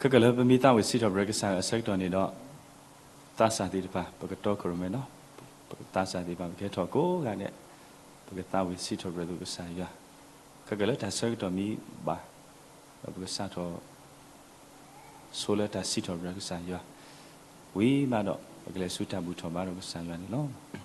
ခဲကလၢပမ့ၢ်သးဝံၣ်စံးထီၣ်ပတြၢၤကစၢ်ယွၤအဆၢကတီၢ်န့ၣ်ဒီး, သးစၢ်သ့ၣ်တဖၣ် ပကတီခိၣ်ရိၣ်မဲလီၤ. ပကသးစၢ်သ့ၣ်တဖၣ် ပကဟဲထီၣ်ကိးဂၤဒဲး, ပကသးဝံၣ်စံးထီၣ်ပတြၢၤကစၢ်ယွၤ, ခဲကလၢတၢ်ဆၢကတီၢ်မ့ၢ်ဘၣ်, ဒီးပကစးထီၣ် ဆိလၢတၢ်စံးထီၣ်ပတြၢၤကစၢ်ယွၤ, ဝံၤဘၣ်ဒီး ပကလဲၤဆူတၢ်ဘူၣ်ထီၣ်ဘါထီၣ်ကစၢ်ယွၤန့ၣ်လီၤ.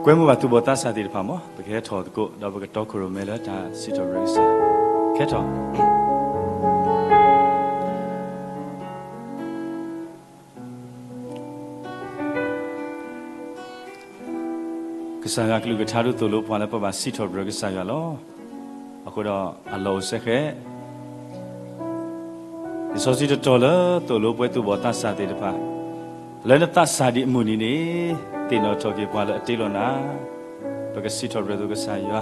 ကွဲမုာ်ဘၣ်သူၣ်ဘီၣ်သးစၢ်သ့ၣ်တဖၣ်မး, ပကဟဲထီၣ်သကိး ဒီးပကတီခိၣ်ရိၣ်မဲလၢတၢ်စံးထီၣ်ပတြၢၤကစၢ်, ကဲထီၣ် ကစၢ်ယွၤကလုၢ်ကထါဒုးသိၣ်လိပှၤလၢပဘၣ်စံးထီၣ်ပတြၢၤကစၢ်ယွၤလီၤ. အဃိဒီးအလီၢ်အိၣ်စဲဃဲး လံာ်စီဆှံတတီၤလၢသိၣ်လိပှၤသူၣ်ဘီၣ်သးစၢ်သ့ၣ်တဖၣ် လၢနသးစၢ်ဒံးအမုၢ်နံၤန့ၣ် သ့ၣ်နီၣ်ထီၣ်က့ၤပှၤလၢအတ့လီၤနၤ, ပကစံးထီၣ်ပတြၢၤကစၢ်ယွၤ,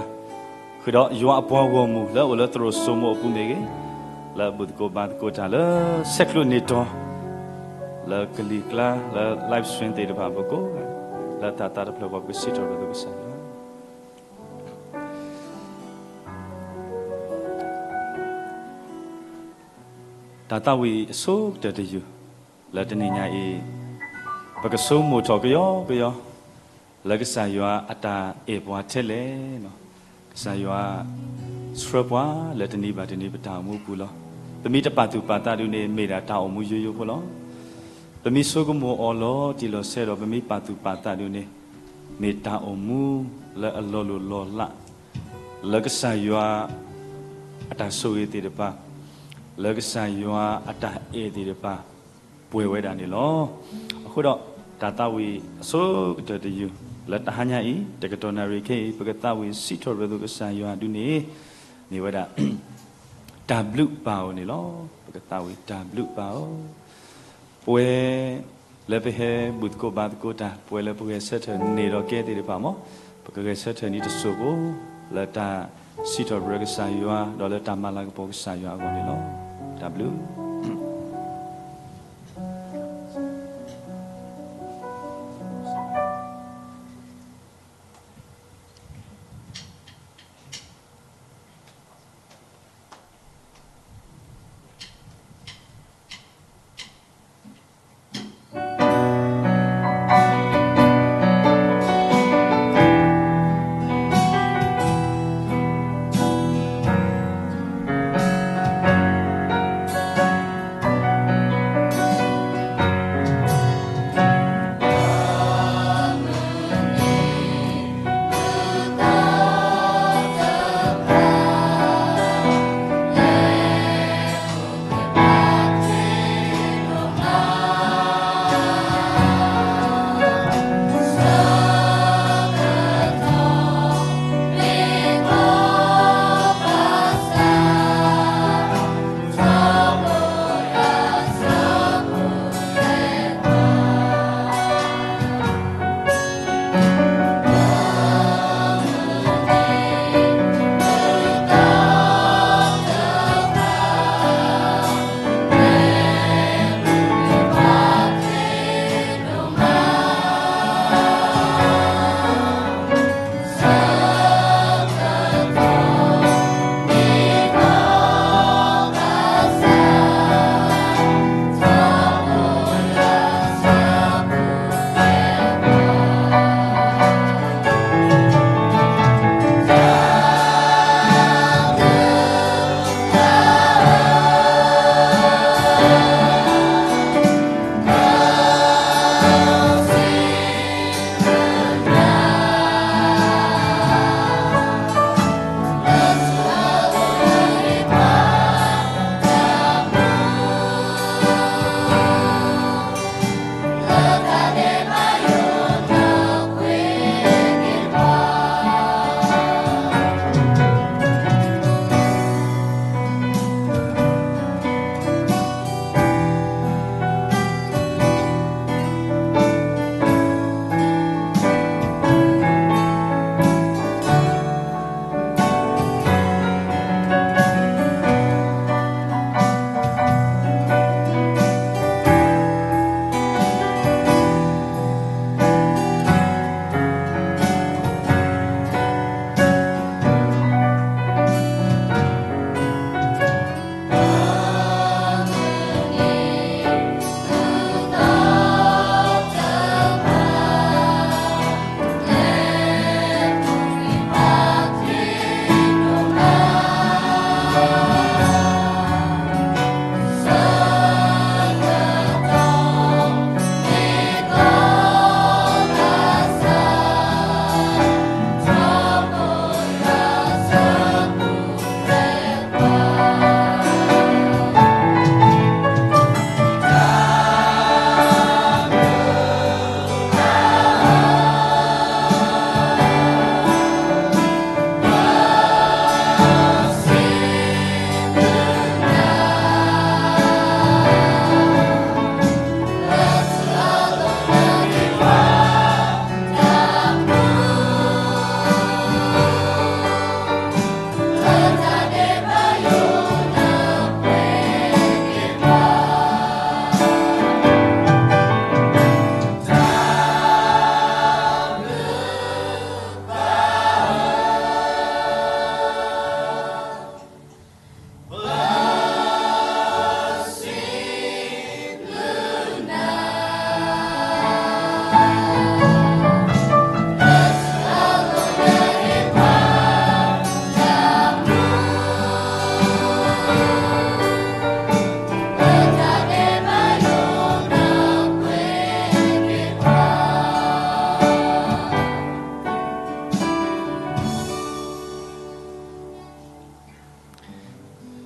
ဃုာ်ဒီးယွၤအပှၤဂီၢ်မုၢ်လၢအအိၣ်လၢသရိာ်စိမိၤအပူၤမ့ၢ်ဂ့ၤ, လၢအဘူၣ်သကိးဘါသကိးတၢ်လၢဆဲးကျိးန့ၢ်တီၤ လၢကလံၤကျါ လၢ live stream သ့ၣ်တဖၣ်အဖီခိၣ်, လၢတၢ်သးတဖျၢၣ်ဃီ ပကစံးထီၣ်ပတြၢၤကစၢ်ယွၤ တၢ်သးဝံၣ်အဆိကတၢၢ်တယုၢ် လၢတနံၤညါအံၤ, ပကဆိကမိၣ်ထီၣ်ကယီကယီ လၢကစၢ်ယွၤအတၢ်အဲၣ်ပှၤထဲလဲၣ်, ကစၢ်ယွၤဆှၢပှၤလၢတနံၤဘၣ်တနံၤပတၢ်အိၣ်မူပူၤလီၤ. ပမ့ၢ်တပာ်သူၣ်ပာ်သးဒုးန့ၣ် မ့ၢ်ဒၣ်တၢ်အိၣ်မူယိယိဖိလီၤ. ပမ့ၢ်ဆိကမိၣ်အီၤလီၤတံၢ်လီၤဆဲးဒီး ပမ့ၢ်ပာ်သူၣ်ပာ်သးဒုးန့ၣ် မ့ၢ်တၢ်အိၣ်မူလၢအလီၤလိၢ်လီၤလး လၢကစၢ်ယွၤအတၢ်ဆိၣ်ဂ့ၤသ့ၣ်တဖၣ်, လၢကစၢ်ယွၤအတၢ်အဲၣ်သ့ၣ်တဖၣ် ပှဲၤဝဲဒၣ်န့ၣ်လီၤ. အဃိဒီး တၢ်သးဝံၣ်အဆိကတၢၢ်တယုၢ် လၢတဟါညါအံၤ တကတီၢ်နၣ်ရံၣ်ခဲအံၤ ပကသးဝံၣ်စံးထီၣ်ပတြၢၤကစၢ်ယွၤဒုးန့ၣ် မ့ၢ်ဝဲဒၣ် တၢ်ဘျုးပၢ်ဧိၤန့ၣ်လီၤ. ပကသးဝံၣ်တၢ်ဘျုးပၢ်ဧိၤ, ပှဲၤလၢပဟဲဘူၣ်သကိးဘါသကိးတၢ်, ပှဲၤလၢပဂဲၤဆၢထၢၣ်န့ၢ်ဒီးကဲသ့ၣ်တဖၣ်မး, ပကဂဲၤဆၢထၢၣ်န့ၢ်တစိၢ်ဖိ လၢတၢ်စံးထီၣ်ပတြၢၤကစၢ်ယွၤ ဒီးလၢတၢ်မၤလၤကပီၤကစၢ်ယွၤအဂီၢ်န့ၣ်လီၤ. တၢ်ဘျုး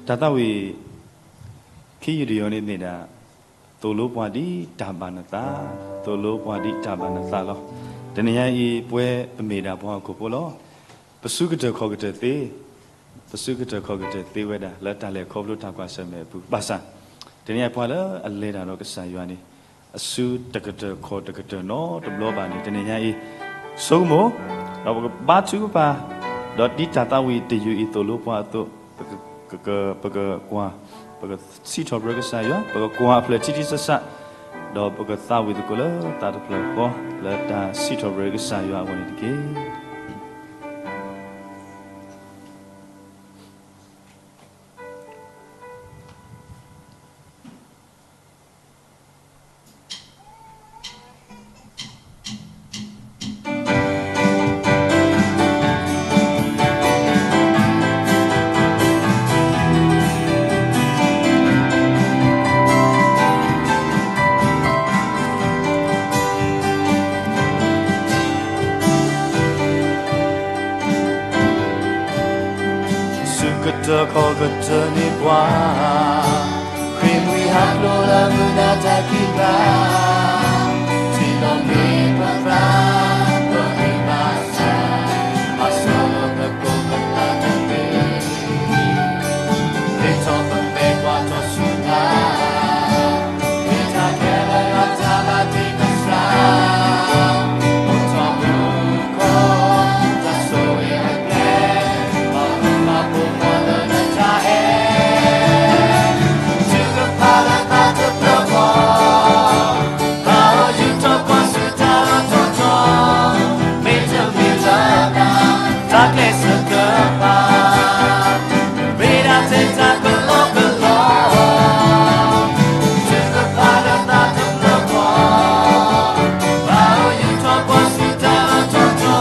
တၢ်သးဝံၣ် ခံယုၢ်တယုၢ်န့ၣ်မ့ၢ်ဒၣ် သိၣ်လိပှၤဒ်တၢ်ဘၣ်နသး, သိၣ်လိပှၤဒ်တၢ်ဘၣ်နသးလီၤ. တနံၤညါအံၤ ပဝဲပမ့ၢ်ဒၣ်ပှၤဟီၣ်ခိၣ်ဖိလီၤ. ပစုကတၢၢ်ခီၣ်ကတၢၢ်သ့, ပစုကတၢၢ်ခီၣ်ကတၢၢ်သ့ဝဲဒၣ် လၢတၢ်လဲၤခီဖျိတၢ်ကွၢ်ဆၢၣ်မဲာ်အပူၤ ဘၣ်ဆၣ် တနံၤညါအံၤပှၤလၢအလဲၤတၢ်ဒီးကစၢ်ယွၤန့ၣ် အစုတကတၢၢ်ခီၣ်တကတၢၢ်နီတဘျီဘၣ်န့ၣ် တနံၤညါအံၤ ဆိကမိၣ် ဒီးပကဘါထုကဖၣ် ဒီးဒ်တၢ်သးဝံၣ်တယုၢ်အံၤသိၣ်လိပှၤအသိး ပကကွၢ်, ပကစံးထီၣ်ပတြၢၤကစၢ်ယွၤ, ပကကွၢ်အဖျၢၣ်ထံထံဆးဆး, ဒီးပကသးဝံၣ်သကိးလၢသးတဖျၢၣ်ဃီ လၢတၢ်စံးထီၣ်ပတြၢၤကစၢ်ယွၤအဂီၢ်န့ၣ်တက့ၢ်. စုကတၢၢ်ခီၣ်ကတၢၢ်န့ၣ်ပှၤ ဃ့ဝံဟးဖျိးလၢမုၢ်နၤတၢ်ခံဘျီ, ထံၣ်လီၤမ့ၢ်ပသး ပဂံၢ်ဘါစၢ်, ဘၣ်ဆိၣ်လီၤသကိးပသးတသ့, သ့ၣ်ထီၣ်ပမဲာ်ကွၢ်ထီၣ်ဆူနၤ, မ့ၢ်တၢ်ခဲလၢာ်လီၤတၢ်ဘၣ်တ့ကစၢ်, အိၣ်ထီၣ်မူ တၢ်ဆိၣ်ဂ့ၤအကျဲ, ဘၣ်မူဘၣ်ဖိးလၢနတၢ်အဲၣ်, ထုကဖၣ်လၢသးတဖျၢၣ်ဃီ, ဘၣ်အိၣ်ယူၢ်ထီၣ်ကွၢ်ဆူတၢ်လီၢ်ထီၣ်ထီ, မ့တမ့ၢ်လၢနၤ, တၢ်ကျဲးစၢးတဖၣ် မ့ၢ်ဒၣ်ထဲတၢ်ကလီကလီ, ထုကဖၣ်လၢသးတဖျၢၣ်ဃီ, ဘၣ်အိၣ်ယူၢ်ထီၣ်ကွၢ်ဆူတၢ်လီၢ်ထီၣ်ထီ,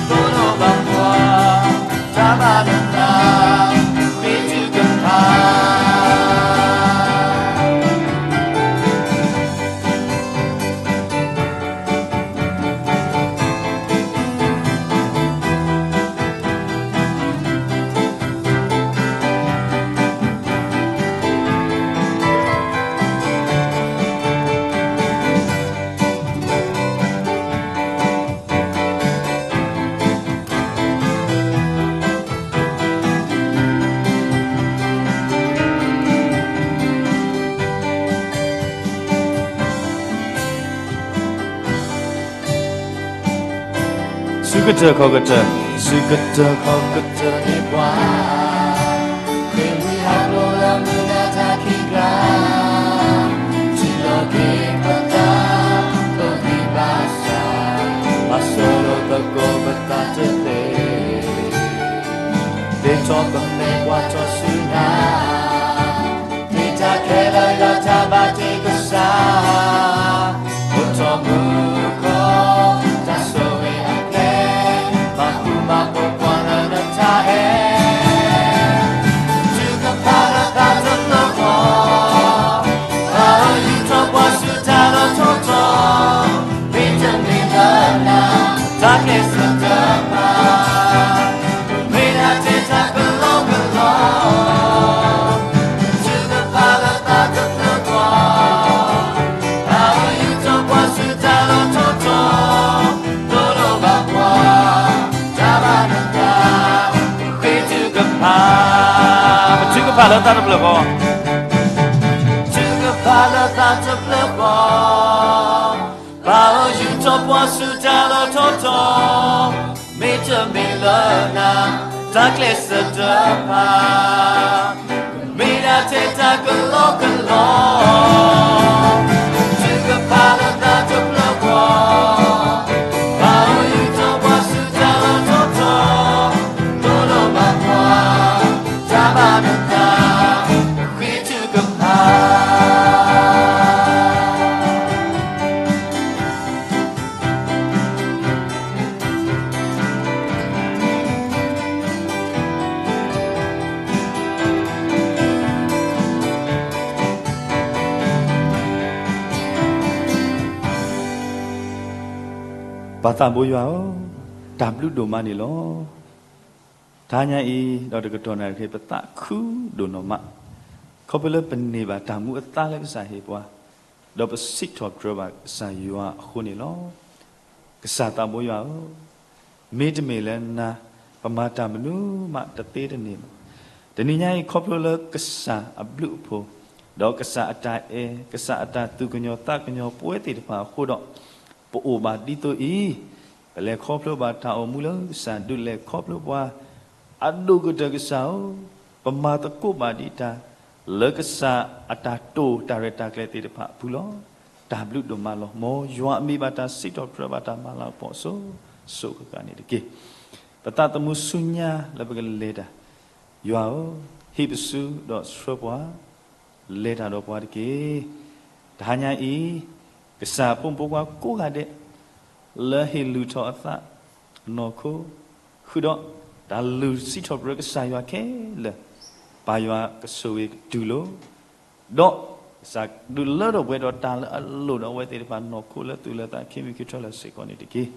သိၣ်လိဘၣ်ပှၤ, တၢ်ဘၣ်နသး, ဃ့ထုကဖၣ် စုကတၢၢ်ခီၣ်ကတၢၢ်, စုကတၢၢ်ခီၣ်ကတၢၢ်န့ၣ်ပှၤ, ဃ့ဝံဟးဖျိးလၢမုၢ်နၤတၢ်ခံဘျီ, ထံၣ်လီၤက့ၤပသး, ပဂံၢ်ဘါစၢ်, ဘၣ်ဆိၣ်လီၤသကိးပသးတသ့, သ့ၣ်ထီၣ်ပမဲာ်ကွၢ်ထီၣ်ဆူနၤ, မ့ၢ်တၢ်ခဲလၢာ်လီၤတၢ်ဘၣ်တ့ကစၢ်, အိၣ်ထီၣ်မူခီ, တၢ်ဆိၣ်ဂ့ၤအကျဲ, ဘၣ်မူဘၣ်ဖိးပှၤလၢနတၢ်အဲၣ်, ထုကဖၣ်လၢသးတဖျၢၣ်ဃီ, ဘၣ်အိၣ်ယူၢ်ထီၣ်ကွၢ်ဆူတၢ်လီၢ်ထီၣ်ထီ, မ့တမ့ၢ်လၢနၤ, တၢ်ကျဲးစၢးတဖၣ် မ့ၢ်ဒၣ်ထဲတၢ်ကလီကလီ, ထုကဖၣ်လၢသးတဖျၢၣ်ဃီ, ဘၣ်အိၣ်ယူၢ်ထီၣ်ကွၢ်ဆူတၢ်လီၢ်ထီၣ်ထီ, သိၣ်လိဘၣ်ပှၤ, တၢ်ဘၣ်နသး, ဃ့ထုကဖၣ်, ပထုကဖၣ်လၢသးတဖျၢၣ်ဃီ, ထုကဖၣ်လၢသးတဖျၢၣ်ဃီ, ဘၣ်အိၣ်ယူၢ်ထီၣ်ကွၢ်ဆူတၢ်လီၢ်ထီၣ်ထီ, မ့တမ့ၢ်လၢနၤ, တၢ်ကျဲးစၢးတဖၣ်, မ့ၢ်ဒၣ်ထဲတၢ်ကလီကလီ, ထုကဖၣ်လၢသးတဖျၢၣ်ဃီ, ဘၣ်အိၣ်ယူၢ်ထီၣ်ကွၢ်ဆူတၢ်လီၢ်ထီၣ်ထီ, သိၣ်လိဘၣ်ပှၤ, တၢ်ဘၣ်နသး, ဃ့ထုကဖၣ် ပၢ်သးဘိယွၤဧၢ, တၢ်ဘျုးဒိၣ်မးန့ၣ်လီၤ. တဟါညါအံၤ ဒီးတကတီၢ်နၣ်ရံၣ် ပသးခုဒိၣ်နီၢ်မး, ခီဖျိလၢပန့ၢ်ဘၣ်တၢ်မူအသါလၢကစၢ်ဟ့ၣ်ပှၤ, ဒီးပစံးထီၣ်ပတြၢၤဘၣ်ကစၢ်ယွၤအဃိန့ၣ်လီၤ. ကစၢ်သးဘိယွၤဧၢ, မ့တမ့ၢ်လၢနၤ, ပမၤတၢ်မနုၤမးတသ့တန့ၢ်ဘၣ်. တနံၤညါအံၤ ခီဖျိလၢကစၢ်အဘျုးအဖှိၣ်, ဒီးကစၢ်အတၢ်အဲၣ်, ကစၢ်အတၢ်သူၣ်ကညီၤသးကညီၤပဝဲသ့ၣ်တဖၣ်အဃိဒီး, ပအိၣ်ဘၣ်ဒ်သိးအံၤ, ပလဲၤခီဖျိဘၣ်တၢ်အိၣ်မူလၢကစၢ်ဒုးလဲၤခီဖျိပှၤ, အဒိၣ်ကတၢၢ်ကစၢ်ဧၢ, ပမၤသကိးဘၣ်ဒံးတၢ်, လၢကစၢ်အတၢ်တိာ်တၢ်ရဲၣ်တၢ်ကျဲၤသ့ၣ်တဖၣ်အပူၤလီၤ. တၢ်ဘျုးဒိၣ်မးလီၤ. မ်ယွၤအမံၤဘၣ်တၢ်စံးထီၣ်ပတြၢၤဘၣ်တၢ်မၤလၤကပီၤအစိၤစိၤအဃၣ်ဃၣ်န့ၣ်တက့ၢ်. ပသးသမူဆူညါလၢပကလဲၤတၢ်, ယွၤဧၢ, ဟ့ၣ်ပစုဒီးဆှၢပှၤ, လဲၤတၢ်ဒီးပှၤတက့ၢ်. တဟါညါအံၤ, ကစၢ်အဖိမုၣ်ဖိခွါကိးဂၤဒဲး, လၢဟ့ၣ်လုၢ်ထီၣ်အသး, နီၢ်ခိ, ဃုာ်ဒီးတၢ်လုၢ်စံးထီၣ်ပတြၢၤကစၢ်ယွၤခဲလၢာ်, ပၢ်ယွၤကဆိၣ်ဂ့ၤကတုၤလီၤ. ဒီးကစၢ်ဒုးလၢထီၣ်ပှဲၤဒီးတၢ်လၢအလိၣ်ဒီးအဝဲသ့ၣ်တဖၣ် နီၢ်ခိလၢသူၣ်လၢသးခံမံၤခံထၢၣ်လၢာ်စ့ၢ်ကီးန့ၣ်တက့ၢ်.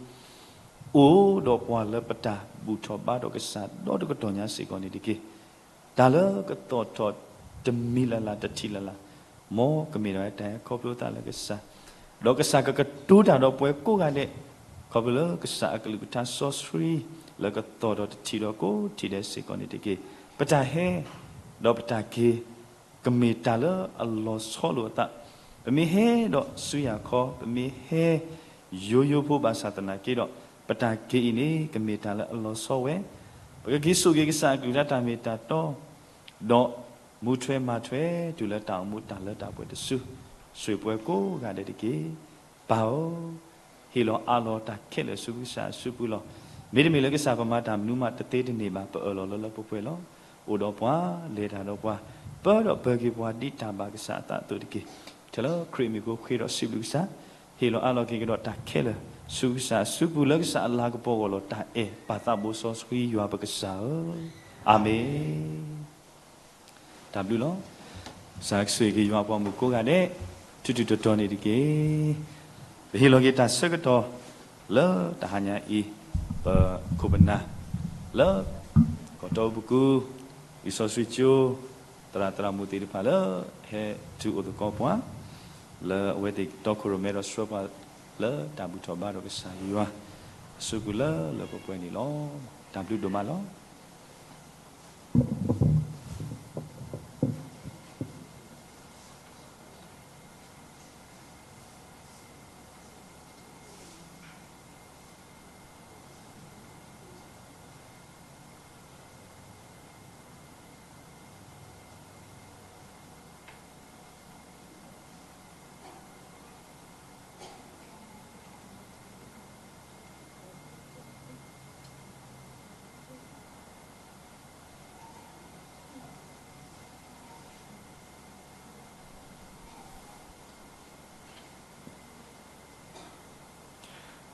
အိၣ်ဒီးပှၤလၢပတၢ်ဘူၣ်ထီၣ်ဘါထီၣ်ကစၢ်ဒီတကတီၢ်ညါစ့ၢ်ကီးန့ၣ်တက့ၢ်. တၢ်လၢကသီၣ်ထီၣ်တမံၤလၢ်လၢ်တထံၣ်လၢ်လၢ်, မ်ကမ့ၢ်ဒၣ်ဝဲတၢ်ဟဲခီဖျိသးလၢကစၢ်, ဒီးကစၢ်ကကတိၤတၢ်ဒီးပှၤကိးဂၤဒဲး, ခီဖျိလၢကစၢ်အကလုၢ်ကထါစီဆှံ, လၢကသီၣ်ထီၣ်တထံၣ်ဒီးကိးထံၣ်ဒဲးစ့ၢ်ကီးန့ၣ်တက့ၢ်. ပတၢ်ဟဲ, ဒီးပတၢ်က့ၤ, ကမ့ၢ်တၢ်လၢအလီၤဆီလိာ်အသး, ပမ့ၢ်ဟဲဒီးဆူယၤခီ, ပမ့ၢ်ဟဲ, ယိယိဖိဘၣ်ဆၣ်သနာ်က့ဒီး, ပတၢ်က့ၤအံၤန့ၣ် ကမ့ၢ်တၢ်လၢအလီၤဆီဝဲ, ပကက့ၤဆိၣ်ဂ့ၤကစၢ်အကလုၢ်ကထါတၢ်မ့ၢ်တၢ်တီ, ဒီးမူထွဲမၤထွဲ တုၤလၢတၢ်အိၣ်မူတၢ်လၢတၢ်ပှဲၤတစု, ဆိၣ်ဂ့ၤပှၤကိးဂၤဒဲးတက့ၢ်. ပၢ်ဧၢ, ဟ့ၣ်လီၤအးလီၤတၢ်ခဲလၢာ်ဆူကစၢ်အစုပူၤလီၤ. မ့တမ့ၢ်လၢကစၢ်ပမၤတၢ်မနုၤမးတသ့တန့ၢ်ဘၣ် ပအၢၣ်လီၤလၢလၢပှဲၤပှဲၤလီၤ. အိၣ်ဒီးပှၤ, လဲၤတၢ်ဒီးပှၤ, ပၢဒီးပၢက့ၤပှၤဒ်တၢ်ဘၣ်ကစၢ်အသးအသိးတက့ၢ်. ထဲလၢခရံာ်မံၤအဃိဃ့ဒီးစံးဘျုးကစၢ်, ဟ့ၣ်လီၤအးလီၤက့ၤကဒီးတၢ်ခဲလၢာ်, ဆူကစၢ်အစုပူၤလၢကစၢ်အလၤကပီၤအဂီၢ်လီၤ. တၢ်အဲၣ်ပၢ်သးဘိစီဆှံယွၤပကစၢ်ဧၢ, အၤမ့ၣ်. တၢ်ဘျုးလီၤ. ကစၢ်ကဆိၣ်ဂ့ၤက့ၤယွၤအပှၤမုၣ်ကိးဂၤဒဲး, ထူထူတီတီန့ၣ်တက့ၢ်. ပဟ့ၣ်လီၤက့ၤတၢ်ဆၢကတီၢ်, လၢတဟါညါအံၤ, ပခိၣ်ပနၢ်, လၢ, ကီၢ်တီပူၤပကူ, လံာ်စီဆှံကၠိ, သရၣ်သရၣ်မုၣ်သ့ၣ်တဖၣ်လၢ, ဟဲတုၤအိၣ်သကိးပှၤ, လၢအဝဲသ့ၣ်တီခိၣ်ရိၣ်မဲဒီးဆှၢပှၤ, လၢတၢ်ဘူၣ်ထီၣ်ဘါထီၣ်ကစၢ်ယွၤ, အစုပူၤလၢလၢပှဲၤပှဲၤန့ၣ်လီၤ. တၢ်ဘျုးဒိၣ်မးလီၤ.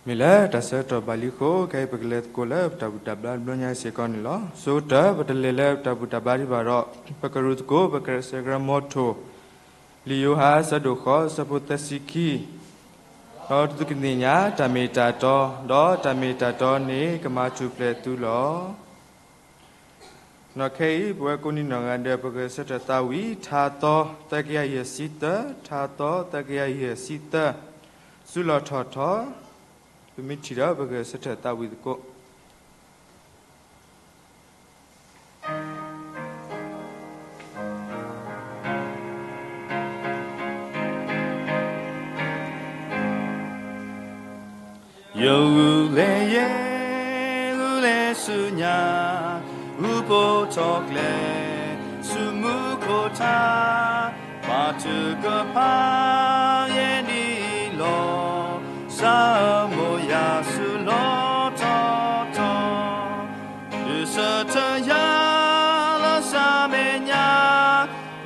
မ့ၢ်လၢတၢ်ဆၢကတီၢ်ဘၣ်လံအဃိ, ခဲအံၤပကလဲၤသကိးလၢပတၢ်ဘူၣ်တၢ်ဘါတဘျီညါစ့ၢ်ကီးန့ၣ်လီၤ. ဆိကတၢၢ်ပတလဲၤလၢပတၢ်ဘူၣ်တၢ်ဘါဒံးဘၣ်ဒီး, ပကရူၢ်သကိးပကစဲးကရၢမိထိၣ်, လံာ်ယိၤဟၣ်အဆၢဒိၣ်ဃိး အဆၢဖိသၢဆံခံ, ဒီးသုကသ့ၣ်ညါတၢ်မ့ၢ်တၢ်တီ, ဒီးတၢ်မ့ၢ်တၢ်တီန့ၣ်ကမၤထူၣ်ဖျဲးသုလီၤ. နီၢ်ခဲအံၤ ပဝဲကိးနံၤနီၢ်ဂၤဒဲး ပကဂဲၤဆၢထၢၣ်သးဝံၤ ထါသီ သၢကယၤယဲၢ်ဆံသၢ, ထါသီ သၢကယၤယဲၢ်ဆံသၢ, စုလီၢ်ထီၣ်ထီ, ပမ့ၢ်ထံၣ်ဒီးပကဂဲၤဆၢထၢၣ်သးဝံၤသကိး ယဂုာ်လဲၤယဲ, ဂုာ်လဲၤဆူညါ, ဂုၢ်ပိာ်ထီၣ်ကျဲ, ဆူမူခိၣ်ထါ, ပာ်တကဖၣ်ယဲဒ်အံၤလီၤ. စၤမိၤယၤဆူလီၤထီၣ်ထီ, ဒုးဆၢထၢၣ်ယၤလၢစၤမဲညါ,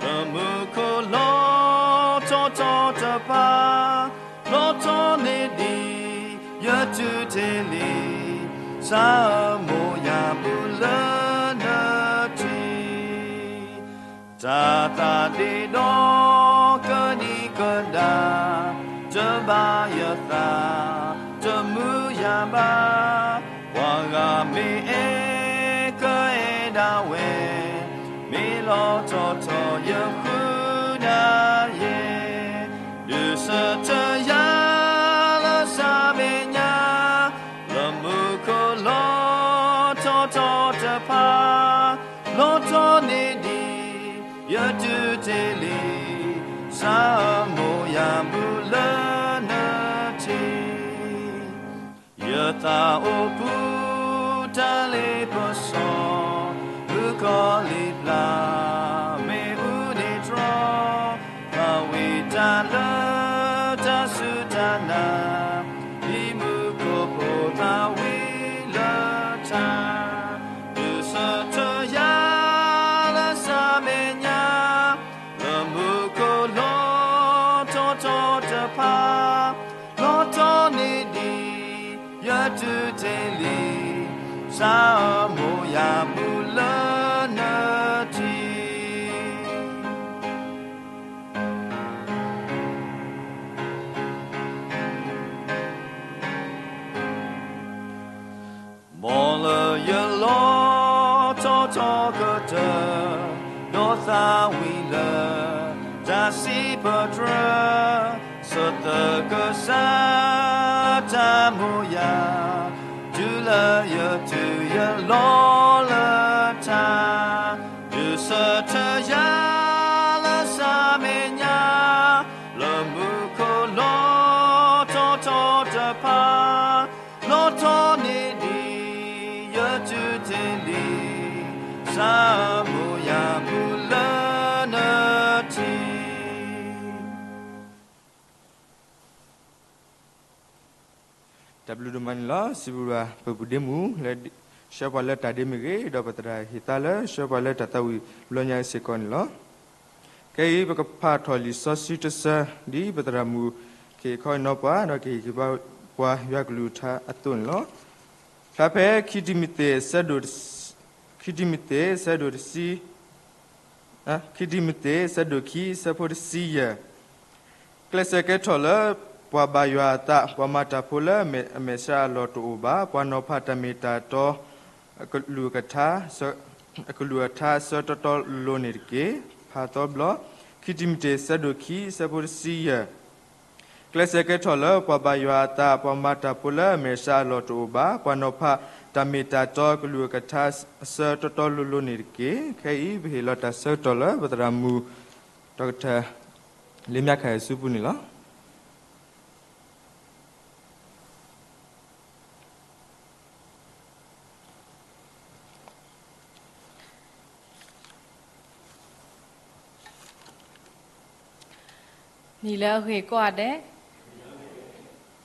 လၢမူခိၣ်လီၤထီၣ်ထီတဖၣ်, လီၤထီၣ်န့ၢ်ဒံးယတုၤတ့ၢ်လံ, စၤမိၤယၤဘူးလၢနထံ, တၢ်သးဒ့ဒီကဒံကဒါ, တဘၣ်ယသး, တမုာ်ယဘါ, ပှၤဂၤမ့ၢ်အဲၣ်, ကအဲၣ် ထီၣ်ယဃုနၤယဲ, ဒုးဆၢထၢၣ်ယၤလၢစးမဲာ်ညါ, လၢမူခိၣ်လီၤထီၣ်ထီၣ်တဖၣ်, လီၤထီၣ်န့ၢ်ဒံး ယတုၤတ့ၢ်လံ, စးမိၢ်ယၤမူလၢနထံၣ် ယသးအိၣ်ပူၤတၢ်လ့ပစီ, မုၣ်ကီၤလံၢ်ပျၢ် မ့ၣ်အူန့ၢ်တြီ, သးဝံၣ်တၢ်လၢတၢ်စူၢ်တၢ်နာ်, ဒ်မူခိၣ်ဖိသးဝံၣ်လၢထါ, ဒုးဆၢထၢၣ်ယၤလၢစးမဲာ်ညါ, လၢမူခိၣ်လီၤထီၣ်ထီၣ်တဖၣ်, လီၤထီၣ်န့ၢ်ဒံး ယတုၤတ့ၢ်လံ, စးမိၢ်ယၤမူလၢနထံၣ်. မ်လၢယလီၤထီၣ်ထီၣ်ကတၢၢ်, ဒီးသးဝံၣ်လၢတၢ်စံးပတြၢၤ, ဆၢသၢကစၢ်တၢ်မိၢ်ယၤ, တုၤလၢယတုၤယလီၤလၢထါ, ဒုးဆၢထၢၣ်ယၤလၢစးမဲာ်ညါ, လၢမူခိၣ်လီၤထီၣ်ထီၣ်တဖၣ်, လီၤထီၣ်န့ၢ်ဒံး ယတုၤတ့ၢ်လံ, စးမိၢ်ယၤမူလၢနထံၣ်. တၢ်ဘျုးဒိၣ်မးန့ၣ်လီၤ. စံးဘျုးဘၣ်ပပူၤဒ့မုၣ် လၢဆှၢပှၤလၢတၢ်ဒ့မ့ၢ်ဂ့ၤ, ဒီးပသရၣ်ဟ့ၣ်သါလၢဆှၢပှၤလၢတၢ်သးဝံၣ်ဘျီညါအံၤစ့ၢ်ကီးန့ၣ်လီၤ. ခဲအံၤပကဖးထီၣ်လံာ်စီဆှံတဆၢ, ဒ်ပသရၣ်မုၣ်ကဟ့ၣ်ခီဟ့ၣ်နီၤပှၤ, ဒီးကဟ့ၣ်ဂံၢ်ဟ့ၣ်ဘါပှၤယွၤကလုၢ်ကထါအသိးန့ၣ်လီၤ. ဖျါဖဲ ခံတံၤမသ့း ဆၢဒိၣ်တဆံ, ခံတံၤမသ့း ဆၢဒိၣ်တဆံ ခံတံၤမသ့း ဆၢဒိၣ်ခံ ဆၢဖိတဆံယဲၢ်, ကျဲးစၢးကဲထီၣ်လၢပှၤဘၣ်ယွၤအသး, ပှၤမၤတၢ်ဖိလၢအမဲာ်ဆှးအလီၢ်တအိၣ်ဘၣ်, ပှၤနီၤဖးတၢ်မ့ၢ်တၢ်တီ ကလုၢ်ကထါ, ကလုၢ်ကထါအဆၢတီတီလိၤလိၤန့ၣ်တက့ၢ်. ဖးသီဘျီ, ခံတံၤမသ့း ဆၢဒိၣ်ခံ ဆၢဖိတဆံယဲၢ်, ကျဲးစၢးကဲထီၣ်လၢပှၤဘၣ်ယွၤအသး, ပှၤမၤတၢ်ဖိလၢအမဲာ်ဆှးအလီၢ်တအိၣ်ဘၣ်, ပှၤနီၤဖးတၢ်မ့ၢ်တၢ်တီကလုၢ်ကထါအဆၢတီတီလိၤလိၤန့ၣ်တက့ၢ်. ခဲအံၤပဟ့ၣ်လီၤတၢ်ဆၢကတီၢ်လၢပသရၣ်မုၣ် ဒီကထၢၣ် လ့မၠးခးအစုပူၤန့ၣ်လီၤ. နံၤလၢအဂ့ၤကိးဂၤဒဲး,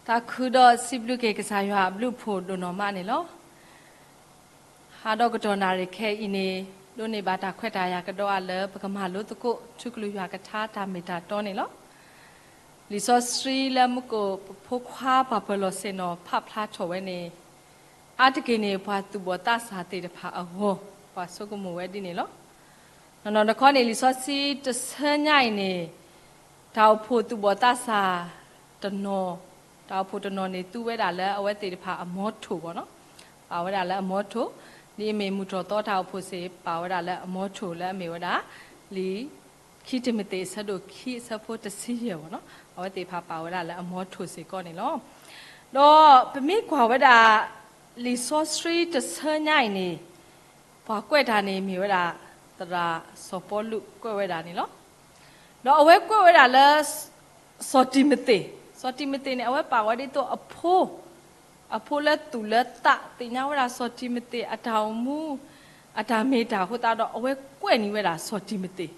သးခုဒီးစံးဘျုးက့ၤကစၢ်ယွၤအဘျုးအဖှိၣ်ဒိၣ်နီၢ်မးန့ၣ်လီၤ. ဟါဒီးကတီၢ်နၣ်ရံၣ်ခဲအံၤန့ၣ်, ဒိးန့ၢ်ဘၣ်တၢ်ခွဲးတၢ်ယာ်ကဒီးအါလၢပကမၤလိသကိးထူကလုၢ်ယွၤကထါတၢ်မ့ၢ်တၢ်တီန့ၣ်လီၤ. လံာ်စီဆှံလၢမူကီၢ်ပဖိခွါပှၤပၢၤလီၢ်ဆ့ၣ်နီၤဖးဖျါထီၣ်ဝဲန့ၣ်, အါတက့ၢ်န့ၣ် ပှၤသူၣ်ဘီၣ်သးစၢ်သ့ၣ်တဖၣ်အဂီၢ်, ပှၤဆိကမိၣ်ဝဲဒ်န့ၣ်လီၤ. နီၢ်နီၢ်တခီန့ၣ် လံာ်စီဆှံတဆၢညါအံၤန့ၣ်, တၢ်အိၣ်ဖှိၣ်သူၣ်ဘီၣ်သးစၢ်တနီၤ, တၢ်အိၣ်ဖှိၣ်တနီၤန့ၣ် သူဝဲဒၣ်လၢအဝဲသ့ၣ်တဖၣ်အမီထိၣ်ဘၣ်နီၤ, ပာ်ဝဲဒၣ်လၢအမီထိၣ်, ဒ်အမ့ၢ်မုၢ်ထီၣ်သီတၢ်အိၣ်ဖှိၣ်စ့ၢ် ပာ်ဝဲဒၣ်လၢအမီထိၣ်လၢအမ့ၢ်ဝဲဒၣ် လံာ် ခံတံၤမသ့း အဆၢဒိၣ်ခံ အဆၢဖိတဆံယဲၢ်ဘၣ်နီၤ, အဝဲသ့ၣ်တဖၣ်ပာ်ဝဲဒၣ်လၢအမီထိၣ်စ့ၢ်ကီးန့ၣ်လီၤ. ဒီးပမ့ၢ်ကွၢ်ဝဲဒၣ် လံာ်စီဆှံတဆၢညါအံၤန့ၣ်, ပှၤကွဲးတၢ်န့ၣ်မ့ၢ်ဝဲဒၣ် သရၣ်စီၤပီလူးကွဲးဝဲဒၣ်န့ၣ်လီၤ. ဒီးအဝဲကွဲးဝဲဒၣ်လၢ စီၤတံၤမသ့း, စီၤတံၤမသ့းန့ၣ် အဝဲပာ်ဝဲဒ်သိးအဖိ, အဖိလၢသူၣ်လၢသး သ့ၣ်ညါဝဲဒၣ်စီၤတံၤမသ့းအတၢ်အိၣ်မူ, အတၢ်မ့ၢ်တၢ်အဃိသတးဒီး အဝဲကွဲးန့ၢ်ဝဲဒၣ်စီၤတံၤမသ့း,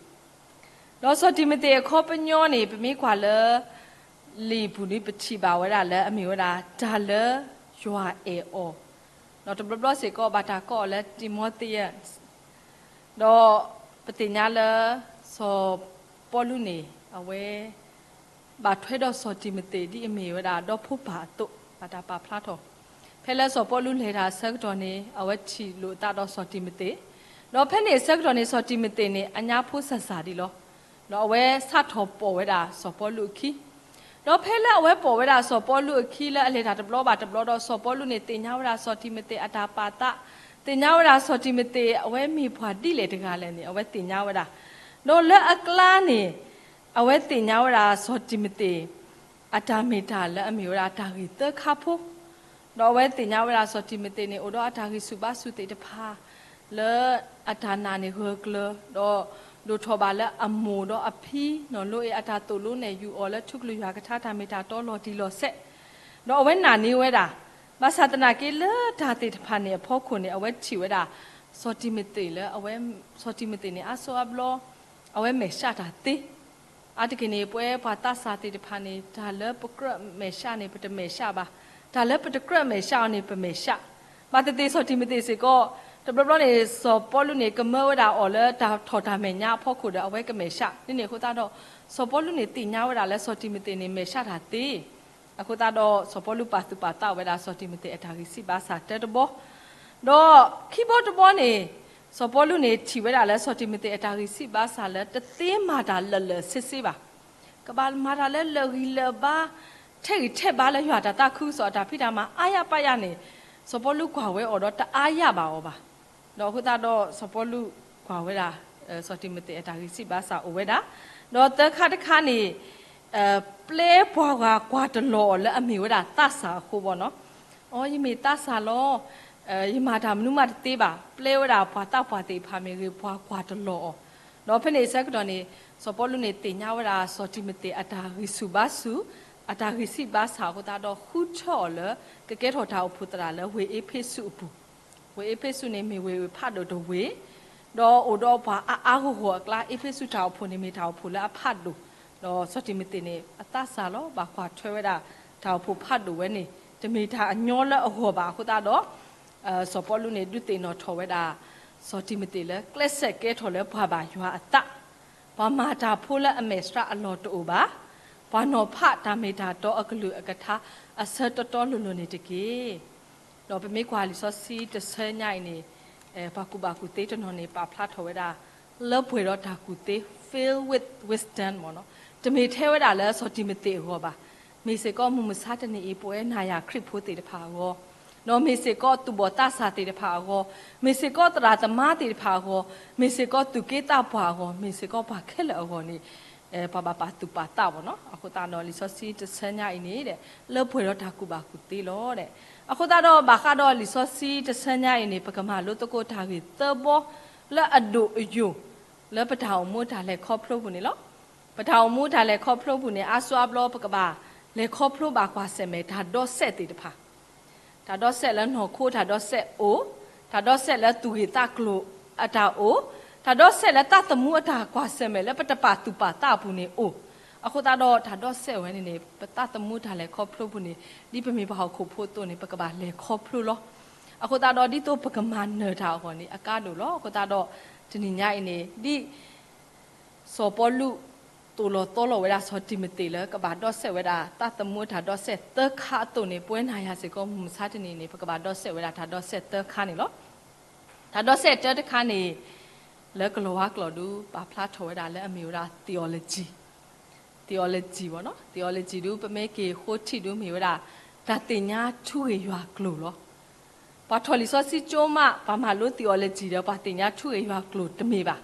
ဒီးစီၤတံၤမသ့းအခီပညီန့ၣ် ပမ့ၢ်ကွၢ်လၢ လံာ်ပူၤန့ၣ် ပထံၣ်ဘၣ်ဝဲဒၣ်လၢအမ့ၢ်ဝဲဒၣ် တၢ်လၢယွၤအဲၣ်အီၤ, ဒီးတဘျီဘျီစ့ၢ်ကီးဘၣ်တၢ်ကိးအီၤလၢ Timothy ဒီးပသ့ၣ်ညါလၢ စီၤပီလူးန့ၣ် အဝဲ ဘၣ်ထွဲဒီးစီၤတံၤမသ့း ဒ်အမ့ၢ်ဝဲဒၣ်ဒီဖိပၢ်အသိး ဘၣ်တၢ်ပာ်ဖျါထီၣ်, ဖဲလၢစီၤပီလူးလဲၤတၢ်အဆၢကတီၢ်န့ၣ် အဝဲထံၣ်လိာ်အသးဒီးစီၤတံၤမသ့း, ဒီးဖဲန့ၣ်အဆၢကတီၢ်န့ၣ် စီၤတံၤမသ့းန့ၣ် အညါဖိစၢ်စၢ်ဒံးလီၤ. ဒီးအဝဲစးထီၣ်ပိာ်ဝဲဒၣ်စီၤပီလူးအခံ ဒီးဖဲလၢအဝဲပိာ်ဝဲဒၣ်စီၤပီလူးအခံလၢအလဲၤတၢ်တဘျီဘၣ်တဘျီဒီး စီၤပီလူးန့ၣ် သ့ၣ်ညါဝဲဒၣ်စီၤတံၤမသ့းအတၢ်ပာ်သး, သ့ၣ်ညါဝဲဒၣ်စီၤတံၤမသ့း အဝဲမ့ၢ်ပှၤဒ်လဲၣ်တဂၤလဲၣ်န့ၣ် အဝဲသ့ၣ်ညါဝဲဒၣ်. ဒီးလၢအကျါန့ၣ် အဝဲသ့ၣ်ညါဝဲဒၣ်စီၤတံၤမသ့း အတၢ်မ့ၢ်တၢ်လၢအမ့ၢ်ဝဲဒၣ်တၢ်ဂ့ၢ်သၢခါဖိ, ဒီးအဝဲသ့ၣ်ညါဝဲဒၣ်စီၤတံၤမသ့းန့ၣ် အိၣ်ဒီးအတၢ်ဂံၢ်ဆူၣ်ဘါဆူၣ်သ့ၣ်တဖၣ် လၢအတၢ်နာ်န့ၣ်ဂၢၢ်ကျၢၤ, ဒီးဒိၣ်ထီၣ်ဘၣ်လၢအမိၢ်ဒီးအဖံနီၢ်လိအံၤ အတၢ်သိၣ်လိနဲၣ်ယူၢ်အီၤလၢထူကလုၢ်ယွၤကထါတၢ်မ့ၢ်တၢ်တီလီၤတံၢ်လီၤဆဲး, ဒီးအဝဲနာ်န့ၢ်ဝဲဒၣ်, ဘၣ်ဆၣ်သနာ်က့လၢတၢ်သ့ၣ်တဖၣ်န့ၣ်အဖီခိၣ်န့ၣ် အဝဲထံၣ်ဝဲဒၣ် စီၤတံၤမသ့းလၢအဝဲ, စီၤတံၤမသ့းန့ၣ် အါစီအါဘျီ အဝဲမဲာ်ဆှးတၢ်သ့ အါတက့ၢ်န့ၣ် ပဝဲပှၤသးစၢ်သ့ၣ်တဖၣ်န့ၣ် တၢ်လၢပကြၢးမဲာ်ဆှးန့ၣ် ပတမဲာ်ဆှးဘၣ်, တၢ်လၢပတကြၢးမဲာ်ဆှးအီၤန့ၣ် ပမဲာ်ဆှး, ဘၣ်သ့ၣ်သ့ၣ်စီၤတံၤမသ့းစ့ၢ်ကီး, တဘျီဘျီန့ၣ် စီၤပီလူးန့ၣ် ကမၢဝဲဒၣ်အီၤလၢတၢ်ထီၣ်တၢ်မဲာ်ညါအဖီခိၣ်ဒီး အဝဲကမဲာ်ဆှး, ဒ်န့ၣ်အဃိသတးဒီး စီၤပီလူးန့ၣ်သ့ၣ်ညါဝဲဒၣ်လၢစီၤတံၤမသ့းန့ၣ် မဲာ်ဆှးတၢ်သ့ အဃိသတးဒီး စီၤပီလူးပာ်သူၣ်ပာ်သးဝဲဒၣ်စီၤတံၤမသ့းအတၢ်ဂံၢ်ဆူၣ်ဘါဆူၣ်တၢတဘီ, ဒီးခံဘီတဘီန့ၣ်, စီၤပီလူးန့ၣ် ထံၣ်ဝဲဒၣ်လၢစီၤတံၤမသ့းအတၢ်ဂံၢ်ဆူၣ်ဘါဆူၣ်လၢတသ့မၤတၢ်လၢာ်လၢာ်ဆ့ဆ့ဘၣ်, ကဘၣ်မၤတၢ်လၢလၢာ်ဂံၢ်လၢာ်ဘါ, ထဲးဂံၢ်ထဲးဘါလၢယွၤတၢ်သးခုကစီၣ်အတၢ်ဖံးတၢ်မၤအါယါပၢ်ယါန့ၣ်, စီၤပီလူးကွၢ်ဝဲအီၤဒီးတအါယၢ်ဘၣ်အီၤဘၣ် ဒီးအဃိသတးဒီး စီၤပီလူးကွၢ်ဝဲဒၣ်, စီၤတံၤမသ့းအတၢ်ဂံၢ်ဆူၣ်ဘါဆူၣ်အိၣ်ဝဲဒၣ်, ဒီးသၢခါတခါန့ၣ်, ပျဲပှၤဂၤကွၢ်တလီၤအီၤလၢအမ့ၢ်ဝဲဒၣ်သးစၢ်အဃိဘၣ်နီၤ, အိ ယမ့ၢ်သးစၢ်လီၤ, ယမၤတၢ်မနုၤမးတသ့ဘၣ်, ပျဲဝဲဒၣ်ပှၤသးပှၢ်သ့ၣ်တဖၣ်မ့ၢ်ဂ့ၤ ပှၤကွၢ်တလီၤအီၤ, ဒီးဖဲန့ၣ်အဆၢကတီၢ်န့ၣ်, စီၤပီလူးန့ၣ်သ့ၣ်ညါဝဲဒၣ်စီၤတံၤမသ့းအတၢ်ဂံၢ်ဆူၣ်ဘါဆူၣ်, အတၢ်ဂံၢ်ဆူၣ်ဘါဆူၣ်အဃိသတးဒီး ဃုထၢအီၤလၢ ကကဲထီၣ်တၢ်အိၣ်ဖှိၣ်သရၣ်လၢဝ့ၢ်အ့းဖ့းစူးအပူၤ, ဝ့ၢ်အ့းဖ့းစူးန့ၣ်မ့ၢ်ဝ့ၢ်ဖးဒိၣ်တဝ့ၢ်, ဒီးအိၣ်ဒီးပှၤအါအါဂီၢ်ဂီၢ်အကျါ အ့းဖ့းစူးတၢ်အိၣ်ဖှိၣ်န့ၣ်မ့ၢ်တၢ်အိၣ်ဖှိၣ်လၢအဖးဒိၣ်, ဒီးစီၤတံၤမသ့းန့ၣ် အသးစၢ်လီၤ ဘၣ်ကွၢ်ထွဲဝဲဒၣ် တၢ်အိၣ်ဖှိၣ်ဖးဒိၣ်ဝဲန့ၣ် တမ့ၢ်တၢ်အညီလၢအဂီၢ်ဘၣ်အဃိသတးဒီး, စီၤပီလူးန့ၣ် ဒုးသ့ၣ်နီၣ်ထီၣ်ဝဲဒၣ် စီၤတံၤမသ့းလၢ ကျဲးစၢးကဲထီၣ်လၢပှၤဘၣ်ယွၤအသး, ပှၤမၤတၢ်ဖိလၢအမဲာ်ဆှးအလီၢ်တအိၣ်ဘၣ်, ပှၤနီၤဖးတၢ်မ့ၢ်တၢ်တီအကလုၢ်အကထါ အဆၢတီတီလိၤလိၤန့ၣ်တက့ၢ်. ဒီးပမ့ၢ်ကွၢ်လံာ်စီဆှံတဆၢညါအံၤန့ၣ်, ပှၤကူၣ်ဘၣ်ကူၣ်သ့တနီၤန့ၣ် ပာ်ဖျါထီၣ်ဝဲဒၣ် လၢပှဲၤဒီးတၢ်ကူၣ်သ့ filled with wisdom မ့ၢ်နီၤ, တမ့ၢ်ထဲဝဲဒၣ်လၢစီၤတံၤမသ့းအဂီၢ်ဘၣ်, မ့ၢ်စ့ၢ်ကီးမုၢ်မဆါတနံၤအံၤ ပဝဲနၤယၤခရံာ်ဖိသ့ၣ်တဖၣ်အဂီၢ်, ဒီးမ့ၢ်စ့ၢ်ကီးသူၣ်ဘီၣ်သးစၢ်သ့ၣ်တဖၣ်အဂီၢ်, မ့ၢ်စ့ၢ်ကီးသရၣ်သမါသ့ၣ်တဖၣ်အဂီၢ်, မ့ၢ်စ့ၢ်ကီးသူၣ်က့သးပှၢ်အဂီၢ်, မ့ၢ်စ့ၢ်ကီးပှၤခဲလၢာ်အဂီၢ်န့ၣ် ပှၤဘၣ်ပာ်သူၣ်ပာ်သးဘၣ်နီၤ. အဃိသတးဒီးလံာ်စီဆှံတဆၢညါအံၤန့ၣ် လၢပှဲၤဒီးတၢ်ကူၣ်ဘၣ်ကူၣ်သ့လီၤ. အဃိသတးဒီး ဘၣ်ဃးဒီးလံာ်စီဆှံတဆၢညါအံၤန့ၣ် ပကမၤလိသကိးတၢ်ဂ့ၢ်သၢဘီ လၢအဒိၣ်အယိာ် လၢပတၢ်အိၣ်မူတၢ်လဲၤခီဖျိပူၤန့ၣ်လီၤ. ပတၢ်အိၣ်မူတၢ်လဲၤခီဖျိပူၤန့ၣ် အါစုအါဘျီ ပကဘၣ်လဲၤခီဖျိဘၣ်ကွၢ်ဆၢၣ်မဲာ်တၢ်ဒီးစဲးသ့ၣ်တဖၣ် တၢ်ဒီးစဲးလၢနီၢ်ခိတၢ်ဒီးစဲးအိၣ်, တၢ်ဒီးစဲးလၢသူၣ်ဂ့ၢ်သးကျိၤအတၢ်အိၣ်, တၢ်ဒီးစဲးလၢသးသမူအတၢ်ကွၢ်ဆၢၣ်မဲာ်လၢပတပာ်သူၣ်ပာ်သးအပူၤန့ၣ်အိၣ်. အဃိသတးဒီးတၢ်ဒီးစဲးဝဲန့ၣ်န့ၣ် ပသးသမူတၢ်လဲၤခီဖျိပူၤန့ၣ် ဒ်ပမ့ၢ်ပှၤဟီၣ်ခိၣ်ဖိအသိးန့ၣ် ပကဘၣ်လဲၤခီဖျိလီၤ. အဃိသတးဒီးဒ်သိးပကမၤနၢၤတၢ်အဂီၢ်န့ၣ် အကါဒိၣ်လီၤ. အဃိသတးဒီး တနံၤညါအံၤန့ၣ် ဒ် စီၤပီလူး သိၣ်လီၤသီလီၤဝဲဒၣ်စီၤတံၤမသ့းလၢ ကဘၣ်ဒီးစဲးဝဲဒၣ် သးသမူအတၢ်ဒီးစဲးသၢခါအသိးန့ၣ် ပဝဲနၤယၤစ့ၢ်ကီး မုၢ်မဆါတနံၤန့ၣ် ပကဘၣ်ဒီးစဲးဝဲဒၣ်တၢ်ဒီးစဲးသၢခါန့ၣ်လီၤ. တၢ်ဒီးစဲးတၢတခါန့ၣ် လၢကလီၤဝါကျိာ်ဒု ပာ်ဖျါထီၣ်ဝဲဒၣ်လၢအမ့ၢ်ဝဲဒၣ် theology, theology ဘၣ်နီၤ, theology ဒု ပမ့ၢ်က့ၤဃိထံၣ်ဒု မ့ၢ်ဝဲဒၣ် တၢ်သ့ၣ်ညါထူဂ့ၢ်ယွၤကျိာ်လီၤ. ပှၤထီၣ်လံာ်စီဆှံကၠိမး ပှၤမၤလိ theology ဒီး ပှၤသ့ၣ်ညါထူဂ့ၢ်ယွၤကျိာ်တမ့ၢ်ဘၣ်.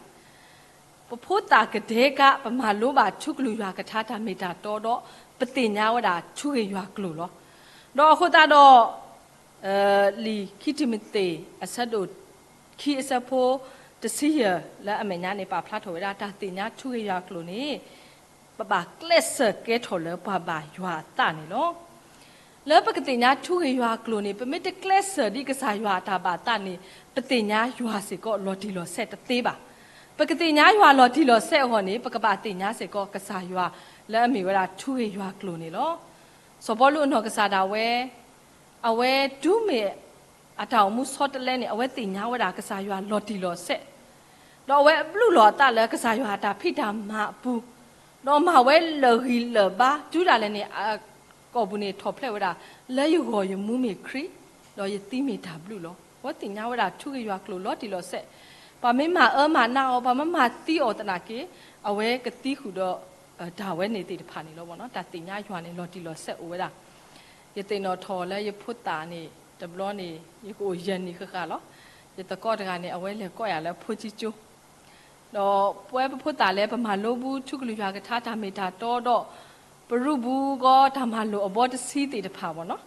ပဖိသၣ်ကဒဲကး ပမၤလိဘၣ်ထူကလုၢ်ယွၤကထါတၢ်မ့ၢ်တၢ်တီဒီး ပသ့ၣ်ညါဝဲဒၣ်ထူဂ့ၢ်ယွၤကျိာ်လီၤ. ဒီးအဃိသတးဒီး လံာ်ခံတံၤမသ့း အဆၢဒိၣ်ခံအဆၢဖိတဆံယဲၢ် လၢအမဲာ်ညါန့ၣ် ပာ်ဖျါထီၣ်ဝဲဒၣ် တၢ်သ့ၣ်ညါထူဂ့ၢ်ယွၤကျိာ်န့ၣ် ပဘၣ်ကျဲးစၢးကဲထီၣ်လၢပှၤဘၣ်ယွၤအသးန့ၣ်လီၤ. လၢပကသ့ၣ်ညါထူဂ့ၢ်ယွၤကျိာ်န့ၣ် ပမ့ၢ်တကျဲးစၢးဒ်ကစၢ်ယွၤအတၢ်ဘၣ်သးန့ၣ် ပသ့ၣ်ညါယွၤစ့ၢ်ကီးလီၤတံၢ်လီၤဆဲးတသ့ဘၣ်. ပကသ့ၣ်ညါယွၤလီၤတံၢ်လီၤဆဲးအဂီၢ်န့ၣ် ပကဘၣ်သ့ၣ်ညါစ့ၢ်ကီးကစၢ်ယွၤလၢအမ့ၢ်ဝဲဒၣ်ထူဂ့ၢ်ယွၤကျိာ်န့ၣ်လီၤ. စီၤပီလူးအနီၢ်ကစၢ်ဒၣ်ဝဲ အဝဲတုၤမ့ၢ်အတၢ်အိၣ်မူဆီတလဲန့ၣ် အဝဲသ့ၣ်ညါဝဲဒၣ်ကစၢ်ယွၤလီၤတံၢ်လီၤဆဲး, ဒီးအဝဲအဘျုးလီၤအသးလၢကစၢ်ယွၤအတၢ်ဖံးတၢ်မၤအပူၤ, ဒီးမၤဝဲလၢာ်ဂံၢ်လၢာ်ဘါ တုၤဒၣ်လဲာ်န့ၣ် အကိာ်ပူၤန့ၣ်ထီၣ်ဖျဲးဝဲဒၣ် လၢယဂီၢ်ယမူမ့ၢ်ခရံာ်, ဒီးယသံမ့ၢ်တၢ်ဘျုးလီၤ. အဝဲသ့ၣ်ညါဝဲဒၣ်ထူဂ့ၢ်ယွၤကျိာ်လီၤတံၢ်လီၤဆဲး, ပှၤမ့ၢ်မၤအၢမၤနးအီၤ ပှၤမ့ၢ်မၤသံအီၤသနာ်က့ အဝဲကသံဃုာ်ဒီး တၢ်ဝဲန့ၣ်သ့ၣ်တဖၣ်န့ၣ်လီၤ. တၢ်သ့ၣ်ညါယွၤန့ၣ်လီၤတံၢ်လီၤဆဲးအိၣ်ဝဲဒၣ်. ယသ့ၣ်နီၣ်ထီၣ်လၢယဖိသၣ်န့ၣ် တဘျီန့ၣ် ယကအိၣ်ယဲၢ်နံၣ်ဃၣ်ဃၣ်လီၤ. ယသကိးတဂၤန့ၣ် အဝဲလဲၤကိးယၤလၢဖိဆံကၠိ ဒီးပဝဲပဖိသၣ်လၢပမၤလိဘူးထူကလုၢ်ယွၤကထါတၢ်မ့ၢ်တၢ်တီဒီး ပရူးဘူးကီတၢ်မၤလိာ်အဘီတဆံသ့ၣ်တဖၣ်ဘၣ်နီၤ.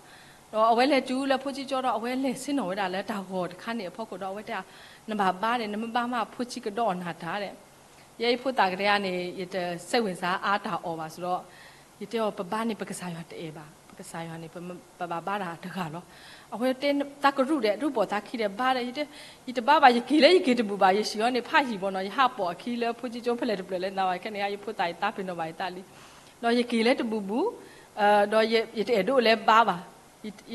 ဒီးအဝဲလဲၤတုၤလၢဖိဆံကၠိဒီး အဝဲလဲၤဆ့ၣ်နီၤဝဲဒၣ်လၢတၢ်ဂီၤတခါန့ၣ်အဖီခိၣ်ဒီး အဝဲတဲ နဘၣ်ဘါဒီး နမ့ၢ်ဘါမးဖိဆံကဒီးအီၣ်နၤတၢ်ဒီး ယဲယဖိသၣ်ကတဲန့ၣ် ယတစိတ်ဝင်စားအါတၢ်အီၣ်ဘၣ်စ့ၢ်ဒီး ယတဲအီၤ ပဘါန့ၣ် ပကစၢ်ယွၤတအဲၣ်ဘၣ်, ပကစၢ်ယွၤန့ၣ် ပဘၣ်ဘါတၢ်တဂၤလီၤ. အဝဲတဲသးကရူၢ်ဒီး ရူးပိာ်သးခံဒီး ဘါဒီး ယတဲ ယတဘါဘၣ်, ယက့ၤလၢယက့ၤတဘူၣ်ဘၣ်, ယဟံၣ်အီၤန့ၣ် ဖးယံာ်ဘၣ်နီၤ, ယဟးပိာ်အခံလၢဖိဆံကၠိဖဲလဲၣ်တဖျၢၣ်လဲၣ်နၤဘၣ်, ခဲန့ၣ် ယဖိသၣ်ယသးပ့ၤနီၣ်ဘၣ်ယသးလံ. ဒီးယက့ၤလၢတဘူၣ်ဘူၣ် ဒီးယတအဲၣ်ဒိးလၢဘါဘၣ်.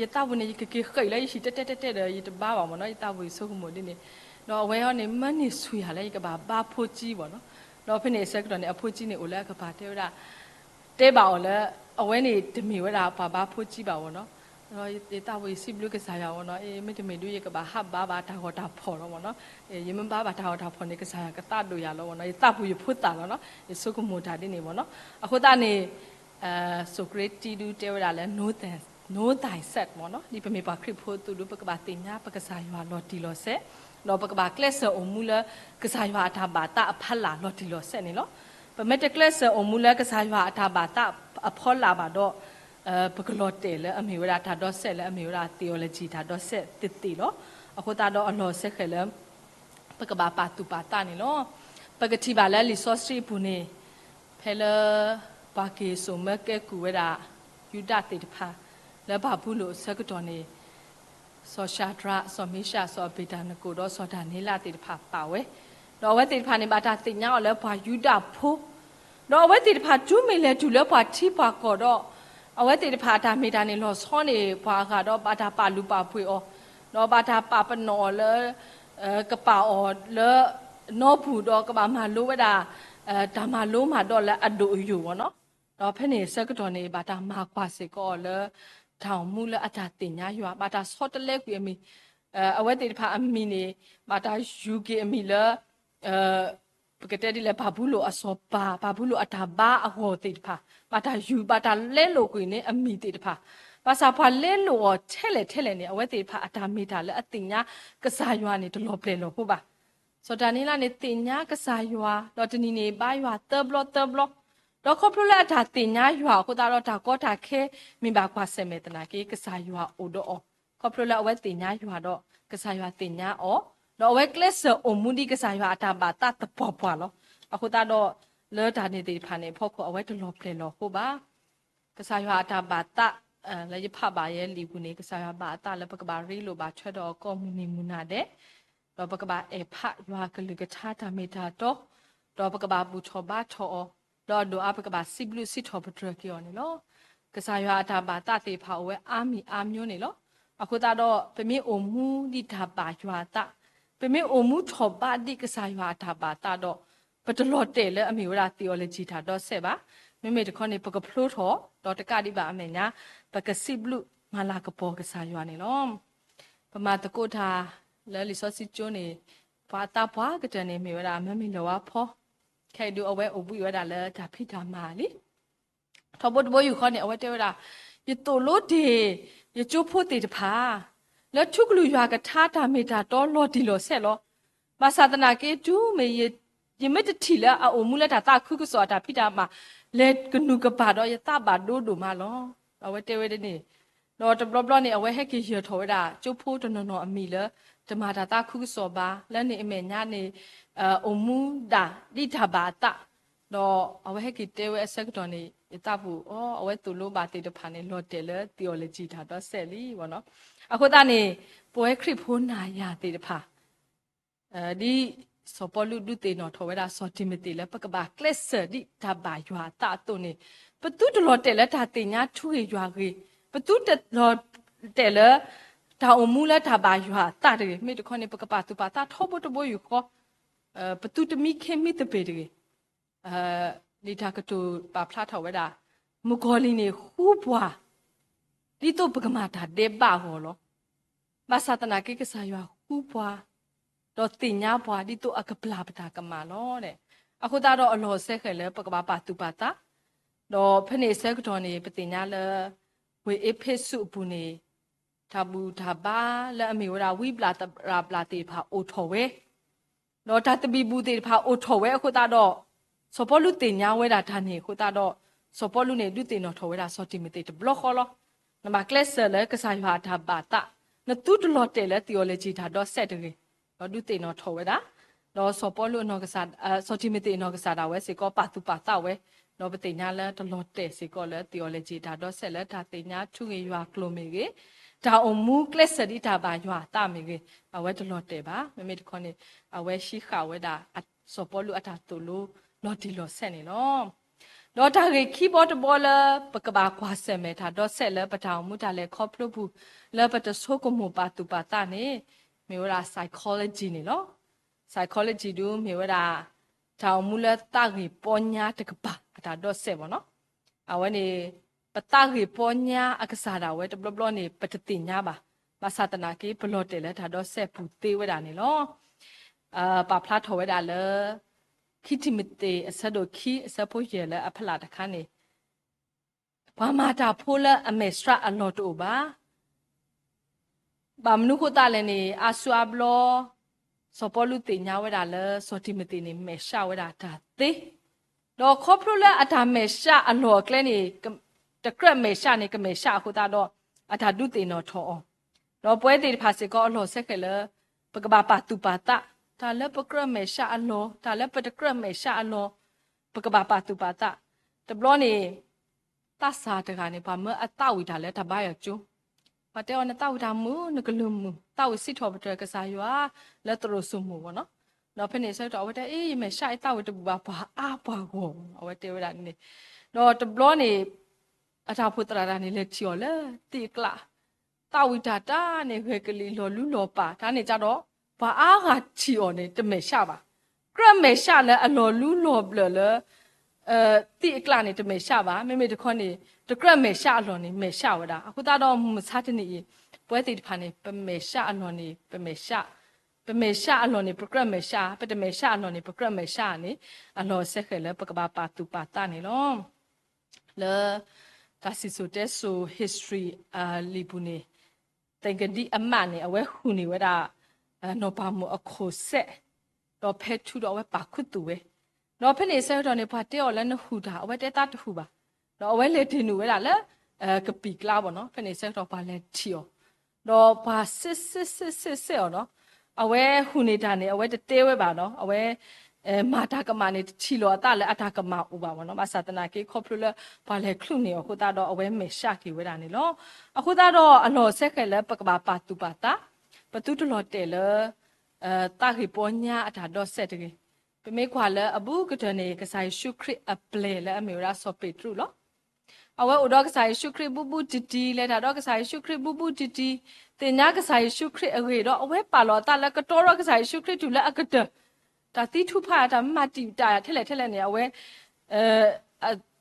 ယသးပူၤန့ၣ် ယကက့ၤဃဲးလၢယဟံၣ်တဲတဲတဲတဲဒီး ယတဘါဘၣ်မ့ၢ်နီၤ, ယသးပူၤယဆိကမိၣ်ဒ်န့ၣ်. ဒီးအဝဲအံၤန့ၣ် မၢန့ၢ်ဆူၣ်ယၤလၢယကဘၣ်ဘါဖိဆံဘၣ်နီၤ. ဒီးဖဲန့ၣ်အဆၢကတီၢ်န့ၣ် အဖိဆံန့ၣ်အိၣ်လၢအကပၤတဲဝဲဒၣ် တဲဘၣ်အီၤလၢ အဝဲန့ၣ်တမ့ၢ်ဝဲဒၣ်ပှၤဘါဖိဆံဘၣ်မ့ၢ်နီၤ. ဒီးယသးပူၤယစံးဘျုးကစၢ်ယွၤမ့ၢ်နီၤ, မ့တမ့ၢ်ဒုးယကဘၣ်ဟးဘါဘၣ်တၢ်ဂီၤတၢ်ဖီၣ်လီၤမ့ၢ်နီၤ. ယမ့ၢ်ဘါဘၣ်တၢ်ဂီၤတၢ်ဖီၣ်န့ၣ် ကစၢ်ယွၤကသးဒိၣ်ယၤလီၤမ့ၢ်နီၤ, ယသးပူၤယဖိသၣ်လီၤနီၤ, ယဆိကမိၣ်တၢ်ဒ်န့ၣ်မ့ၢ်နီၤ. အဃိသတးန့ၣ် စီၤကရ့တံဒုးတဲဝဲဒၣ်လၢ know thy, know thyself မ့ၢ်နီၤ, ဒ်ပမ့ၢ်ပှၤခရံာ်ဖိအသိးဒီး ပကဘၣ်သ့ၣ်ညါပကစၢ်ယွၤလီၤတံၢ်လီၤဆဲး, ဒီးပကဘၣ်ကျဲးစၢးအိၣ်မူလၢ ကစၢ်ယွၤအတၢ်ဘၣ်သးအဖီလာ်လီၤတံၢ်လီၤဆဲးန့ၣ်လီၤ. ပမ့ၢ်တကျဲးစၢးအိၣ်မူလၢကစၢ်ယွၤအတၢ်ဘၣ်သးအဖီလာ်ဘၣ်ဒီး ပကလီၤတဲာ်လၢအမ့ၢ်ဝဲဒၣ်တၢ်ဒီစဲးလၢအမ့ၢ်ဝဲဒၣ် theology တၢ်ဒီစဲးသ့ၣ်သ့ၣ်လီၤ. အဃိသတးဒီးအလီၢ်စဲဃဲၤလၢ ပကဘၣ်ပာ်သူၣ်ပာ်သးန့ၣ်လီၤ. ပကထံၣ်ဘၣ်လၢလံာ်စီဆှံအပူၤန့ၣ် ဖဲလၢ ပှၤက့ၤစိာ်မၢကဲကုၢ်ဝဲဒၣ် ယူဒၤသ့ၣ်တဖၣ် လၢဘၤဘူလိၣ်အဆၢကတီၢ်န့ၣ် စီၤၡၤဒြး, စီၤမ့ၡး, စီၤအဘ့းနကိၣ် ဒီးစီၤဒၤနံးယ့လးသ့ၣ်တဖၣ်ပာ်ဝဲ, ဒီးအဝဲသ့ၣ်တဖၣ်န့ၣ် ဘၣ်တၢ်သ့ၣ်ညါအီၤလၢပှၤယူဒၤဖိ ဒီးအဝဲသ့ၣ်တဖၣ်တုၤမ့ၢ်လဲၤတုၤလၢပှၤထံပှၤကီၢ်ဒီး အဝဲသ့ၣ်တဖၣ်အတၢ်မ့ၢ်တၢ်န့ၣ်လီၤဆီန့ၢ်ပှၤအဂၤဒီး ဘၣ်တၢ်ပာ်လုၢ်ပာ်ပှ့ၤအီၤ, ဒီးဘၣ်တၢ်ပာ်ပနီၣ်အီၤလၢ ကပာ်အီၤလၢ နီပူၤဒီးကဘၣ်မၤလိဝဲဒၣ် တၢ်မၤလိမၤဒိးလၢအဒိၣ်အယိာ်မ့ၢ်နီၤ. ဒီးဖဲန့ၣ်အဆၢကတီၢ်န့ၣ် ဘၣ်တၢ်မၤကွၢ်စ့ၢ်ကီးအီၤလၢ တၢ်အိၣ်မူလၢအတၢ်သ့ၣ်ညါယွၤ, ဘၣ်တၢ်ဆီတလဲကွံာ်အမံၤ, အဝဲသ့ၣ်တဖၣ်အမံၤန့ၣ် ဘၣ်တၢ်ယူၤက့ၤအမံၤလၢ ပကတဲဒ်လဲၣ် ဘၤဘူလိၣ်အစီၤပၤ, ဘၤဘူလိၣ်အတၢ်ဘါအဂီၢ်သ့ၣ်တဖၣ်, ဘၣ်တၢ်ယူၤ ဘၣ်တၢ်လဲလိာ်ကွံာ်န့ၢ်အမံၤသ့ၣ်တဖၣ်, ဘၣ်ဆၣ်ပှၤလဲလိာ်အီၤထဲလဲၣ်ထဲလဲၣ်န့ၣ် အဝဲသ့ၣ်တဖၣ်အတၢ်မ့ၢ်တၢ်လၢအသ့ၣ်ညါကစၢ်ယွၤန့ၣ် တလီၤပျဲၢ်လီၤဖိဘၣ်. စီၤဒၤနံးယ့လးန့ၣ် သ့ၣ်ညါကစၢ်ယွၤ, ဒီးတနံၤန့ၣ် ဘါယွၤသၢဘျီသၢဘျီ, ဒီးခီဖျိလၢအတၢ်သ့ၣ်ညါယွၤအဃိသတးဒီး တၢ်ကီတၢ်ခဲမ့ၢ်ဘၣ်ကွၢ်ဆၢၣ်မဲာ်သနာ်က့ ကစၢ်ယွၤအိၣ်ဒီးအီၤ, ခီဖျိလၢအဝဲသ့ၣ်ညါယွၤဒီး ကစၢ်ယွၤသ့ၣ်ညါအီၤ, ဒီးအဝဲကျဲးစၢးအိၣ်မူဒ်ကစၢ်ယွၤအတၢ်ဘၣ်သးသပှၢ်ပှၢ်လီၤ. အဃိသတးဒီး လၢတၢ်န့ၣ်သ့ၣ်တဖၣ်န့ၣ်အဖီခိၣ် အဝဲတလီၤပျဲၢ်လီၤဖိဘၣ်. ကစၢ်ယွၤအတၢ်ဘၣ်သး လၢယဖးဘၣ်ယဲလံာ်ပူၤန့ၣ် ကစၢ်ယွၤဘၣ်အသးလၢပကဘၣ်ရ့လိာ်ဘၣ်ထွဲဒီးအီၤကိးမုၢ်နံၤမုၢ်နၤဒဲး, ဒီးပကဘၣ်အဲၣ်ဖးယွၤအကလုၢ်ကထါတၢ်မ့ၢ်တၢ်တီ, ဒီးပကဘၣ်ဘူၣ်ထီၣ်ဘါထီၣ်အီၤ, ဒီးအဒိၣ်အါပကဘၣ်စံးဘျုးစံးထီၣ်ပတြၢၤက့ၤအီၤန့ၣ်လီၤ. ကစၢ်ယွၤအတၢ်ဘၣ်သးသ့ၣ်တဖၣ်အိၣ်ဝဲအါမံၤအါမျိၤန့ၣ်လီၤ. အဃိသတးဒီး ပမ့ၢ်အိၣ်မူဒ်တၢ်ဘၣ်ယွၤအသး, ပမ့ၢ်အိၣ်မူထီၣ်ဘးဒ်ကစၢ်ယွၤအတၢ်ဘၣ်သးဒီး ပတလီၤတဲာ်လၢအမ့ၢ်ဝဲဒၣ် theology တၢ်ဒီစဲးဘၣ်. မ့မ့ၢ်တခီန့ၣ် ပကဖျိထီၣ်, ဒီးတကးဒံးဘၣ်အမဲာ်ညါ ပကစံးဘျုးမၤလၤကပီၤကစၢ်ယွၤန့ၣ်လီၤ. ပမၤသကိးတၢ်လၢလံာ်စီဆှံကၠိန့ၣ် ပှၤအသးပှၢ်ကတၢၢ်န့ၣ် မ့ၢ်ဝဲဒၣ်မၢမ့ၢ်လၢၤဝါဖီ, ခဲအံၤဒုးအဝဲအိၣ်ဘှံးဝဲဒၣ်လၢတၢ်ဖံးတၢ်မၤလံ. ထီဘိတဘိယူၢ်ဃီန့ၣ် အဝဲတဲဝဲဒၣ်, ယသိၣ်လိတ့ၢ် ယကၠိဖိသ့ၣ်တဖၣ် လၢထူကလုၢ်ယွၤကထါတၢ်မ့ၢ်တၢ်တီလီၤတံၢ်လီၤဆဲးလီၤ. ဘၣ်ဆၣ်သနာ်က့ တုၤမ့ၢ် ယမ့ၢ်တထံၣ်လၢအအိၣ်မူလၢတၢ်သးခုကစီၣ်အတၢ်ဖံးတၢ်မၤ လဲၤကနူၤကပၤဒီးယသးဘၣ်ဒိဒိၣ်မးလီၤ. အဝဲတဲဝဲဒ်န့ၣ်, ဒီးတဘျီဘျီန့ၣ် အဝဲဟဲက့ၤယၢၤထီၣ်ဝဲဒၣ် ကၠိဖိတနီၤနီၤအမံၤလၢ တမၤတၢ်သးခုကစီၣ်ဘၣ်, လၢန့ၣ်အမဲာ်ညါန့ၣ် အိၣ်မူဒၣ်ဒ်တၢ်ဘၣ်အသး, ဒီးအဝဲဟဲက့ၤတဲဝဲအဆၢကတီၢ်န့ၣ် ယသးပူၤအီၤ အဝဲသိၣ်လိဘၣ်သ့ၣ်တဖၣ်န့ၣ် လီၤတဲာ်လၢ theology တၢ်ဒီစဲးလံ. အဃိသတးန့ၣ် ပဝဲခရံာ်ဖိနၤယၤသ့ၣ်တဖၣ် ဒ်စီၤပီလူးဒုးသ့ၣ်နီၣ်ထီၣ်ဝဲဒၣ်စီၤတံၤမသ့းလၢ ပကဘၣ်ကျဲးစၢးဒ်တၢ်ဘၣ်ယွၤအသးအသိးန့ၣ်, ပသုတလီၤတဲာ်လၢတၢ်သ့ၣ်ညါထူဂ့ၢ်ယွၤဂ့ၤ, ပသုတလီၤတဲာ်လၢ တၢ်အိၣ်မူလၢတၢ်ဘၣ်ယွၤအသးတဂ့ၤ. မ့ၢ်တခီန့ၣ် ပကပာ်သူၣ်ပာ်သးထီဘိတဘိယူၢ်ဃီ ပသုတမံခ့မံသပ့ၤတဂ့ၤ. လံာ်တၢ်ကတိၤပာ်ဖျါထီၣ်ဝဲဒၣ်, မုၣ်ကီၤလံၢ်န့ၣ်ဃူပှၤ ဒ်သိးပကမၤတၢ်ဒဲးဘးအဂီၢ်လီၤ. ဘၣ်ဆၣ်သနာ်က့ ကစၢ်ယွၤဃူပှၤ ဒီးသ့ၣ်ညါပှၤ ဒ်သိးအကပျၢ်ပတၢ်ကမၣ်လီၤ. အဃိသတးဒီးအလီၢ်စဲဃဲၤလၢပကဘၣ်ပာ်သူၣ်ပာ်သး, ဒီးဖဲန့ၣ်အဆၢကတီၢ်န့ၣ် ပသ့ၣ်ညါလၢ ဝ့ၢ်အ့းဖ့းစူးအပူၤန့ၣ် တၢ်ဘူၣ်တၢ်ဘါလၢအမ့ၢ်ဝဲဒၣ် ဝံဘျၣ်သရၣ်ဘျၣ်သ့ၣ်တဖၣ်အိၣ်ထီၣ်ဝဲ ဒီးတၢ်သဘံၣ်ဘုၣ်သ့ၣ်တဖၣ်အိၣ်ထီၣ်ဝဲအဃိသတးဒီး, စီၤပီလူးသ့ၣ်ညါဝဲဒၣ်တၢ်န့ၣ်အဃိသတးဒီး, စီၤပီလူးန့ၣ်ဒုးသ့ၣ်နီၣ်ထီၣ်ဝဲဒၣ်စီၤတံၤမသ့းတဘျီဃီလီၤ. နဘၣ်ကျဲးစၢးလၢကစၢ်ယွၤအတၢ်ဘၣ်သး, နသုတလီၤတဲာ်လၢ theology တၢ်ဒီစဲးတဂ့ၤ, ဒီးဒုးသ့ၣ်နီၣ်ထီၣ်ဝဲဒၣ်, ဒီးစီၤပီလူးအနီၢ်ကစၢ်, စီၤတံၤမသ့းအနီၢ်ကစၢ်ဒၣ်ဝဲစ့ၢ်ကီးပာ်သူၣ်ပာ်သးဝဲ, ဒီးပသ့ၣ်ညါလၢတလီၤတဲာ်စ့ၢ်ကီးလၢ theology တၢ်ဒီစဲးလၢတၢ်သ့ၣ်ညါထူဂ့ၢ်ယွၤကျိာ်မ့ၢ်ဂ့ၤ, တၢ်အိၣ်မူကျဲးစၢးဒ်တၢ်ဘၣ်ယွၤအသးမ့ၢ်ဂ့ၤ, အဝဲတလီၤတဲာ်ဘၣ်. မ့မ့ၢ်တခီန့ၣ်, အဝဲဟံးဃာ်ဝဲဒၣ် စီၤပီလူးအတၢ်သိၣ်လိလီၤတံၢ်လီၤဆဲးန့ၣ်လီၤ. ဒီးတၢ်ဂ့ၢ်ခံဘီတဘီလၢ ပကဘၣ်ကွၢ်ဆၢၣ်မဲာ်တၢ်ဒီစဲးလၢပတၢ်အိၣ်မူတၢ်လဲၤခီဖျိပူၤ, လၢပတဆိကမိၣ်ပာ်သူၣ်ပာ်သးန့ၣ်, မ့ၢ်ဝဲဒၣ် psychology န့ၣ်လီၤ. psychology ဒုးမ့ၢ်ဝဲဒၣ် တၢ်အိၣ်မူလၢသးဂ့ၢ်ပီညါတကပၤအတၢ်ဒီစဲးဘၣ်နီၤ. အဝဲန့ၣ် ပသးဂ့ၢ်ပီညါအကစၢ်ဒၣ်ဝဲတဘျီဘျီန့ၣ် ပတသ့ၣ်ညါဘၣ်. ဘၣ်ဆၣ်သနာ်က့ ပလီၤတဲာ်လၢတၢ်ဒီစဲးပူၤသ့ဝဲဒၣ်န့ၣ်လီၤ. ပာ်ဖျါထီၣ်ဝဲဒၣ်လၢ ခံတံၤမသ့းအဆၢဒိၣ်ခံအဆၢဖိယဲၢ်လၢအဖီလာ်တခါန့ၣ်, ပှၤမၤတၢ်ဖိလၢအမဲာ်ဆှးအလီၢ်တအိၣ်ဘၣ်. ဘၣ်မနုၤဃိသတးလဲၣ်န့ၣ် အါစုအါဘျီ စီၤပီလူးသ့ၣ်ညါဝဲဒၣ်လၢစီၤတံၤမသ့းန့ၣ် မဲာ်ဆှးဝဲဒၣ်တၢ်သ့, ဒီးခီဖျိလၢအတၢ်မဲာ်ဆှးအလီၢ်အကျဲန့ၣ် တကြၢးမဲာ်ဆှးန့ၣ် ကမဲာ်ဆှးအဃိသတးဒီး အတၢ်ဒုးသ့ၣ်နီၣ်ထီၣ်အီၤ, ဒီးပဝဲသ့ၣ်တဖၣ်စ့ၢ်ကီးအလီၢ်စဲဃဲးလၢ ပကဘၣ်ပာ်သူၣ်ပာ်သး, တၢ်လၢပကြၢးမဲာ်ဆှးအလီၢ်, တၢ်လၢပတကြၢးမဲာ်ဆှးအလီၢ်, ပကဘၣ်ပာ်သူၣ်ပာ်သး. တဘျီန့ၣ် သးစၢ်တဂၤန့ၣ် ပှၤမၢအသးဝံၣ်တၢ်လၢတၢ်ဘါယွၤကၠိ, ပှၤတဲအီၤ နသးဝံၣ်တၢ်မုာ် နကလုၢ်မုာ်, သးဝံၣ်စံးထီၣ်ပတြၢၤကစၢ်ယွၤလၢသရိာ်စိမိၢ်ဘၣ်နီၤ. ဒီးဖဲန့ၣ်ဆၢကတီၢ် အဝဲတဲ အ့ ယမဲာ်ဆှးအသးဝံၣ်တဘူၣ်ဘၣ် ပှၤအါပှၤဂီၢ်ဘၣ်နီၤ, အဝဲတဲဝဲဒၣ်န့ၣ်. ဒီးတဘျီန့ၣ် အတၢ်အိၣ်ဖှိၣ်သရၣ်တဂၤန့ၣ် လဲၤထံၣ်အီၤလၢသ့ၣ်အကျး, သးဝံၣ်တၢ်တၢ်န့ၣ် ဂဲၤကလံၣ်လီၤလူလီၤပာ်တၢ်န့ၣ်ကဒီး, ပှၤအါဂၤထံၣ်အီၤန့ၣ် တမဲာ်ဆှးဘၣ်. ကြၢးမဲာ်ဆှးလၢအလီၤလူလီၤဘျၢၣ်လၢ သ့ၣ်အကျးန့ၣ် တမဲာ်ဆှးဘၣ်. မ့မ့ၢ်တခီန့ၣ် တကြၢးမဲာ်ဆှးအလီၢ်န့ၣ် မဲာ်ဆှးဝဲဒၣ်. အဃိသတးဒီး မုၢ်မဆါတနံၤအံၤ ပဝဲသ့ၣ်တဖၣ်န့ၣ် ပမဲာ်ဆှးအလီၢ်န့ၣ် ပမဲာ်ဆှး, ပမဲာ်ဆှးအလီၢ်န့ၣ် ပကြၢးမဲာ်ဆှး, ပတမဲာ်ဆှးအလီၢ်န့ၣ် ပကြၢးမဲာ်ဆှးန့ၣ် အလီၢ်စဲဃဲးလၢပကဘၣ်ပာ်သူၣ်ပာ်သးန့ၣ်လီၤ. လၢ တၢ်စံၣ်စိၤတဲစိၤ history အလံာ်ပူၤန့ၣ် သင်္ကန်းအမတ်န့ၣ် အဝဲဟူးန့ၢ်ဝဲဒၣ် နီၢ်ပၤမိၢ်အခိၣ်စဲး, ဒီးဖဲထူဒီးအဝဲပာ်ခူသူၣ်ဝဲ, ဒီးဖဲန့ၣ်ဆၢကတီၢ်န့ၣ် ပှၤတဲအီၤလၢနဟူးတၢ် အဝဲတဲသးတဟူးဘၣ်, ဒီးအဝဲလဲၤတ့ၢ်နုာ်ဝဲဒၣ်လၢ ကပံာ်ကျါဘၣ်နီၤ. ဖဲန့ၣ်ဆၢကတီၢ်ပှၤလဲၤထံၣ်အီၤ, ဒီးပှၤစ့စ့စ့စ့စ့အီၤနီၤ. အဝဲဟူးန့ၢ်တၢ်န့ၣ် အဝဲတတဲဝဲဘၣ်နီၤ, အဝဲ မၤတၢ်ကမၣ်န့ၣ် တထံၣ်လီၤအသးလၢအတၢ်ကမၣ်အိၣ်ဘၣ်ဘၣ်နီၤ. ဘၣ်ဆၣ်သနာ်က့ ခီဖျိလၢပှၤလဲၤချုးန့ၢ်အီၤအဃိသတးဒီး အဝဲမဲာ်ဆှးက့ၤဝဲဒၣ်န့ၣ်လီၤ. အဃိသတးဒီး အလီၢ်စဲဃဲးလၢပကဘၣ်ပာ်သူၣ်ပာ်သး, ပသုတလီၤတဲာ်လၢ သးဂ့ၢ်ပီညါအတၢ်ဒီစဲးတဂ့ၤ. ပမ့ၢ်ကွၢ်လၢအဘူးကတၢၢ်န့ၣ် ကစၢ်ယ့ၣ်ၡူးခရံာ်အပျဲၢ်လၢအမ့ၢ်ဝဲဒၣ်စီၤပ့းတရူးလီၤ. အဝဲအိၣ်ဒီးကစၢ်ယ့ၣ်ၡူးခရံာ်ဘူးဘူးတံၢ်တံၢ်, လဲၤတၢ်ဒီးကစၢ်ယ့ၣ်ၡူးခရံာ်ဘူးဘူးတံၢ်တံၢ်, သ့ၣ်ညါကစၢ်ယ့ၣ်ၡူးခရံာ်အဂ့ၢ်ဒီး အဝဲပာ်လီၤအသးလၢကတီဒီးကစၢ်ယ့ၣ်ၡူးခရံာ်တုၤလၢအကတၢၢ်, တၢ်သံထုးဖး တၢ်မၤတံာ်တာ်ထဲလဲၣ်ထဲလဲၣ်န့ၣ် အဝဲ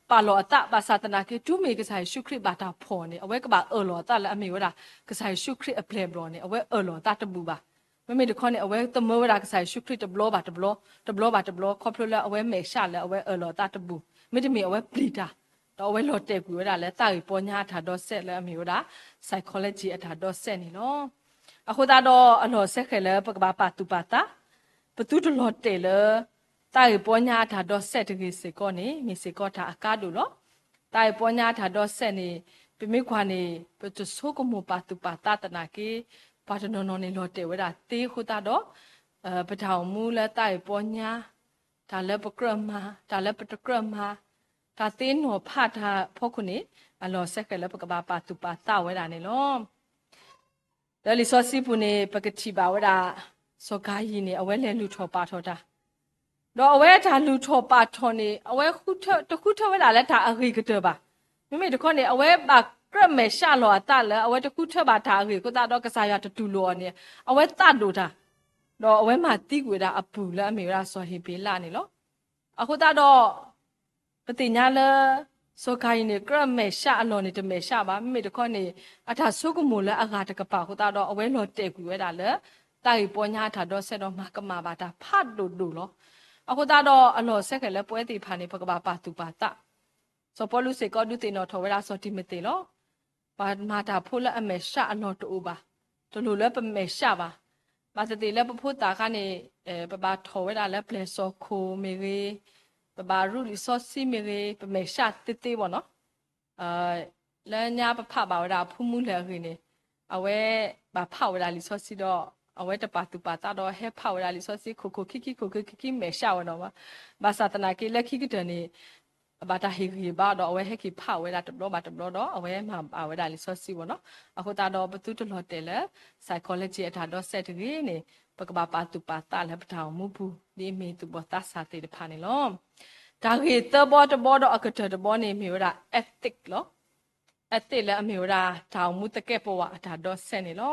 ပာ်လီၤအသး. ဘၣ်ဆၣ်သနာ်က့ တုၤမ့ၢ်ကစၢ်ယ့ၣ်ၡူးခရံာ်ဘၣ်တၢ်ဖီၣ်န့ၣ် အဝဲကဘၣ်အၢၣ်လီၤအသးလၢအမ့ၢ်ဝဲဒၣ် ကစၢ်ယ့ၣ်ၡူးခရံာ်အပျဲၢ်အဘီၣ်န့ၣ် အဝဲအၢၣ်လီၤအသးတဘူၣ်ဘၣ်. မ့မ့ၢ်တခီန့ၣ် အဝဲသမၢဝဲဒၣ်ကစၢ်ယ့ၣ်ၡူးခရံာ်တဘျီဘၣ်တဘျီ, တဘျီဘၣ်တဘျီ ခီဖျိလၢအဝဲမဲာ်ဆှးလၢအဝဲအၢၣ်လီၤအသးတဘူၣ်, မ့တမ့ၢ်အဝဲပျံၤတၢ်, ဒီးအဝဲလီၤတဲာ်ကွံာ်ဝဲဒၣ်လၢသးဂ့ၢ်ပီညါအတၢ်ဒီစဲးလၢအမ့ၢ်ဝဲဒၣ် psychology အတၢ်ဒီစဲးန့ၣ်လီၤ. အဃိသတးဒီး အလီၢ်စဲဃဲးလၢပကဘၣ်ပာ်သူၣ်ပာ်သး, ပသုတလီၤတဲာ်လၢ သးဂ့ၢ်ပီညါအတၢ်ဒီစဲးတဂ့ၤစ့ၢ်ကီးန့ၣ် မ့ၢ်စ့ၢ်ကီးတၢ်အကါဒိၣ်လီၤ. သးဂ့ၢ်ပီညါအတၢ်ဒီစဲးန့ၣ် ပမ့ၢ်ကွၢ်န့ၣ် ပတဆိကမိၣ်ပာ်သူၣ်ပာ်သးသနာ်က့ ပှၤတနီၤနီၤန့ၣ်လီၤတဲာ်ဝဲဒၣ်သ့အဃိသတးဒီး ပတၢ်အိၣ်မူလၢသးဂ့ၢ်ပီညါ, တၢ်လၢပကြၢးမၤ, တၢ်လၢပတကြၢးမၤ, တၢ်သ့နီၤဖးတၢ်ဖီခိၣ်န့ၣ် အလီၢ်စဲဃဲးလၢပကဘၣ်ပာ်သူၣ်ပာ်သးဝဲဒၣ်န့ၣ်လီၤ. လၢလံာ်စီဆှံပူၤန့ၣ် ပကထံၣ်ဘၣ်ဝဲဒၣ် စီၤကၤယံၣ်န့ၣ် အဝဲလဲၤလုၢ်ထီၣ်ပာ်ထီၣ်တၢ်, ဒီးအဝဲတၢ်လုၢ်ထီၣ်ပာ်ထီၣ်န့ၣ် အဝဲတဃုထၢဝဲဒၣ်လၢတၢ်အဂ့ၤကတၢၢ်ဘၣ်. မ့မ့ၢ်တခီန့ၣ် အဝဲဘၣ်ကြၢးမဲာ်ဆှးလီၤအသးလၢ အဝဲတဃုထၢဘၣ်တၢ်အဂ့ၤအဃိသတးဒီး ကစၢ်ယွၤတတူၢ်လိာ်အီၤန့ၣ် အဝဲသးဒိၣ်တၢ်, ဒီးအဝဲမၤသံကွံာ်ဝဲဒၣ်အပုၢ်လၢအမ့ၢ်ဝဲဒၣ်စီၤဟ့းဘ့းလးန့ၣ်လီၤ. အဃိသတးဒီး ပသ့ၣ်ညါလၢ စီၤကၤယံၣ်န့ၣ် ကြၢးမဲာ်ဆှးအလီၢ်န့ၣ် တမဲာ်ဆှးဘၣ်. မ့မ့ၢ်တခီန့ၣ် အတၢ်ဆိကမိၣ်လၢအဂၤတကပၤအဃိသတးဒီး အဝဲလီၤတဲာ်ကွံာ်ဝဲဒၣ်လၢ သးဂ့ၢ်ပီညါအတၢ်ဒီစဲးဒီး မၤကမၣ်ဘၣ်တၢ်ဖးဒိၣ်ဒိၣ်လီၤ. အဃိသတးဒီး အလီၢ်စဲဃဲးလၢပဝဲသ့ၣ်တဖၣ်န့ၣ် ပကဘၣ်ပာ်သူၣ်ပာ်သး. စီၤပီလူးစ့ၢ်ကီးဒုးသ့ၣ်နီၣ်ထီၣ်ဝဲဒၣ်စီၤတံၤမသ့းလီၤ. ပှၤမၤတၢ်ဖိလၢအမဲာ်ဆှးအလီၢ်တအိၣ်ဘၣ်. တလိၣ်လၢပမဲာ်ဆှးဘၣ်. ဘၣ်သ့ၣ်သ့ၣ်လၢပဖိသၣ်အခါန့ၣ် ပဘၣ်ထီၣ်ဝဲဒၣ်လၢပျဲၢ်စီၢ်ခိၣ်မ့ၢ်ဂ့ၤ, ပဘၣ်ရူလံာ်စီဆှံမ့ၢ်ဂ့ၤ, ပမဲာ်ဆှးသ့သ့ဘၣ်နီၤ. လၢညါပဖးဘၣ်ဝဲဒၣ်အဖိမုၣ်လၢအဂ့ၢ်န့ၣ် အဝဲဘၣ်ဖးဝဲဒၣ်လံာ်စီဆှံဒီး အဝဲတပာ်သူၣ်ပာ်သးဒီး ဟဲဖးဝဲဒၣ်လံာ်စီဆှံ ခိၣ်ခိၣ်ခံခံ ခိၣ်ခံခံခံ မဲာ်ဆှးဝဲနီၤ. ဘၣ်ဆၣ်သနာ်က့လၢခံကတၢၢ်န့ၣ် ဘၣ်တၢ်ဟ့ၣ်ဂံၢ်ဘါဒီး အဝဲဟဲက့ၤဖးဝဲဒၣ်တဘျီဘၣ်တဘျီဒီး အဝဲမၤဘၣ်ဝဲဒၣ်လံာ်စီဆှံဘၣ်နီၤ. အဃိသတးဒီး ပသုတလီၤတဲာ်လၢ psychology အတၢ်ဒီစဲးတဂ့ၤန့ၣ် ပကဘၣ်ပာ်သူၣ်ပာ်သးလၢပတၢ်အိၣ်မူပူၤ ဒ်အမ့ၢ်သူၣ်ဘီၣ်သးစၢ်သ့ၣ်တဖၣ်န့ၣ်လီၤ. တၢ်ဂ့ၢ်သၢဘီတဘီဒီးအကတၢၢ်တဘီန့ၣ် မ့ၢ်ဝဲဒၣ် ethic လီၤ. ethic လၢအမ့ၢ်ဝဲဒၣ် တၢ်အိၣ်မူသကဲာ်ပဝးအတၢ်ဒီစဲးန့ၣ်လီၤ.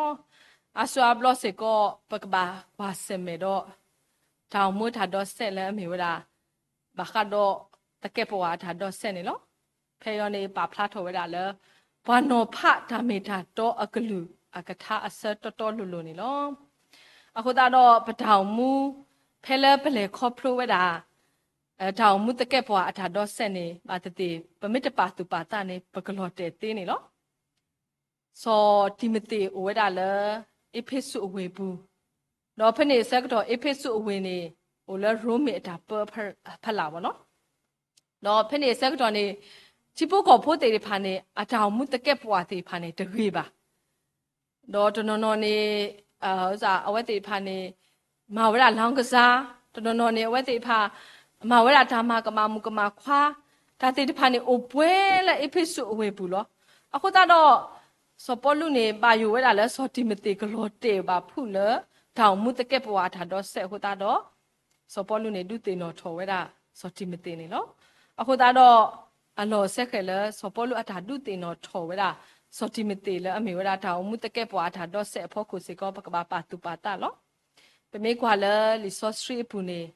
အါစုအါဘျီစ့ၢ်ကီး ပကဘၣ်ကွၢ်ဆၢၣ်မဲာ်ဒီး တၢ်အိၣ်မူတၢ်ဒီစဲးလၢအမ့ၢ်ဝဲဒၣ် ဘၣ်ဃးဒီးသကဲာ်ပဝးအတၢ်ဒီစဲးန့ၣ်လီၤ. ဖဲအံၤန့ၣ် ပာ်ဖျါထီၣ်ဝဲဒၣ်လၢ ပှၤနီၤဖးတၢ်မ့ၢ်တၢ်တီအကလုၢ်အကထါအဆၢတီတီလိၤလိၤန့ၣ်လီၤ. အဃိသတးဒီး ပတၢ်အိၣ်မူ ဖဲလၢပလဲၤခီဖျိဝဲဒၣ် တၢ်အိၣ်မူသကဲာ်ပဝးအတၢ်ဒီစဲးန့ၣ် ဘၣ်သ့ၣ်သ့ၣ် ပမ့ၢ်တပာ်သူၣ်ပာ်သးန့ၣ် ပကလီၤတဲာ်သ့န့ၣ်လီၤ. စီၤတံၤမသ့းအိၣ်ဝဲဒၣ်လၢ အ့းဖ့းစူးအဝ့ၢ်ပူၤ, ဒီးဖဲန့ၣ်အဆၢကတီၢ် အ့းဖ့းစူးအဝ့ၢ်န့ၣ် အိၣ်လၢရိမ့ၤအတၢ်ပၢဖီလာ်ဘၣ်နီၤ. ဒီးဖဲန့ၣ်အဆၢကတီၢ်န့ၣ် ထံဖိကီၢ်ဖိသ့ၣ်တဖၣ်န့ၣ် အတၢ်အိၣ်မူသကဲာ်ပဝးသ့ၣ်တဖၣ်န့ၣ် တဂ့ၤဘၣ်. ဒီးတနီၤနီၤန့ၣ် အဝဲသ့ၣ်တဖၣ်န့ၣ် မၤဝဲဒၣ်လီကစၢ်, တနီၤနီၤန့ၣ် အဝဲသ့ၣ်တဖၣ် မၤဝဲဒၣ်တၢ်မၤကမၣ်မုၣ်ကမၣ်ခွါ, တၢ်သ့ၣ်တဖၣ်န့ၣ် အိၣ်ပှဲၤလၢအ့းဖ့းစူးအဝ့ၢ်ပူၤလီၤ. အဃိသတးဒီး စီၤပီလူးန့ၣ် ဘၣ်ယိၣ်ဝဲဒၣ်လၢစီၤတံၤမသ့းကလီၤတဲာ်ဘၣ်ဖုးလၢ တၢ်အိၣ်မူသကဲာ်ပဝးအတၢ်ဒီစဲးအဃိသတးဒီး စီၤပီလူးန့ၣ် ဒုးသ့ၣ်နီၣ်ထီၣ်ဝဲဒၣ်စီၤတံၤမသ့းန့ၣ်လီၤ. အဃိသတးဒီး အလီၢ်စဲဃဲၤလၢစီၤပီလူးအတၢ်ဒုးသ့ၣ်နီၣ်ထီၣ်ဝဲဒၣ် စီၤတံၤမသ့းလၢအမ့ၢ်ဝဲဒၣ်တၢ်အိၣ်မူသကဲာ်ပဝးအတၢ်ဒီစဲးအဖီခိၣ်စ့ၢ်ကီး ပကဘၣ်ပာ်သူၣ်ပာ်သးလီၤ. ပမ့ၢ်ကွၢ်လၢလံာ်စီဆှံအပူၤန့ၣ်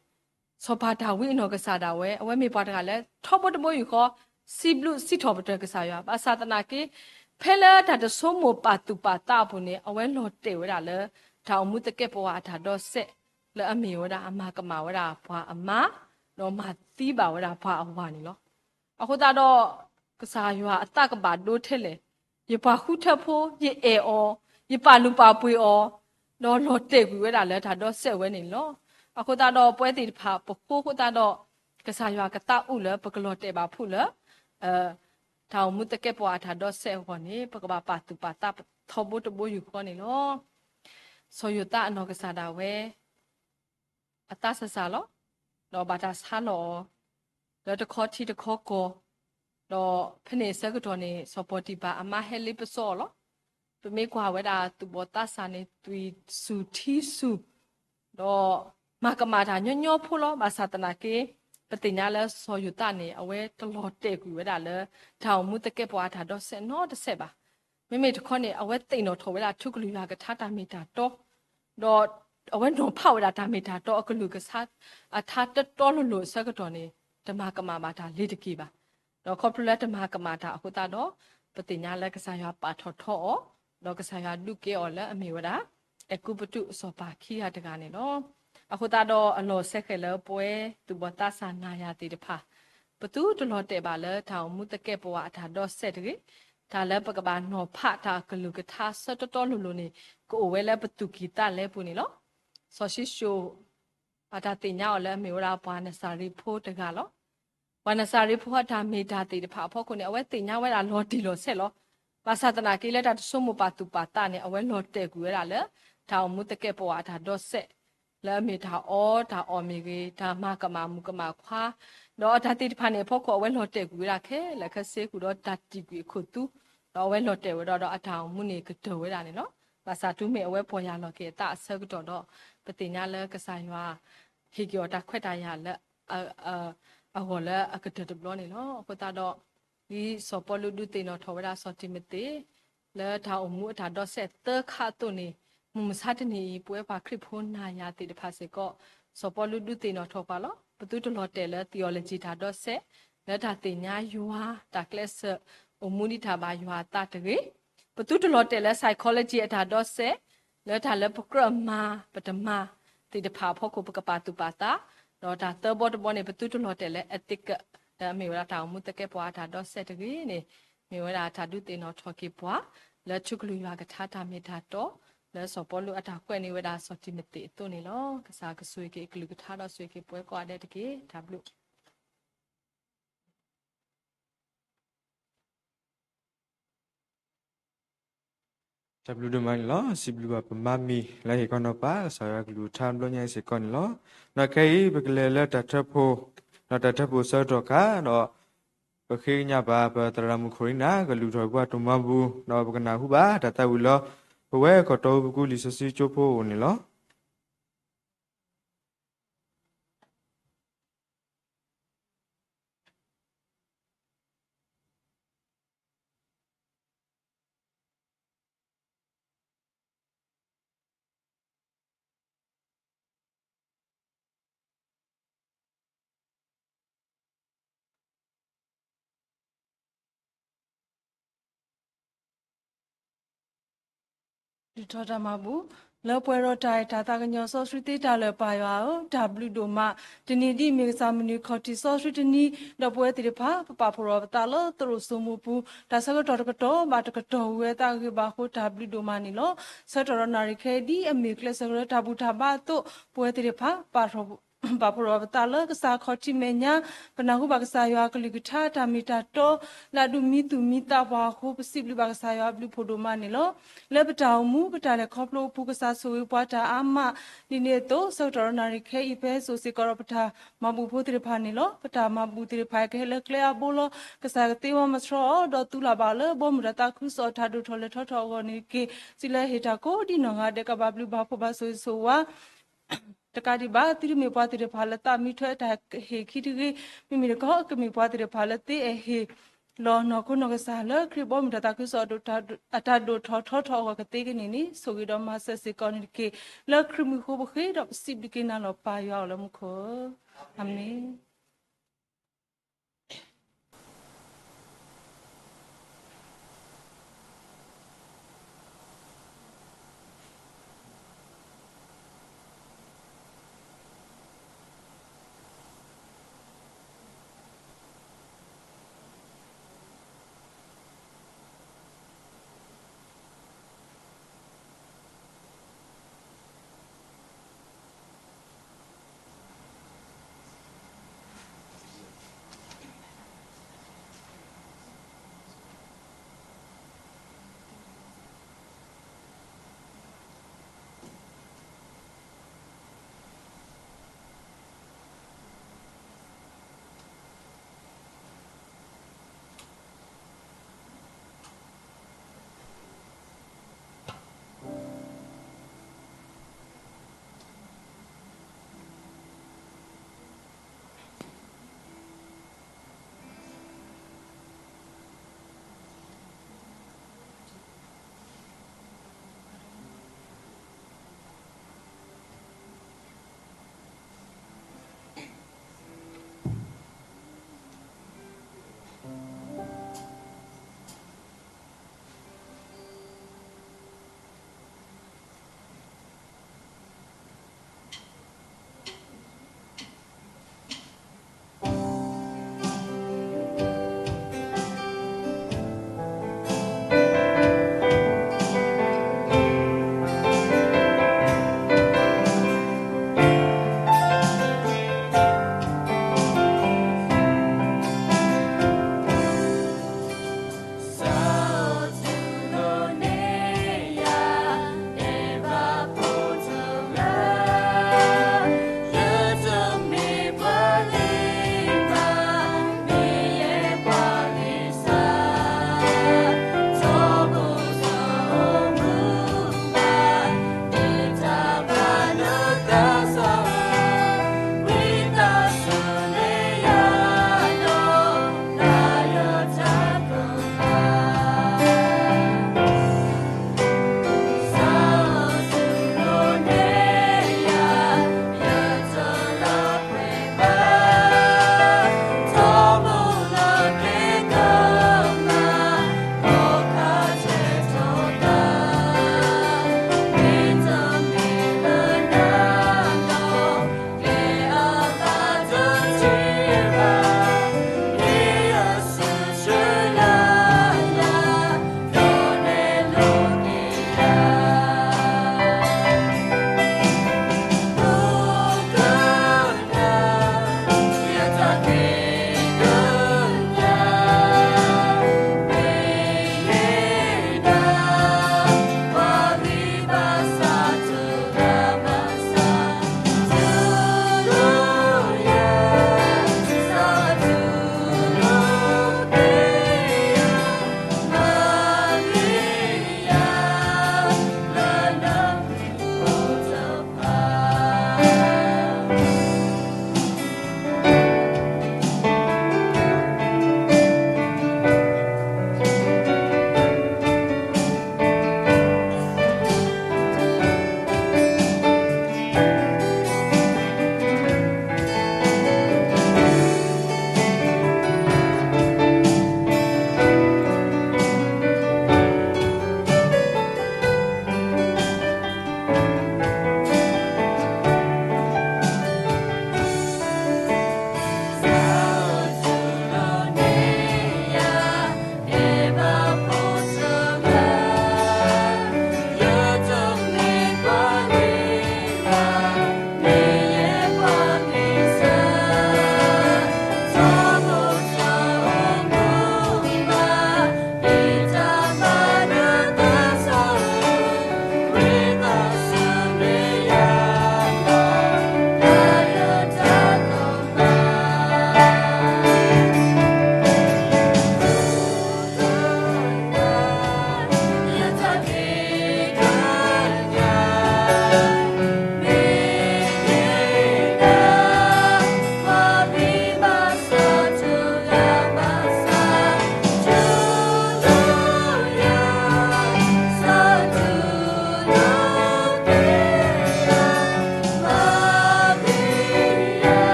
စီၤပၤဒၤဝံးအနီၢ်ကစၢ်ဒၣ်ဝဲ အဝဲမ့ၢ်ပှၤတဂၤလၢ ထီဘိတဘိယူၢ်ဃီ စံးဘျုးစံးထီၣ်ပတြၢၤကစၢ်ယွၤ ဘၣ်ဆၣ်သနာ်က့ ဖဲလၢတၢ်တဆိကမိၣ်ပာ်သူၣ်ပာ်သးအပူၤန့ၣ် အဝဲလီၤတဲာ်ဝဲဒၣ်လၢ တၢ်အိၣ်မူသကဲာ်ပဝးအတၢ်ဒီစဲး လၢအမ့ၢ်ဝဲဒၣ်အမၤကမၣ်ဝဲဒၣ်ပှၤအမါ ဒီးမၤသံဘၣ်ဝဲဒၣ်ပှၤအဝၤန့ၣ်လီၤ. အဃိသတးဒီး ကစၢ်ယွၤအသးကဘၣ်ဒိထဲလဲၣ်, ယပှၤဃုထၢဖိ ယအဲၣ်အီၤ, ယပာ်လုၢ်ပာ်ပှ့ၤအီၤ, ဒီးလီၤတဲာ်ကွံာ်ဝဲဒၣ်လၢတၢ်ဒီစဲးဝဲန့ၣ်လီၤ. အဃိသတးဒီး ပဝဲသ့ၣ်တဖၣ် ပဃိအဃိသတးဒီး ကစၢ်ယွၤကသးအိၣ်လၢပကလီၤတဲာ်ဘၣ်ဖုးလၢ တၢ်အိၣ်မူသကဲာ်ပဝးအတၢ်ဒီစဲးအဂီၢ်န့ၣ် ပကဘၣ်ပာ်သူၣ်ပာ်သးထီဘိတဘိယူၢ်ဃီန့ၣ်လီၤ. စီၤယိၤသးအနီၢ်ကစၢ်ဒၣ်ဝဲ အသးစၢ်စၢ်လီၤ. ဒီးဘၣ်တၢ်ဆါလီၤအီၤ လၢတခီထံတခီကီၢ်, ဒီးဖဲန့ၣ်အဆၢကတီၢ်န့ၣ် စီၤပီတံၤဖၣ်အမါဟဲလ့ပစီအီၤလီၤ. ပမ့ၢ်ကွၢ်ဝဲဒၣ်သူၣ်ဘီၣ်သးစၢ်န့ၣ် သွံၣ်ဆူၣ်ထံဆူၣ်, ဒီးမၤကမၣ်တၢ်ညီညီဖိလီၤ. ဘၣ်ဆၣ်သနာ်က့ ပသ့ၣ်ညါလၢစီၤယိၤသးန့ၣ် အဝဲတလီၤတဲာ်ကွံာ်ဝဲဒၣ်လၢ တၢ်အိၣ်မူသကဲာ်ပဝးအတၢ်ဒီစဲးနီတစဲးဘၣ်. မ့မ့ၢ်တခီန့ၣ် အဝဲသ့ၣ်နီၣ်ထီၣ်ဝဲဒၣ်ထူကလုၢ်ယွၤကထါတၢ်မ့ၢ်တၢ်တီ ဒီးအဝဲနီၤဖးဝဲဒၣ်တၢ်မ့ၢ်တၢ်တီအကလုၢ်ကထါ အထါတတီလိၤလိၤအဆၢကတီၢ်န့ၣ် တမၤကမၣ်ဘၣ်တၢ်လ့ၤတက့ၢ်ဘၣ်. ဒီးခီဖျိလၢတမၤကမၣ်တၢ်အဃိသတးဒီး ပသ့ၣ်ညါလၢကစၢ်ယွၤပာ်ထီၣ်ထီအီၤ, ဒီးကစၢ်ယွၤဒုးကဲအီၤလၢအမ့ၢ်ဝဲဒၣ် အဲၤကူပတူးအစီၤပၤခံဂၤတဂၤန့ၣ်လီၤ. အဃိသတးဒီးအလီၢ်စဲဃဲၤလၢပဝဲသူၣ်ဘီၣ်သးစၢ်နၤယၤသ့ၣ်တဖၣ် ပသုတလီၤတဲာ်ဘၣ်လၢတၢ်အိၣ်မူသကဲာ်ပဝးအတၢ်ဒီစဲးတဂ့ၤ, တၢ်လၢပကဘၣ်နီၤဖးတၢ်အကလုၢ်ကထါဆၢတီတီလိၤလိၤန့ၣ် ကအိၣ်ဝဲလၢပသူၣ်ကံၢ်သးလဲပူၤန့ၣ်လီၤ. စီၤၡံၣ်စိၣ် အတၢ်သ့ၣ်ညါအီၤလၢအမ့ၢ်ဝဲဒၣ်ပှၤနစၤရ့းဖိတဂၤလီၤ. ပှၤနစၤရ့းဖိအတၢ်မ့ၢ်တၢ်သ့ၣ်တဖၣ်အဖီခိၣ်န့ၣ် အဝဲသ့ၣ်ညါဝဲဒၣ်လီၤတံၢ်လီၤဆဲးလီၤ. ဘၣ်ဆၣ်သနာ်က့လၢတၢ်တဆိကမိၣ်ပာ်သူၣ်ပာ်သးန့ၣ် အဝဲလီၤတဲာ်ကွံာ်ဝဲဒၣ်လၢ တၢ်အိၣ်မူသကဲာ်ပဝးအတၢ်ဒီစဲး လၢအမ့ၢ်တၢ်အီတၢ်အီမ့ၢ်ဂ့ၤ, တၢ်မၤကမၣ်မုၣ်ကမၣ်ခွါ, ဒီးအတၢ်သ့ၣ်တဖၣ်န့ၣ်အဖီခိၣ် အဝဲလီၤတဲာ်ကွံာ်ဝဲဒၣ်ခဲလၢာ်ခဲဆ့ဃုာ်ဒီးတၢ်တံာ်ကွံာ်အခိၣ်သူ, ဒီးအဝဲလီၤတဲာ်ဝဲဒၣ်ဒီးအတၢ်အိၣ်မူန့ၣ်ကတၢၢ်ဝဲဒၣ်န့ၣ်လီၤ. ဘၣ်ဆၣ်တုၤမ့ၢ်အဝဲပီၢ်ယၢ်လီၤက့ၤအသးအဆၢကတီၢ်ဒီး ပသ့ၣ်ညါလၢကစၢ်ယွၤ ဟ့ၣ်က့ၤအီၤတၢ်ခွဲးတၢ်ယာ်လၢ အဂီၢ်လၢအကတၢၢ်တဘျီန့ၣ်လီၤ. အဃိသတးဒီး ဒ်စီၤပီလူးဒုးသ့ၣ်နီၣ်ထီၣ်ဝဲဒၣ်စီၤတံၤမသ့း လၢတၢ်အိၣ်မူအတၢ်ဒီစဲးသၢခါအသိးန့ၣ် မုၢ်မဆါတနံၤအံၤ ပဝဲပှၤခရံာ်ဖိနၤယၤသ့ၣ်တဖၣ်စ့ၢ်ကီး စီၤပီလူးဒုးသ့ၣ်နီၣ်ထီၣ်ပှၤလီၤ. ပသုတလီၤတဲာ်လၢ theology တၢ်ဒီစဲး လၢတၢ်သ့ၣ်ညါယွၤ တၢ်ကျဲးစၢး အိၣ်မူဒံးတၢ်ဘၣ်ယွၤအသးတဂ့ၤ. ပသုတလီၤတဲာ်လၢ psychology အတၢ်ဒီစဲး လၢတၢ်လၢပကြၢးမၤ ပတမၤ သ့ၣ်တဖၣ်အဖီခိၣ် ပကပာ်သူၣ်ပာ်သး, ဒီးတၢ်သၢဘီတဘီန့ၣ် ပသုတလီၤတဲာ်လၢ ethic လၢအမ့ၢ်ဝဲဒၣ်တၢ်အိၣ်မူသကဲာ်ပဝးအတၢ်ဒီစဲးတဂ့ၤန့ၣ် မ့ၢ်ဝဲဒၣ်တၢ်ဒုးသ့ၣ်နီၣ်ထီၣ်က့ၤပှၤ လၢထူကလုၢ်ယွၤကထါတၢ်မ့ၢ်တၢ်တီ လၢစီၤပီလူးအတၢ်ကွဲးန့ၢ်ဝဲဒၣ်စီၤတံၤမသ့းအသိးန့ၣ်လီၤ. ကစၢ်ကဆိၣ်ဂ့ၤက့ၤအကလုၢ်ကထါဒီးဆိၣ်ဂ့ၤက့ၤပဝဲကိးဂၤဒဲးတက့ၢ်. တၢ်ဘျုး တၢ်ဘျုးဒိၣ်မးန့ၣ်လီၤ. စံးဘျုးဘၣ်ပမါမံၤလၢဟ့ၣ်ခီနီၤပၢ် ကစၢ်ယွၤကလုၢ်ကထါဘျီညါအံၤစ့ၢ်ကီးန့ၣ်လီၤ. ဒီးခဲအံၤ ပကလဲၤလၢတၢ်ထၢဖှိၣ်, ဒီးတၢ်ထၢဖှိၣ်ဆၢကတီၢ်အခါ ဒီး ပဃ့ကညးဘၣ်ပသရၣ်မုၣ်ခိၣ်ရံနၤ ကလူၤထီၣ်ပှၤတမၤဘူၣ် ဒီးပကနၢ်ဟူဘၣ်တၢ်သးဝံၣ်လၢ ပဝဲကီၢ်တီပူၤလံာ်စီဆှံကၠိဖိအအိၣ်န့ၣ်လီၤ. ဒုးထီၣ်တၢ်မၤဘူၣ်, လၢပှဲၤဒီးတၢ်အဲၣ်တၢ်သးကညီၤစီဆှံသ့တၢ်လၢာ်ပၢ်ယွၤဧၢ, တၢ်ဘျုးဒိၣ်မး, တနံၤဒ်အမ့ၢ်ကစၢ်မုၢ်နံၤခီၣ်ထံးစီဆှံတနံၤ, ဒီးပဝဲသ့ၣ်တဖၣ် ပပာ်ဖှိၣ်ထီၣ်ပသးလၢသရိာ်စိမိးပူၤ, တၢ်ဆၢကတီၢ်တကတီၢ်ဘၣ်တကတီၢ်ဝံၤဝဲသးဂ့ၤဂ့ၤဘၣ်အဃိ တၢ်ဘျုးဒိၣ်မးန့ၣ်လီၤ. ဆၢကတီၢ်ဒီးနၣ်ရံၣ်ခဲအံၤဒ်အမ့ၢ်ကျဲးစၢးကရၢတၢ်ဘူၣ်တၢ်ဘါအသိး, ပဝဲသ့ၣ်တဖၣ် ပာ်ဖှိၣ်ထီၣ်ပသးလၢကစၢ်ခီၣ်ထံးမဲာ်ညါ, ပနၢ်ဟူဘၣ်ကစၢ်ယွၤအကလုၢ်ကထါတၢ်မ့ၢ်တၢ်တီ, လၢအဒိးမံသူၣ်မံသးပှၤအဃိ ပစံးဘျုးဘၣ်ကစၢ်ယွၤအဘျုးဖးဒိၣ်မးန့ၣ်လီၤ. လၢပတၢ်အိၣ်မူ ပတၢ်လဲၤခီဖျိအပူၤ ကစၢ်ဆိၣ်ဂ့ၤပှၤတၢ်အါမး, ဒ်န့ၣ်အသိး ဆၢကတီၢ်ဒီးနၣ်ရံၣ်ခဲအံၤ ပဟဲစိာ်စ့ၢ်ကီးဒီးပတၢ်မၤဘူၣ်ဖိသ့ၣ်တဖၣ်န့ၣ်လီၤ. ပတၢ်မၤဘူၣ်သ့ၣ်တဖၣ်ကဟဲလၢကျဲအါဘိလီၤ. ကစၢ်ကသ့ဝဲမၤဆှီအီၤ ဒီးသူလၢ်ဘၣ်အီၤလၢဘီမုၢ်တၢ်သးခုကစီၣ်အတၢ်ဒိၣ်ထီၣ်လဲၤထီထီၣ်အဂီၢ်န့ၣ်တက့ၢ်. စံးလၢဟ့ၣ်တၢ်ကိးဒ်နီၢ်ဂၤဒဲး ကဘၣ်ဘျုးဘၣ်ဖှိၣ်ဘၣ်ဆိၣ်ဂ့ၤဆိၣ်ဝါ တကးဒံးဘၣ် သုတမ့ၢ်ပှၤသ့ၣ်တဖၣ်လၢသးမံထွဲအတၢ်ဟ့ၣ်ခံတဂ့ၤ, မ့မ့ၢ်တခီ ကမ့ၢ်ပှၤသ့ၣ်တဖၣ်လၢသ့အဲၣ်ဟ့ၣ်လီၤနီၢ်ခိနီၢ်ကစၢ်လၢခရံာ်ဘီမုၢ်တၢ်သးခုကစီၣ်အတၢ်ဒိၣ်ထီၣ်ထီထီၣ်အဂီၢ်ကသ့ကန့ၢ်န့ၣ် ဆိၣ်ဂ့ၤဒီးမၤစၢၤစ့ၢ်ကီးန့ၣ်တက့ၢ်. လၢခရံာ်မုၢ်ဃိပဃ့ဒီးပစံးဘျုးက့ၤနၤလီၤ ပၢ်ယွၤအိၣ်လၢမူခိၣ်, အၤမ့ၣ်.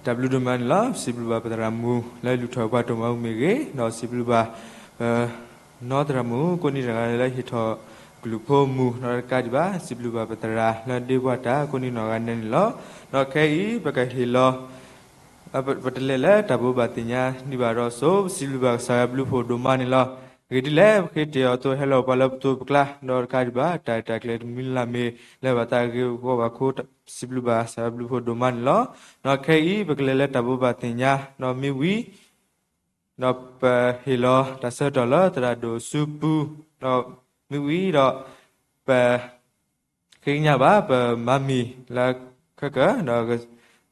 တၢ်ဘျုးဒိၣ်မးန့ၣ်လီၤ. စံးဘျုးဘၣ်ပသရၣ်မုၣ်လၢလူၤထီၣ်ပှၤဒိၣ်မးမ့ၢ်ဂ့ၤ, ဒီးစံးဘျုးဘၣ် ပနီသရၣ်မုၣ်ကိးနံၤဒဲးလၢဟ့ၣ်ထီၣ်ကလုၢ်ဖိမုၢ် နီတကးဒံးဘၣ် စံးဘျုးဘၣ်ပသရၣ်လၢဒ့ပှၤတၢ်ကိးနံၤနီၢ်ဂၤဒဲးန့ၣ်လီၤ. ဒီးခဲအံၤ ပကဟ့ၣ်လီၤ ပတလဲၤလၢတၢ်ဘိးဘၣ်သ့ၣ်ညါဒံးဘၣ်ဒီးစိ ပစံးဘျုးဘၣ်ကစၢ်ယွၤဘျုးဖှိၣ်ဒိၣ်မးန့ၣ်လီၤ. အဂ့ၢ်ဒ်လဲၣ် ပဃ့တ့ၢ်အီၤသိးဟဲလီၤပှၤလၢပသိးပကျါ ဒီးတကးဒံးဘၣ် တၢ်ရဲၣ်တၢ်ကျဲၤတမံၤလၢ်လၢ်မ့ၢ်လၢဘၣ်သးဂ့ၤဂီၢ်ဘၣ်ခိ စံးဘျုးဘၣ်ကစၢ်ယွၤဘျုးဖှိၣ်ဒိၣ်မးန့ၣ်လီၤ. ဒီးခဲအံၤ ပကလဲၤလၢတၢ်ဘိးဘၣ်သ့ၣ်ညါ ဒီးမ့ၢ်ဝံၤ ဒီးပဟ့ၣ်လီၤတၢ်ဆၢကတီၢ်လၢသရၣ်ဒိၣ်စုပူၤ, ဒီးမ့ၢ်ဝံၤဒီး ပ ဃ့ကညးဘၣ် ပမၤမံၤလၢခဲကၢၢ် ဒီး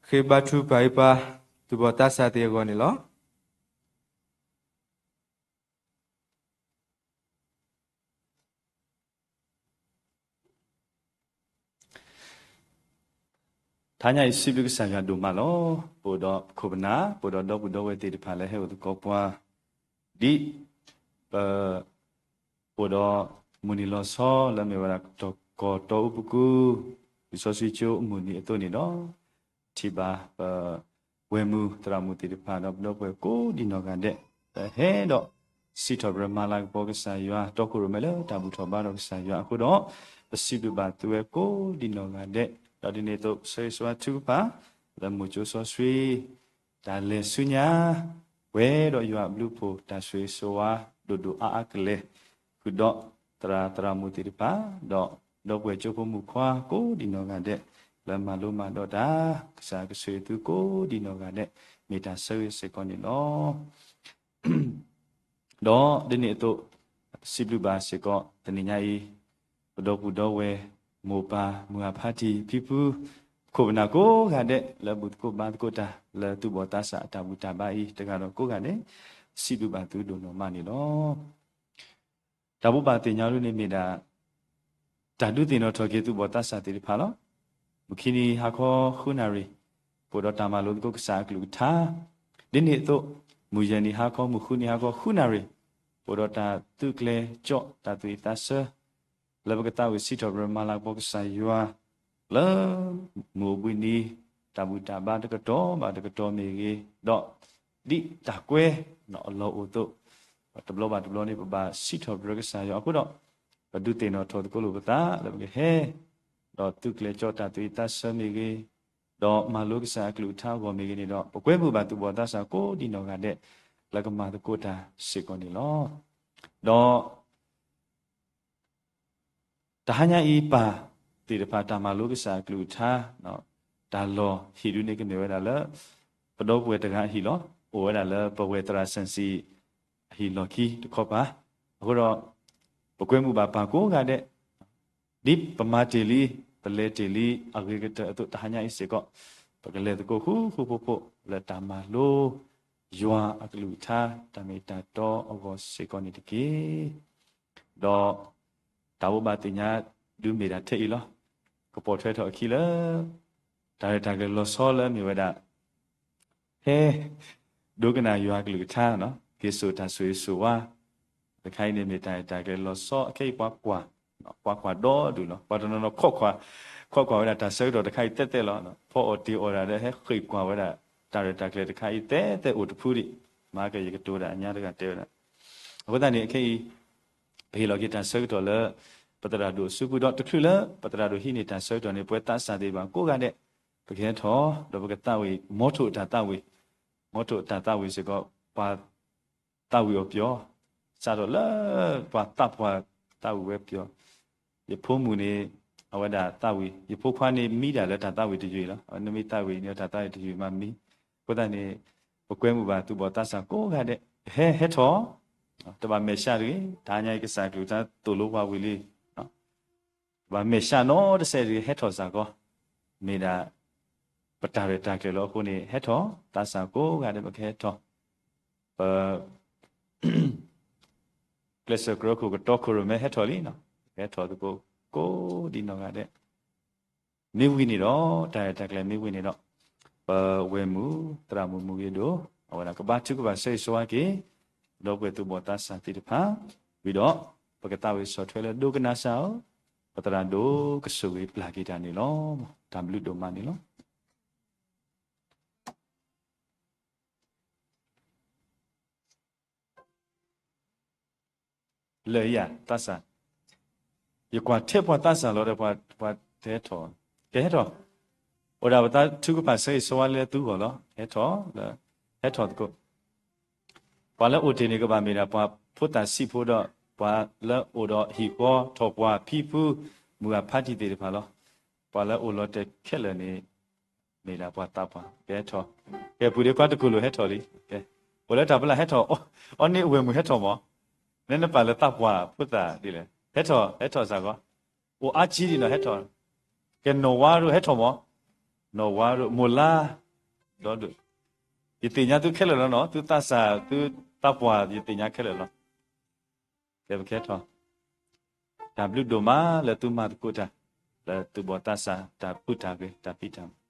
ဃ့ဘါထုကဖၣ်ပှၤသူၣ်ဘီၣ်သးစၢ်သ့ၣ်အဂီၢ်န့ၣ်လီၤ. တဟါညါအံၤ စံးဘျုးကစၢ်ယွၤဒိၣ်မးလီၤ. ပအိၣ်ဒီးပခိၣ်ပနၢ် ပအိၣ်ဒီးဒီပုၢ်ဒီဝဲၢ်သ့ၣ်တဖၣ်လၢဟဲအိၣ်သကိးပှၤ ဒ်ပ အိၣ်ဒီးမုၢ်နံၤလီၤဆီလၢမ့ၢ်ဝဲဒၣ် တီၢ်ကီၢ်တီအူပူၤကွံာ် လံာ်စီဆှံကၠိအမုၢ်နံၤအသိးန့ၣ်ဒီး ထံၣ်ဘၣ်ပဝဲၢ်မုၢ်သရၣ်မုၣ်သ့ၣ်တဖၣ် ဒီးပဒီပုၢ်ဝဲၢ်ကိးဒံးနီၢ်ဂၤဒဲး လၢဟဲဒီးစံးထီၣ်ပတြၢၤမၤလၤကပီၤကစၢ်ယွၤ တီခိၣ်ရိၣ်မဲလၢတၢ်ဘူၣ်ထီၣ်ဘါထီၣ်ကစၢ်ယွၤအဃိဒီး ပစံးဘျုးဘၣ်သုဝဲကိးဒံးနီၢ်ဂၤဒဲး ဒီးဒ်န့ၣ်အသိး ဆၢဂ့ၤဆၢဝါထုကဖၣ် လၢမိၢ်ကၠိစီဆှံ တၢ်လဲၤဆူညါ ပှဲၤဒီးယွၤအဘျုးအဖှိၣ် တၢ်ဆိၣ်ဂ့ၤဆိၣ်ဝါ ဒိၣ်ဒိၣ်အါအါကလဲာ် ဃုာ်ဒီးသရၣ်သရၣ်မုၣ်သ့ၣ်တဖၣ် ဒီးဒီပုၢ်ဝဲၢ်ကၠိဖိမုၣ်ခွါကိးဒံးနီၢ်ဂၤဒဲး လၢမၤလိမၤဒိးတၢ် ကစၢ်ကဆိၣ်ဂ့ၤသုကိးဒံးနီၢ်ဂၤဒဲး မ့ၢ်တၢ်ဆၢဂ့ၤစ့ၢ်ကီးန့ၣ်လီၤ. ဒီးဒ်န့ၣ်အသိး စံးဘျုးဘၣ်စ့ၢ်ကီး တနံၤညါအံၤ ပဒီပုၢ်ဒီဝဲၢ် မိၢ်ပၢ်မုၢ်အဖါတံၢ်ဖံဖု ခိၣ်ပနၢ်ကိးဂၤဒဲး လၢဘူၣ်သကိးဘါသကိးတၢ် လၢသူၣ်ဘီၣ်သးစၢ်အတၢ်ဘူၣ်တၢ်ဘါအံၤ တဂၤဒီးကိးဂၤဒဲး စံးဘျုးဘၣ်သုဒိၣ်နီၢ်မးန့ၣ်လီၤ. တၢ်ဘိးဘၣ်သ့ၣ်ညါဒ်န့ၣ်မ့ၢ်ဒၣ် တၢ်ဒုးသ့ၣ်နီၣ်ထီၣ်က့ၤသူၣ်ဘီၣ်သးစၢ်သ့ၣ်တဖၣ်လီၤ. မုၢ်ခံနံၤဟါခီဃုနၣ်ရံၣ် ပအိၣ်ဒီးတၢ်မၤလိသကိးကစၢ်အကလုၢ်ကထါ, ဒ်န့ၣ်အသိး မုၢ်ယဲၢ်နံၤဟါခီ မုၢ်ဃုနံၤဟါခီဃုနၣ်ရံၣ် ပအိၣ်ဒီးတၢ်သုးကျဲၤကၠီၣ်တၢ်သူၣ်ဝံၣ်သးဆၢ လၢပကသးဝံၣ်စံးထီၣ်ပတြၢၤမၤလၤကပီၤကစၢ်ယွၤ လၢမုၢ်အိၣ်ဘှံးနံၤ တၢ်ဘူၣ်တၢ်ဘါတကတီၢ်ဘၣ်တကတီၢ်မ့ၢ်ဂ့ၤ, ဒီးဒ်တၢ်ကွဲအလီၢ်အိၣ်အသိး တဘျီဘၣ်တဘျီန့ၣ် ပဘၣ်စံးထီၣ်ပတြၢၤကစၢ်ယွၤအဃိဒီး ပဒုးသ့ၣ်နီၣ်ထီၣ်သကိးလိာ်ပသးလၢပကဟဲ ဒီးသုးကျဲၤကၠီၣ်တၢ်သူၣ်ဝံၣ်သးဆၢမ့ၢ်ဂ့ၤ, ဒီးမၤလိကစၢ်အကလုၢ်ကထါအဂီၢ်မ့ၢ်ဂ့ၤန့ၣ်ဒီး ပကွဲမုာ်ဘၣ်သူၣ်ဘီၣ်သးစၢ်ကိးဒံးနီၢ်ဂၤဒဲး လၢကမၤသကိးတၢ်စ့ၢ်ကီးန့ၣ်လီၤ. ဒီး တဟါညါအံၤပၢ်သ့ၣ်တဖၣ်တၢ်မၤလိကစၢ်အကလုၢ်ကထါ တၢ်လီၢ်ဟံၣ်ဒုန့ၣ်ကမ့ၢ်ဝဲဒၣ်လၢ ပဒီပုၢ်ဝဲၢ်တဂၤအဟံၣ်လီၤ. အိၣ်ဝဲဒၣ်လၢပဝဲၢ်သရၣ်စၣ်စံၣ်အဟံၣ်လီၢ်ခံတခီပၤ, အဃိဒီး ပကွဲမုာ်ဘၣ်ပၢ်ကိးဂၤဒဲး ဒ်ပမၤတ့ၢ်လံ ပလဲၤတ့ၢ်လံအဂ့ၤကတၢၢ်အသိး တဟါညါအံၤစ့ၢ်ကီး ပကလဲၤသကိးဃူဃူဖိးဖိး လၢတၢ်မၤလိ ယွၤအကလုၢ်ကထါ တၢ်မ့ၢ်တၢ်တီအဂီၢ်စ့ၢ်ကီးန့ၣ်တက့ၢ်. ဒီးတၢ်ဘိးဘၣ်သ့ၣ်ညါဒုးမ့ၢ်ဒၣ်ထဲအံၤလီၤ. ကပိာ်ထွဲထီၣ်အခံလၢ တၢ်ရဲၣ်တၢ်ကျဲၤလီၤဆီလၢအမ့ၢ်ဝဲဒၣ် ဟဲ ဒိကနၣ်ယွၤအကလုၢ်ကထါ က့ၤစိာ်တၢ်ဆိၣ်ဂ့ၤဆိၣ်ဝါ တခါအံၤန့ၣ်မ့ၢ်တၢ်ရဲၣ်တၢ်ကျဲၤလီၤဆီ အခဲအံၤပှၤကွၢ် ပှၤကွၢ်ဒီဒူၣ်လီၤ. ပှၤတနီၤနီၤ ခိးကွၢ်ဝဲဒၣ်တၢ်ဆၢကတီၢ်တခါအံၤသဲးသဲးလီၤ. ဖီအီၣ်တ့ၢ်အီၣ်ဒၣ်ဒီး ဟဲဃ့ၢ်ကွၢ်ဝဲဒၣ် တၢ်ရဲၣ်တၢ်ကျဲၤတခါအံၤသဲးသဲးအိၣ်တဖုဒံး မၤကယကတိၤဒၣ်အညါတဂၤတဲဝဲဒၣ် အဃိသတးန့ၣ် အခဲအံၤ ပဟ့ၣ်လီၤက့ၤတၢ်ဆၢကတီၢ်လၢ ပသရၣ်ဒိၣ်အစုပူၤဒီး တချုးလၢပသရၣ်ဒိၣ်ဟံးန့ၢ်တၢ်ဆၢကတီၢ်န့ၣ် ပဝဲသးစၢ်သ့ၣ်တဖၣ်ကိးဂၤဒဲး ပကဟဲထီၣ် ဒီးပကသးဝံၣ် မီထိၣ်အတၢ်သးဝံၣ်, မီထိၣ်အတၢ်သးဝံၣ်စ့ၢ်ကီး ပှၤသးဝံၣ်အီၤပျီ, စးထီၣ်လၢပှၤသးပှၢ်သးဝံၣ်ဝဲပျီ, ယဖိမုၣ်န့ၣ် အဝဲဒၣ်သးဝံၣ်, ယဖိခွါန့ၣ်မံဒၣ်လၢတၢ်သးဝံၣ်တယုၢ်လီၤ. အဝဲနမ့ၢ်သးဝံၣ်န့ၣ် တၢ်သးဝံၣ်တယုၢ်မးမံ, အဃိသတးန့ၣ် ပကွဲမုာ်ဘၣ်သူၣ်ဘီၣ်သးစၢ်ကိးဂၤဒဲး ဟဲ ဟဲထီၣ်, တဘၣ်မဲာ်ဆှးတဂ့ၤ, တဟါညါအံၤကစၢ်အကလုၢ်ကထါသိၣ်လိပှၤဝံၤလံ တဘၣ်မဲာ်ဆှးနီတစဲးတဂ့ၤ ဟဲထီၣ်စ့ၢ်ကီး, မ့ၢ်ဒၣ် ပတၢ်ရဲၣ်တၢ်ကျဲၤလီၤအဃိန့ၣ် ဟဲထီၣ်, သးစၢ်ကိးဂၤဒဲး ပကဟဲထီၣ်, ပ ကျဲးစၢးကြၢးခိၣ်ကတီခိၣ်ရိၣ်မဲဟဲထီၣ်လံ, ဟဲထီၣ်သကိးကိးဒံးနီၢ်ဂၤဒဲး, မ့ၢ်ဝံၤန့ၣ်ဒီး တၢ်ရဲၣ်တၢ်ကျဲၤမ့ၢ်ဝံၤန့ၣ်ဒီး ပဝဲၢ်မုၢ်သရၣ်မုၣ်မုၢ်ဂ့ၤဒိၣ် အဝဲဒၣ်ကဘါထုကဖၣ်ဆၢဂ့ၤဆၢဝါက့ၤ ဒီပုၢ်ဝဲၢ်သူၣ်ဘီၣ်သးစၢ်သ့ၣ်တဖၣ်, ဝံၤဒီး ပကသးဝံၣ်ဆီၣ်ထွဲလၢဒိကနၣ်စ့ၢ်ဧိၤ, ပသရၣ်ဒိၣ်ကဆိၣ်ဂ့ၤပျၢ်က့ၤတၢ်န့ၣ်လီၤ. တၢ်ဘျုးဒိၣ်မးန့ၣ်လီၤ. လၢာ်ယၤသးစၢ်, ယကွၢ်ထဲပှၤသးစၢ်လီၤဒီးပှၤတဟဲထီၣ်, ကဟဲထီၣ်, အိၣ်ဒၣ်ပသးထုကဖၣ်ဆၢဂ့ၤဆၢဝါလၢသုဂီၢ်လီၤ. ဟဲထီၣ်, ဟဲထီၣ်သကိး ပှၤလၢအိၣ်တ့ၢ်န့ၣ်ကဘၣ်မ့ၢ်ဒၣ်ပှၤဖိသၣ်ဆံးဖိဒီး ပှၤလၢအိၣ်ဒီးဟံၣ်ဃီထီၣ်ပှၤဖံဖု မုၢ်ဂၢ်ဖါတံၢ်သ့ၣ်တဖၣ်လီၤ. ပှၤလၢအိၣ်လီၤတဲာ်ခဲလၢာ်န့ၣ် မ့ၢ်ဒၣ်ပှၤသးပှၢ် ကဟဲထီၣ်, ကဲပူၤဒ့ခွါတကူၣ်လိာ်ဟဲထီၣ်လံ, ကဲ, အိၣ်လၢတၢ်ဖီလာ်ဟဲထီၣ်, အီန့ၣ်အဝဲၢ်မုၢ်ဟဲထီၣ်မး, နဲနပာ်လၢသးပှၢ်ဖိသၣ်ဒ်လဲၣ်, ဟဲထီၣ် ဟဲထီၣ်စ့ၢ်ကီး, အိၣ်အါကံဒ်နီၤ ဟဲထီၣ်, ကဲနီၢ်ဝါရိၣ်ဟဲထီၣ်မး, နီၢ်ဝါရိၣ် မိၢ်လါ ဒီဒိၣ်, ယသ့ၣ်ညါသုခဲလၢာ်လီၤနီၤ, သုသးစၢ် သုသးပှၢ် ယသ့ၣ်ညါခဲလၢာ်လီၤ. ကဲပကဲထီၣ်, တၢ်ဘျုးဒိၣ်မးလၢသုမၤသကိးတၢ် လၢသုဘီၣ်သးစၢ် တၢ်ပုၢ်တၢ်ဂဲၤ တၢ်ဖံးတၢ်မၤ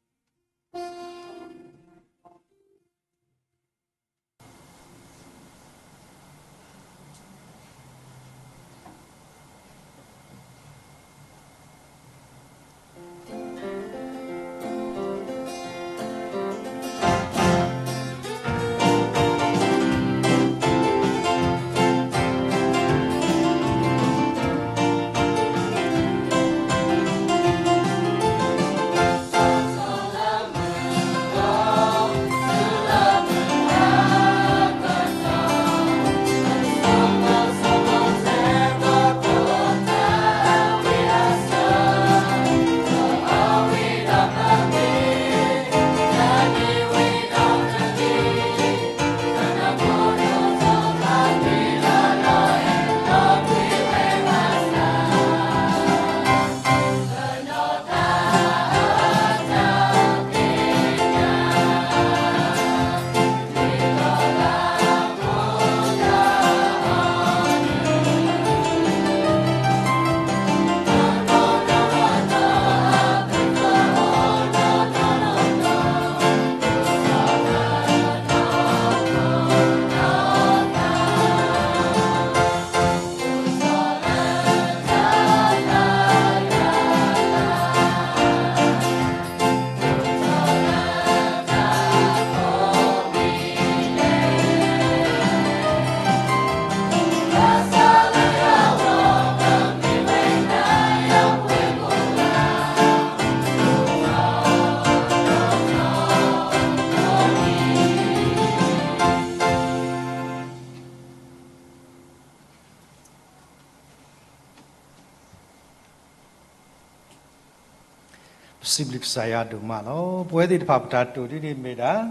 ပစံးဘျုးကစၢ်ယွၤဒိၣ်မးလီၤ. ပဝဲသ့ၣ်တဖၣ်ပတၢ်တိာ်ဒ်န့ၣ်မ့ၢ်ဒၣ် ဒ်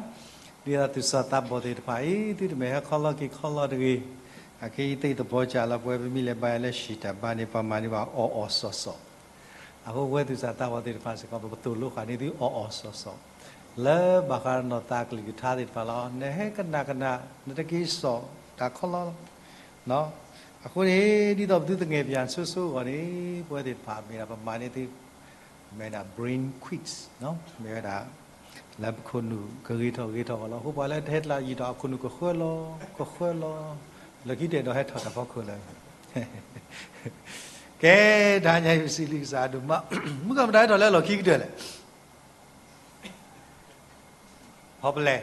သိးသုးစၢ်သးဘီၣ်သ့ၣ်တဖၣ်အံၤ သုတမ့ၢ်ဟဲခီလီၤက့ၤခီလီၤတဂ့ၤ, အခဲအံၤသ့ၣ်တဘီကၢ်လီၤ ပဝဲပမ့ၢ်လဲၤဘါယွၤလၢဟံၣ်တၢ်ဘါန့ၣ် ပှၤမၤန့ၢ်ဘၣ်အီၣ်အီၣ်စီၤစီၤ, အဃိပဝဲသုးစၢ်သးဘီၣ်သ့ၣ်တဖၣ်စ့ၢ်ကီး ပကသိၣ်လိဃာ်န့ၢ်သုအီၣ်အီၣ်စီၤစီၤ လၢဘၣ်ဃးနီၢ်သးကလုၢ်ကထါသ့ၣ်တဖၣ်လီၤ. နဟဲကနၣ်ကနၣ် နတက့ၤစိာ်တၢ်ခီလီၤလီၤ. အဃိန့ၣ် ဒ်သိးပသုသငဲၣ်ပၠးဆိဆိအဂီၢ်န့ၣ် ပဝဲသ့ၣ်တဖၣ်မ့ၢ်ဒၣ်ပမၤန့ၢ်သု မ့ၢ်ဒၣ် brain quiz မ့ၢ်ဝဲဒၣ် လၢပခိၣ်နူာ်ကဂ့ၤထီၣ်ဂ့ၤထီၣ်အဂီၢ်လီၤ. အဃိပှၤလၢတဟဲတလးယံာ်ဒီးအခိၣ်နူာ်ကဃၢလီၤ ကဃၢလီၤ, လီၢ်ခံကတၢၢ်ဒီးဟဲထီၣ်တၢ်ဖီခိၣ်လၢ ကဲ တဟါညါအံၤပစံးဘျုးကစၢ်ဒိၣ်မး, မုၢ်ကမတၤဟဲထီၣ်လၢလီၢ်ခံကတၢၢ်လဲၣ်. ဖီပလဲ,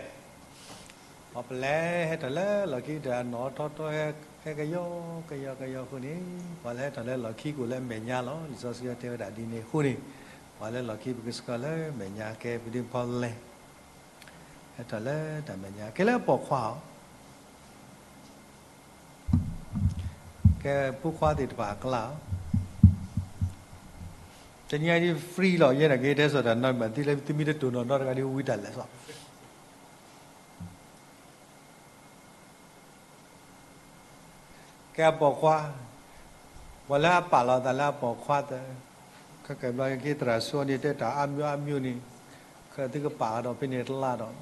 ဖီပလဲဟဲထီၣ်လၢလီၢ်ခံကတၢၢ် အနီၢ်ထီထီဟဲ ဟဲကယီကယီကယီအဃိန့ၣ် ပှၤလၢဟဲထီၣ်လၢလီၢ်ခံကအိၣ်လၢအမဲာ်ညါလီၤ. လံာ်စီဆှံတဲဝဲဒၣ်ဒ်န့ၣ်အဃိန့ၣ် ပှၤလၢလီၢ်ခံပကဆှၢလၢမဲာ်ညါ ကဲပဒုးဖီပလဲ ဟဲထီၣ်လၢတၢ်မဲာ်ညါ ကဲလၢအပိာ်ခွါအီၤ ကဲဖိခွါသ့ၣ်တဖၣ်အကျါ, တနံၤအံၤဒ် free လီၤ ယဲဒၣ်က့ၤတဲစီၤတၢ်နီတမံၤ သုလၢသုမ့ၢ်တတိၢ်နီၣ်နီတဂၤဒ်ဝံတၢ်လဲၣ်စီၤ, ကဲအပိာ်ခွါ, ပှၤလၢအပာ်လီၤသးလၢအပိာ်ခွါသၢ, ခဲကဲဘျီက့ၤသရၣ်ဆိန့ၣ် တဲတၢ်အါမံၤအါမံၤန့ၣ်, ခဲသုကပာ်ဒီးဖဲန့ၣ်တလါဒီး,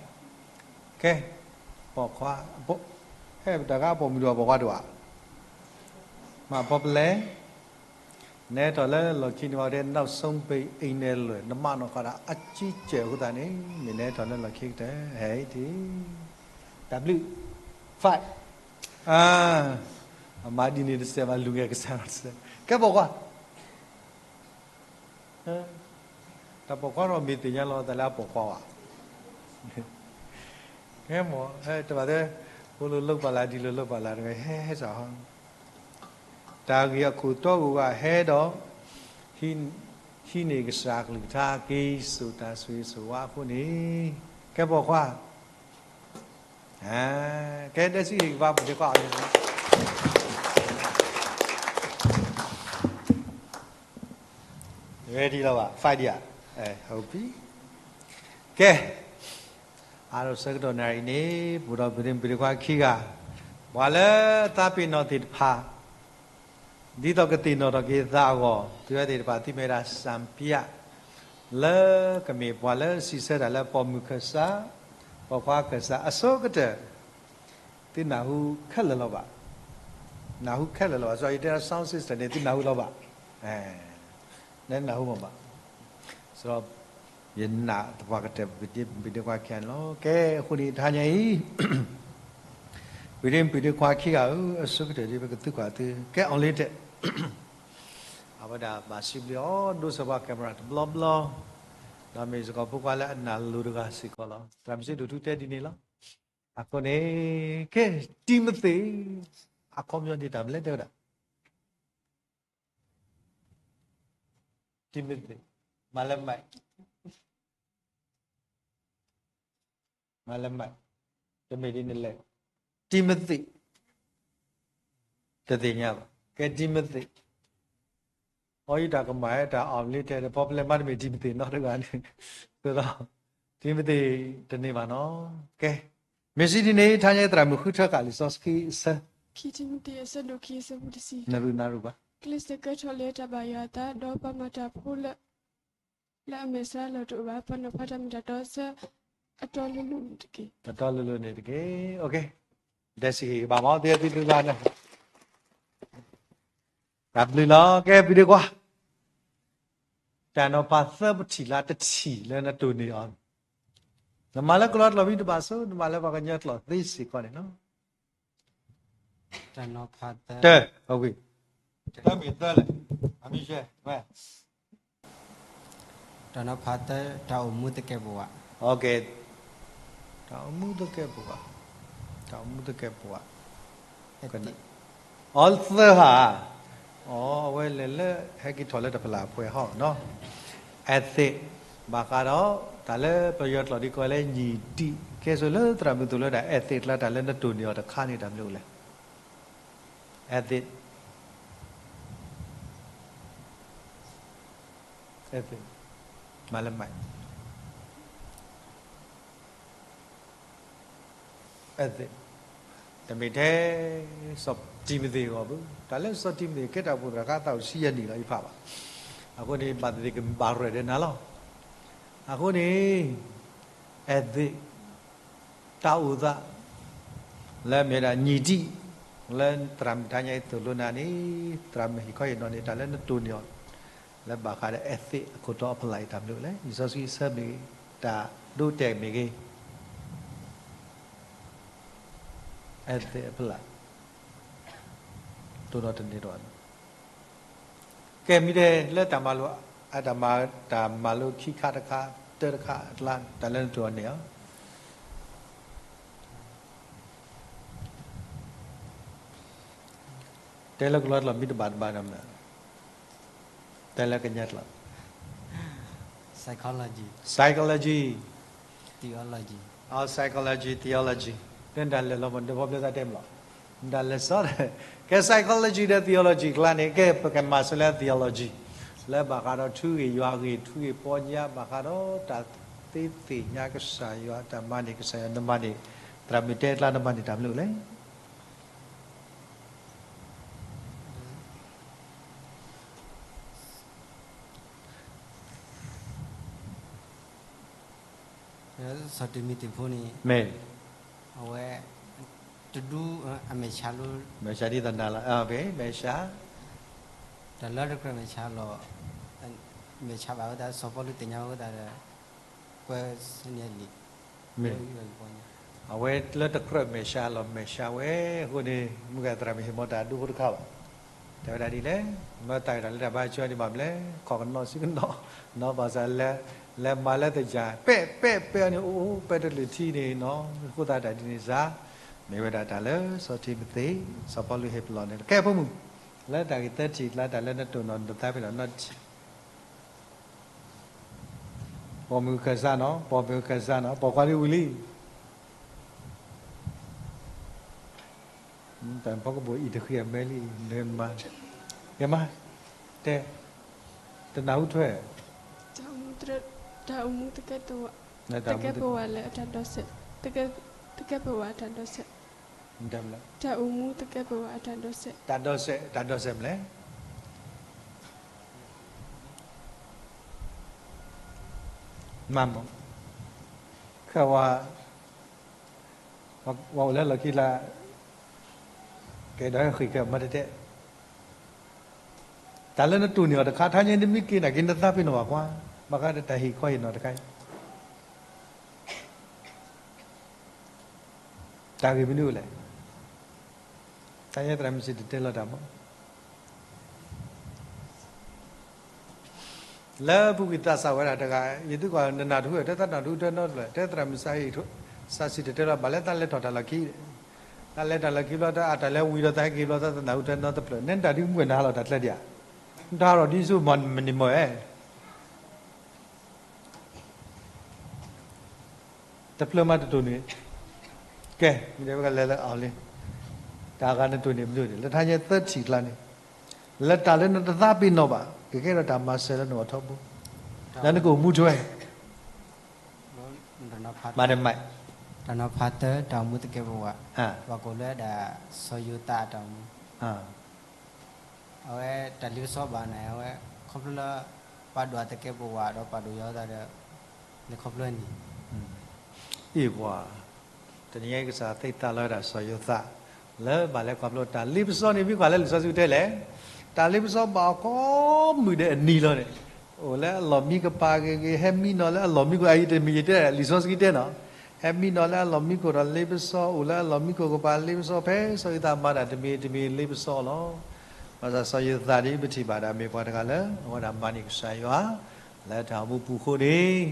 ကဲ, ပိာ်ခွါ, ဟဲပတၢ်ဂၤအပိာ်မုၣ်ဒိၣ်အပိာ်ခွါဒိၣ်ဧါ, မ့ၢ်ဖီပလဲ နဲထီၣ်လၢလီၢ်ခံန့ၣ် ပှၤတဲ နောက်ဆုံးပိတ် အိမ်နယ်လွတ် နမၤနီၢ်ဃာ်ဒၣ်အကြီးအကျယ် အဃိသတးန့ၣ် မ့ၢ်နဲထီၣ်လၢလီၢ်ခံကတၢၢ် ဟဲအံၤတ့ၢ်, တၢ်ဘျုး, five, အမၤဒ်န့ၣ်တစဲးဘၣ် လူၤက့ၤကစၢ်တစဲး, ကဲပိာ်ခွါ တၢ်ပိာ်ခွါဒီးမ့ၢ်သ့ၣ်ညါလီၤသးလၢအပိာ်ခွါဘၣ်, ဟဲမ့ၢ် တဘၣ်သဲ, ဖိလိၤလိပာ်လၢ် ဒ်လိၤလိပာ်လၢ်တဂၤ ဟဲဟဲစ့ၢ်ဟီ တၢ်ဂ့ၢ်အခိၣ်တီအိၣ်ဂၤဟဲဒီး ဟံးန့ၢ်ကစၢ်အကလုၢ်ကထါ က့ၤစိာ်တၢ်ဆိၣ်ဂ့ၤဆိၣ်ဝါအဃိန့ၣ်, ကဲပိာ်ခွါ, ကဲဒဲစံဟ့ၣ်ကဘါပူၤဒဲခွါအီၤ ready လီၤဘၣ် fight ဒံးဧါ, ကဲ အါထီၣ်ဆၢကတီၢ်နၣ်ရံၣ်န့ၣ် ပအိၣ်ဒီးပဒ့မုၣ်ပဒ့ခွါခံဂၤ, ပှၤလၢသးပ့ၤနီၣ်သ့ၣ်တဖၣ် ဒ်သိးကသ့ၣ်နီၣ်ထီၣ်က့ၤသးအဂီၢ်, သုဝဲသ့ၣ်တဖၣ်သုမ့ၢ်ဝဲဒၣ် စၣ်ပၠး လၢကမ့ၢ်ပှၤလၢစံးဆၢတၢ်လၢပိာ်မုၣ်ခၢၣ်စး, ပိာ်ခွါခၢၣ်စးအဆိကတၢၢ်, သုနၢ်ဟူခဲလၢာ်လီၤဘၣ်, နၢ်ဟူခဲလၢာ်လီၤဘၣ်, စီၤယတဲ sound system န့ၣ် သုနၢ်ဟူလီၤဘၣ်, နနၢ်ဟူမးဘၣ်, စီၤ ယနာ်သပှၢ်ကတၢၢ် ပဒ့မုၣ်ပဒ့ခွါခံဂၤန့ၣ်လီၤ. ကဲအဃိန့ၣ် တဟါညါအံၤ ပဒ့မုၣ်ပဒ့ခွါခံဂၤဧၢ, အဆိကတၢၢ်ဒ်ပကသံကွၢ်သု ကဲ online တဲ, အဝဲဒၣ်ဘၣ်စံးဘျုးအီၤ ဒိးစၢၤပှၤ camera တဘျီဘျီ, ဒီးမ့ၢ်စ့ၢ်ကီးဖိခွါလၢအနၢ်လိၤတဂၤစ့ၢ်ကီးလီၤ. သရၣ်မုၣ်စံဒိၣ်ထူတဲဒ်န့ၣ်လီၤ. အဃိန့ၣ် ကဲ တံၤမသ့း အခီပညီန့ၣ်တၢ်မနုၤလဲၣ်တဲဝဲဒၣ် တံၤမသ့း, မၤလၢမး, မၤလၢမး, တမ့ၢ်ဒ်န့ၣ်လဲၣ်, တံၤမသ့း, တသ့ၣ်ညါဘၣ်, ကဲတံၤမသ့း, အီယတၢ်ကမၣ်ဝဲတၢ်အီၣ်မ့ၢ်လံတဲဒီး ပီၣ်ပလဲမးတမ့ၢ်တံၤမသ့းနီတဂၤန့ၣ်, သိးဒီး တံၤမသ့းတန့ၢ်ဘၣ်နီၤ, ကဲ, မ့ၢ်စံးဒ်န့ၣ် ထါညါသရၣ်မုၣ်ဃုထၢဃာ်လံာ်စီဆှံအဆၢ ခံတံၤမသ့းအဆၢဒိၣ်ခံအဆၢဖိတဆံ, နရူနၢ်ရူဘၣ်, ကျဲးစၢးကဲထီၣ်လၢတၢ်ဘၣ်ယွၤအသး ဒီးပာ်မၤတၢ်ဖိလၢ လၢအမဲာ်ဆှးလီၢ်တအိၣ်ဘၣ်, ပာ်နီၣ်ဖးတၢ်မ့ၢ်တၢ်တီဆၢ အတီအလိၤလိၤန့ၣ်တက့ၢ်, အတီအလိၤလိၤန့ၣ်တက့ၢ်, ဒဲစံးကဘၣ်မး သုသုသုဘၣ်န့ၣ် တၢ်ဘျုးလီၤ, ကဲ ပဒ့ခွါ, တၢ်နီၤဖးသၢပထံၣ်လၢတထံၣ်လၢနတိၢ်န့ၢ်အီၤ, နမၤလၢကလံးကျိာ်မ့ၢ်တဘၣ်ဆိ, နမၤလၢပှၤကညီကျိာ်သ့စ့ၢ်ကီးန့ၣ်လီၤ, တၢ်နီၤဖးသၢ, တၢ်မ့ၢ်သၢလဲၣ်, အမ့ၢ်ယဲဝဲ တၢ်နီၤဖးသၢ, တၢ်အိၣ်မူသကဲးပဝး, တၢ်အိၣ်မူသကဲးပဝး, တၢ်အိၣ်မူသကဲးပဝး, အသၢဧါ, အဝဲလဲၤလၢ ဟဲက့ၤထီၣ်လၢတၢ်ဖီလာ်အပှဲၤဟီၣ်နီၤ, ethic, ဘၣ်ဃးဒီး တၢ်လၢပယီၤကျိာ်ဒ်ကိးလၢ ညီတီ, ကဲဆိလၢသရၣ်မုၣ်သိၣ်လိတၢ် ethic ကျါ တၢ်လၢနတိၢ်န့ၢ်အီၤတခါန့ၣ် တၢ်မနုၤလဲၣ် ethic, ethic, မၤလၢမး, ethic, တမ့ၢ်ထဲ စီၤတံၤမသ့းအဂီၢ်ဘၣ်, တၢ်လၢစီၤတံၤမသ့းကဲတၢ်အိၣ်ဖှိၣ်သရၣ်ခါသးအိၣ်ဆံယဲၢ်နံၣ်လီၤ ယဖးဘၣ်, အဃိန့ၣ် ဘၣ်သ့ၣ်သ့ၣ်ကဘၣ်ရဲၣ်ဒီးနၤလီၤ, အဃိန့ၣ် ethic, တၢ်အိၣ်သး လၢမ့ၢ်ဝဲဒၣ် ညီတီ, လၢသရၣ်မုၣ်ထါညါအံၤသိၣ်လိနၤန့ၣ်, သရၣ်မုၣ်ဟ့ၣ်ခီဟ့ၣ်နီၤန့ၣ် တၢ်လၢနတိၢ်န့ၢ်အီၤ လၢဘၣ်ဃးဒီး ethic အခိၣ်တီအဖီလာ်အံၤ တၢ်မနုၤလဲၣ်, လံာ်စီဆှံအဆၢမ့ၢ်ဂ့ၤ, တၢ်ဒိတဲာ်မ့ၢ်ဂ့ၤ, ethic အဖီလာ် တိၢ်နီၣ်တန့ၢ်တဘၣ်န့ၣ်, ကဲမ့ၢ်တဲလၢတၢ်မၤလိ, တၢ်မၤ, တၢ်မၤလိခံခါတခါ, တၢတခါအကျါ တၢ်လၢနတိၢ်အီၤန့ၣ်ဧါ တဲလၢကလံးကျိာ်မ့ၢ်တဘၣ်တဘၣ်န့ၣ်, တဲလၢကညီကျိာ်, psychology, psychology, theology, psychology, theology, တဲနတၢ်လဲၤလီၤမး ဒီးဖီပျဲသးတဲမးလီၤ, နတၢ်လဲၤစီ, ကဲ psychology ဒီး theology ကျါန့ၣ် ကဲပကမၤစၢၤလၢ theology, လၢဘၣ်ဃးဒီးထူဂ့ၢ်ယွၤဂ့ၢ် ထူဂ့ၢ်ပီညါ ဘၣ်ဃးဒီးတၢ်သ့သ့ၣ်ညါကစၢ်ယွၤ တၢ်မၤန့ၢ်ကစၢ်ယွၤ နမၤန့ၢ်, သရၣ်မုၣ်တဲကျါ နမၤန့ၢ်တၢ်မနုၤလဲၣ် စီၤတံၤမသ့းဖိန့ၣ် မ့ၢ်, အဝဲ, တဒူ, အမဲာ်ဆှးလီၤ, မဲာ်ဆှးဒ်သိးနၤလီၤ, မဲာ်ဆှး, တၢ်လၢတကြၢးမဲာ်ဆှးလီၤ, မဲာ်ဆှးဘၣ်ဝဲဒၣ် စီၤပီလူးသ့ၣ်ညါဝဲဒၣ်ဒီး, ကွဲးန့ၢ်လံာ်, မ့ၢ်, အဝဲလၢတကြၢးမဲာ်ဆှးလီၤ မဲာ်ဆှးဝဲအဃိန့ၣ် မုၢ်ဂၤသရၣ်မုၣ်ဟ့ၣ်မီတၢ်ဒူဖိတခါဘၣ်, တဲဝဲဒၣ်ဒ်လဲၣ်, မ့ၢ်တၢ်ဂ့ၢ်တၢ်လၢတၢ်ဘါဆၢန့ၣ်ဘၣ်မလဲၣ်, ခိးကနီၣ်ဆံကနီၣ်, နီၢ်ဘၣ်ဆၣ်, လဲၤမၤလၢသယၢၢ် ပဲၣ်ပဲၣ်ပဲၣ်အီၤန့ၣ် အိၣ်အိၣ်ပဲတလၢာ်ထံန့ၣ်နီၤ, အဃိသတးတၢ်ဒ်န့ၣ်စ့ၢ်, မ့ၢ်ဝဲဒၣ်တၢ်လၢစီၤတံၤမသ့း, စီၤပီလူးဟ့ၣ်ပလီၢ်န့ၣ် ကဲဖိမုၣ်, လၢတၢ်ဂ့ၢ်သၢထံၣ်အကျါ တၢ်လၢနတိၢ်နီၣ်နသးပ့ၤနီၣ်နီတထံၣ်, ပိာ်မုၣ်ခၢၣ်စးနီၤ, ပိာ်မုၣ်ခၢၣ်စးနီၤ, ပိာ်ခွါဒ်ဝံၤလံ. တၢ်ဖီကဘိၣ်အံၤတဃံအမဲလံ, မၤ, ကဲမး, တဲ, တနၢ်ဟူထွဲ, တၢ်အိၣ်မူသကဲးပဝး, သကဲးပဝးလၢအတၢ်ဒိးစဲး, သကဲးပဝးအတၢ်ဒိးစဲး, တၢ်အိၣ်မူသကဲးပဝးအတၢ်ဒိးစဲး, တၢ်ဒိးစဲး, တၢ်ဒိးစဲးမနုၤလဲၣ်. မၤမး, ခဲဝါ, ဝဲအိၣ်လၢလီၢ်ခံလၢ ကဲဒီးဟဲဃ့ၢ်ကဲမၤတတဲ, တၢ်လၢနတိၢ်န့ၢ်အီၤတခါ ထါညါနမ့ၢ်က့ၤနာ်က့ၤ နသးပ့ၤနီၣ်ဘၣ်ကွၢ်, ဘၣ်ဃးဒီးတၢ်ဟ့ၣ်ခီဟ့ၣ်နီၤတခါအံၤ တၢ်ဂ့ၢ်မနုၤအိၣ်လဲၣ်. တၢ်ယဲသရၣ်မုၣ်စံၣ်တဲၤတဲလီၤတၢ်မး, လၢပူၤကွံာ်သးစၢ်ဝဲဒၣ်တဂၤ, ယသုကွၢ်နနၢ်တဟူ, တဲသးနၢ်တဟူတနီတဖျၢၣ်, တဲသရၣ်မုၣ်စံၣ်, စံၣ်တဲၤတဲလီၤ ဘၣ်လၢသးလဲၤထီၣ်တၢ်လီၢ်ခံ, သးလဲၤတၢ်လီၢ်ခံဘျီ တၢ်အတၢ်လဲၤဝံၤဒီး သးဟဲက့ၤဘျီ သးသနၢ်ဟူတနီတဖျၢၣ်, နဲဒၣ်ဒ်မုၢ်နၤဟးလီၤတၢ်ချၢဒံးဧါ, နတၢ်ဟးထီၣ်ဒ်ဆူမီၢ်မနံၤမီၢ်ဧဲ တဖျၢၣ်မးတတိၢ်န့ၣ်, ကဲ, မ့ၢ်ဒ်ဝဲကလဲၤလၢအီၤလံ, တၢ်ဂၤနတိၢ်န့ၢ်မနုၤန့ၣ် လၢထါညါသၢထံၣ်အကျါန့ၣ်, လၢတၢ်လၢနတသးပ့ၤနီၣ်ဘၣ် ကကဲထီၣ်တၢ်မၤစၢၤလၢနဂီၢ်ထီဘိ, လၢနကအိၣ်မူထွဲ, မၤတမး, တၢ်နီၤဖးတၢ တၢ်အိၣ်မူသကဲးပဝး, ပှၤကိးလၢဒၣ် စီၤယိၤသးအတၢ်အိၣ်မူ အဝဲတၢ်လ့ပစီဘၣ်န့ၣ် အဝဲခီဖျိလၢ ပှၤဒွးသကဲးပဝးဒီးပှၤဒိၣ်ယီၤသးဒီး လဲၤခီဖျိန့ၣ်, အ့ၣ်ပှၤ, တနံၤအံၤကစၢ်သ့ၣ်သၣ်လီၤဝဲဒၣ်စီၤယိၤသး လၢဘၣ်လဲၤခီဖျိတၢ်လ့ပစီန့ၣ် မ့ၢ်ကွၢ်လၢလံာ်စီဆှံတဲလဲၣ်, တၢ်လ့ပစီဘၣ်အီၤကိးမုၢ်ဒဲးအနံၤလီၤန့ၣ်, အိၣ်လၢအလီၢ်မံကပၤဂ့ၤဂ့ၤ ဟဲမံနီၤလၢအလီၢ်မံခိၣ် အအံၤတမ့ၢ်ယတဲ လံာ်စီဆှံတဲနီၤ, ဟဲမံနီၤလၢအလီၢ်မံခိၣ်ဒီးလ့ပစီ အိၣ်လၢအလီၢ်မံခိၣ်ကပၤလ့ပစီ ဖဲစီၤယိၤသးမၤတၢ်တမံၤတမံၤလ့ပစီလီၤ. ဘၣ်ဆၣ်စီၤယိၤသးဒ်ပထံၣ်ဘၣ်ဒၣ်မ့ၢ်ပှၤတဂၤလၢ အဝဲဒၣ်မၤန့ၢ်ကစၢ်ယွၤ လၢတၢ်အိၣ်မူပူၤအဃိန့ၣ်,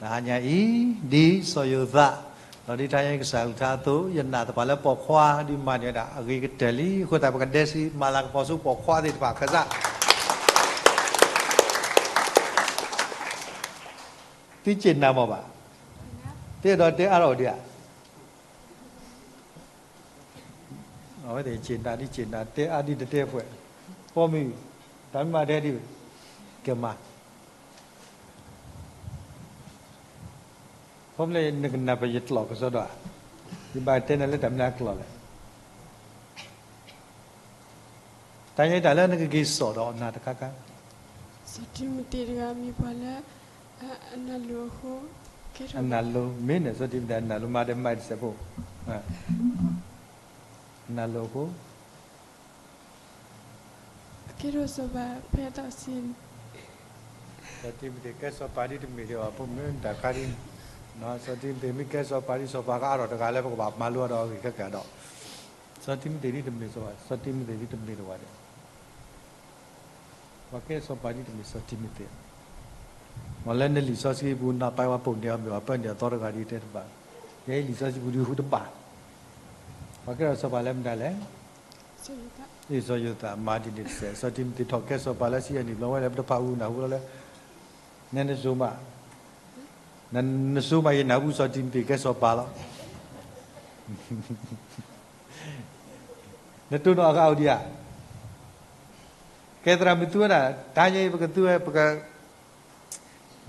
တဟါညါအံၤ ဒ်စီၤယိၤသး ဒီးဒ်ထါညါကစၢ်အကလုၢ်ကထါအသိး ယနာ်သပှၢ်လၢပိာ်ခွါဒ်မၤန့ၢ်ဝဲဒၣ်အဂ့ၤကတၢၢ်လံ. အဃိသတး ပကဒဲးဆံးမၤလၤကပီၤဆူပိာ်ခွါသ့ၣ်တဖၣ်ခၢၣ်စး သုစ့ၣ်နၤမ့ၢ်ဘၣ်, တအဲၣ်ဒိးတဲအါထီၣ်ဒံးဧါ, အဝဲသ့ၣ်စ့ၣ်နၤဒ်စ့ၣ်နၤ တဲအါဒ်တတဲပှဲၤ, ပိာ်မုၣ်, တၢ်မ့ၢ်မၤတဲဒ်ဝဲ, ကမၤ ခီဖျိနကနၢ်ပၢၢ်ယကျိာ်ကစီဒီဧါ, ယဘၣ်တဲနၤလၢတၢ်မနုၤအကျိာ်လဲၣ်. တၢ်ညါတၢ်လၢနကက့ၤစိာ်ဒီးနၤတခါခါ, စီၤတံၤမသ့းတဂၤမ့ၢ်ပှၤလၢ အနၢ်လိၤအဃိ, အနၢ်လိၤ မ့ၢ်န့ၣ် စီၤတံၤမသ့းအနၢ်လိၤ မၤဒီးမၤတစဲးဖိ, အနၢ်လိၤအဃိ ကဲထီၣ်စီၤပၤဖဲအသီစံ စီၤတံၤမသ့းကဲစီၤပၤဒ်တမ့ၢ်ဒံးဘၣ် ဖိမုၣ်တၢ်ခါဒ်, စီၤတံၤမသ့းမ့ၢ်ကဲစီၤပၤဒ်စီၤပၤကအါထီၣ်တဂၤလၢပကဘၣ်မၤလိအီၤဒီးအဂ့ၢ်ခဲကးဒီး, စီၤတံၤမသ့းဒ်တမ့ၢ်စီၤပၤ စီၤတံၤမသ့းဒ်တမ့ၢ်တဝၤဒံး ပှၤကဲစီၤပၤဒ်တမ့ၢ်စီၤတံၤမသ့း, မ်လၢနလံာ်စီဆှံပူၤ နၢ်ပၢၢ်ဝဲပိာ်န့ၢ်အီၤမ့ၢ်ပၢ်န့ၢ်အသီတဂၤဒ်တဲတဘၣ်, ယဲလံာ်စီဆှံပူၤဒ်ဟူတဘၣ်, ပှၤကဲထီၣ်စီၤပၤလၢမတၤလဲၣ်, စီၤယိၤသးမၤဒ်န့ၣ်တစဲး, စီၤတံၤမသ့းထီၣ်ကဲစီၤပၤလၢဆံယဲၢ်နံၣ်ဘျီဝဲလၢပတဖၣ်အူနၢ်ဟူလီၤလၢ နနစိၤမး, နစိၤမးယနၢ်ဟူစီၤတံၤမသ့းကဲစီၤပၤလီၤ. နတိၢ်နီၣ်အဂၤအိၣ်ဒံးဧါ, ကဲသရၣ်မုၣ်သူဝဲဒၣ် တဟါညါအံၤပကသူဝဲ ပက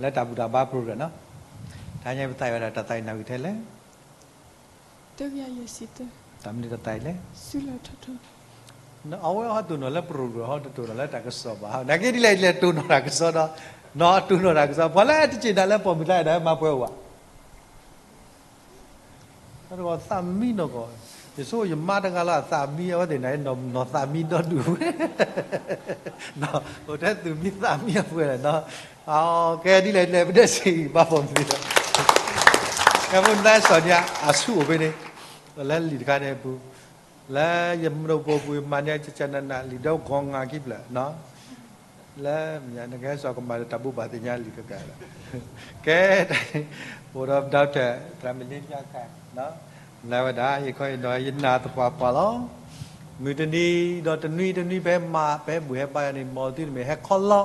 လၢတၢ်ဘူၣ်တၢ်ဘါ program နီၤ, တဟါညါအံၤပသးဝဲဒၣ်တၢ်သးအံၤနၢ်ဝံၤထဲလဲၣ် တၢ်မနုၤတၢ်သးအံၤလဲၣ်, အဝဲဟီတိၢ်နီၣ်လၢ program ဟီတတိၢ်နီၣ်လၢတၢ်ကစီၣ်ဘၣ်, နာ်က့ဒ်လဲၣ်ဒ်လဲၣ်တိၢ်နီၣ်တၢ်ကစီၣ်ဒီး, နီၢ်တိၢ်နီၣ်တၢ်ကစီၣ် ပှၤလၢတစ့ၣ်ဒၣ်လၢပိာ်မုၣ်ကျါဒၣ်မၤပှဲၤအိၣ်ဘၣ် သးမံနီၢ်ကီၢ်, ယဆိယမါတဂၤလၢအသးမံ အဝဲသ့ၣ်န့ၣ် နီၢ်သးမံဒီဒူၣ်ဝဲ, အိၣ်ထဲသူၣ်မံသးမံအပှဲၤလဲၣ်နီၤ, ကဲဒ်လဲၣ်ဒ်လဲၣ် ပဒဲးဆံးဘၣ်ပိာ်မုၣ်ဒီး, ကဲဖိနသးစီၣ်န့ၣ် အဆူၣ်အိၣ်ဖဲန့ၣ်, လၢလံာ်တခါန့ၣ်အပူၤ, လၢယမုၢ်ဒိၣ်ပိာ်ပူၤမၤန့ၢ်ကကနနလံာ်ဒီးဂီၤငါခံဖျၢၣ်နီၤ လၢ နကဟဲစိာ်ကမၣ်ဒီးတၢ်ဘိးဘၣ်သ့ၣ်ညါလံာ်ကကးဒီး, ကဲ, အိၣ်ဒီးပဒီတၢၢ် သရၣ်မုၣ်လ့ပျါခါ, လၢဝဲဒၣ် ယခီအံၤဒီးယနာ်သပှၢ်ပှၢ်လီၤ. မုၢ်တနံၤဒီးတနွံတနွံဖဲမၤ ဖဲဘူၣ်ဟဲဘါယၤန့ၣ် မ်သုတမ့ၢ်ဟဲခီလီၤ,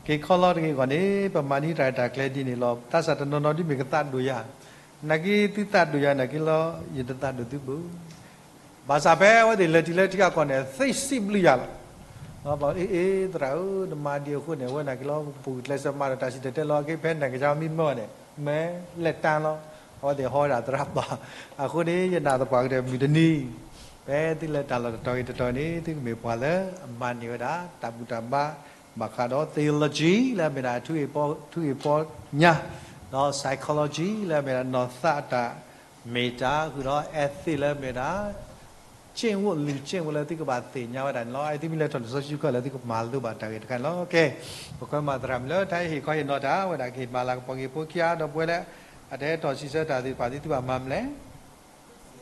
က့ၤခီလီၤတဂ့ၤအဂီၢ်န့ၣ် ပမၤန့ၢ်တၢ်ရဲၣ်တၢ်ကျဲၤဒ်န့ၣ်လီၤ. သးစၢ်တနီၤနီၤဒ်မ့ၢ်ကသးဒိၣ်ယၤ, နာ်က့သုသးဒိၣ်ယၤနာ်က့လီၤ, ယတသးဒိၣ်သုဘၣ်. ဘၣ်ဆၣ်ဖဲအဝဲသ့ၣ်လဲၤတုၤလၢထံဂၤကီၢ်န့ၣ် သ့စံးဘျုးယၤလီၤ. အ့ အ့ သရၣ်ဧၢ, နမၤဒံးအဃိန့ၣ် အဝဲနာ်က့လီၤ ပူၤကျဲးစၢးမၤဒီးတၢ်စံၣ်တဲၤတဲလီၤ က့ဖဲနကစၢ်မံမၢန့ၣ် မ့ၢ်လဲၤတၢ်လီၤ. အဝဲသ့ၣ်ဟီဝဲဒၣ်သရၣ်ဘၣ်. အဃိန့ၣ် ယနာ်သပှၢ်ကတၢၢ်မုၢ်တနံၤ ဖဲသုလဲၤတၢ်လီၢ်တတီၤဂ့ၤတတီၤန့ၣ် သုကမ့ၢ်ပှၤလၢအမၤန့ၢ်ဝဲဒၣ် တၢ်ဘူၣ်တၢ်ဘါ ဘၣ်ဃးဒီး theology လၢအမ့ၢ်ဒၣ် ထူအ့ၣ်ပီညါ, ဒီး psychology လၢအမ့ၢ်ဒၣ် နီၢ်သးအတၢ်မ့ၢ်တၢ်ဃုာ်ဒီး ethic လၢအမ့ၢ်ဒၣ် ကျင့်ဝတ် လူကျင့်ဝတ် လၢသုကဘၣ်သ့ၣ်ညါဝဲဒၣ်န့ၣ်လီၤ. အဲၣ်သုမ့ၢ်လဲၤထီၣ်လံာ်စီဆှံကီၢ်လၢသုကမၤလိဘၣ်တၢ်ဂ့ၢ်တခါန့ၣ်လီၤ. ကဲ, ပကွၢ်မၤသရၣ်မုၣ်လၢတၢ်ဟ့ၣ်ခီဟ့ၣ်နီၤတၢ်ဝဲဒၣ် ကဟ့ၣ်မၤလၤကပီၤက့ၤဖိခံဂၤဒီးပဝဲလၢ အတဟဲထီၣ်စံးဆၢတၢ်သ့ၣ်တဖၣ် သုသုဘၣ်မၤမလဲၣ်.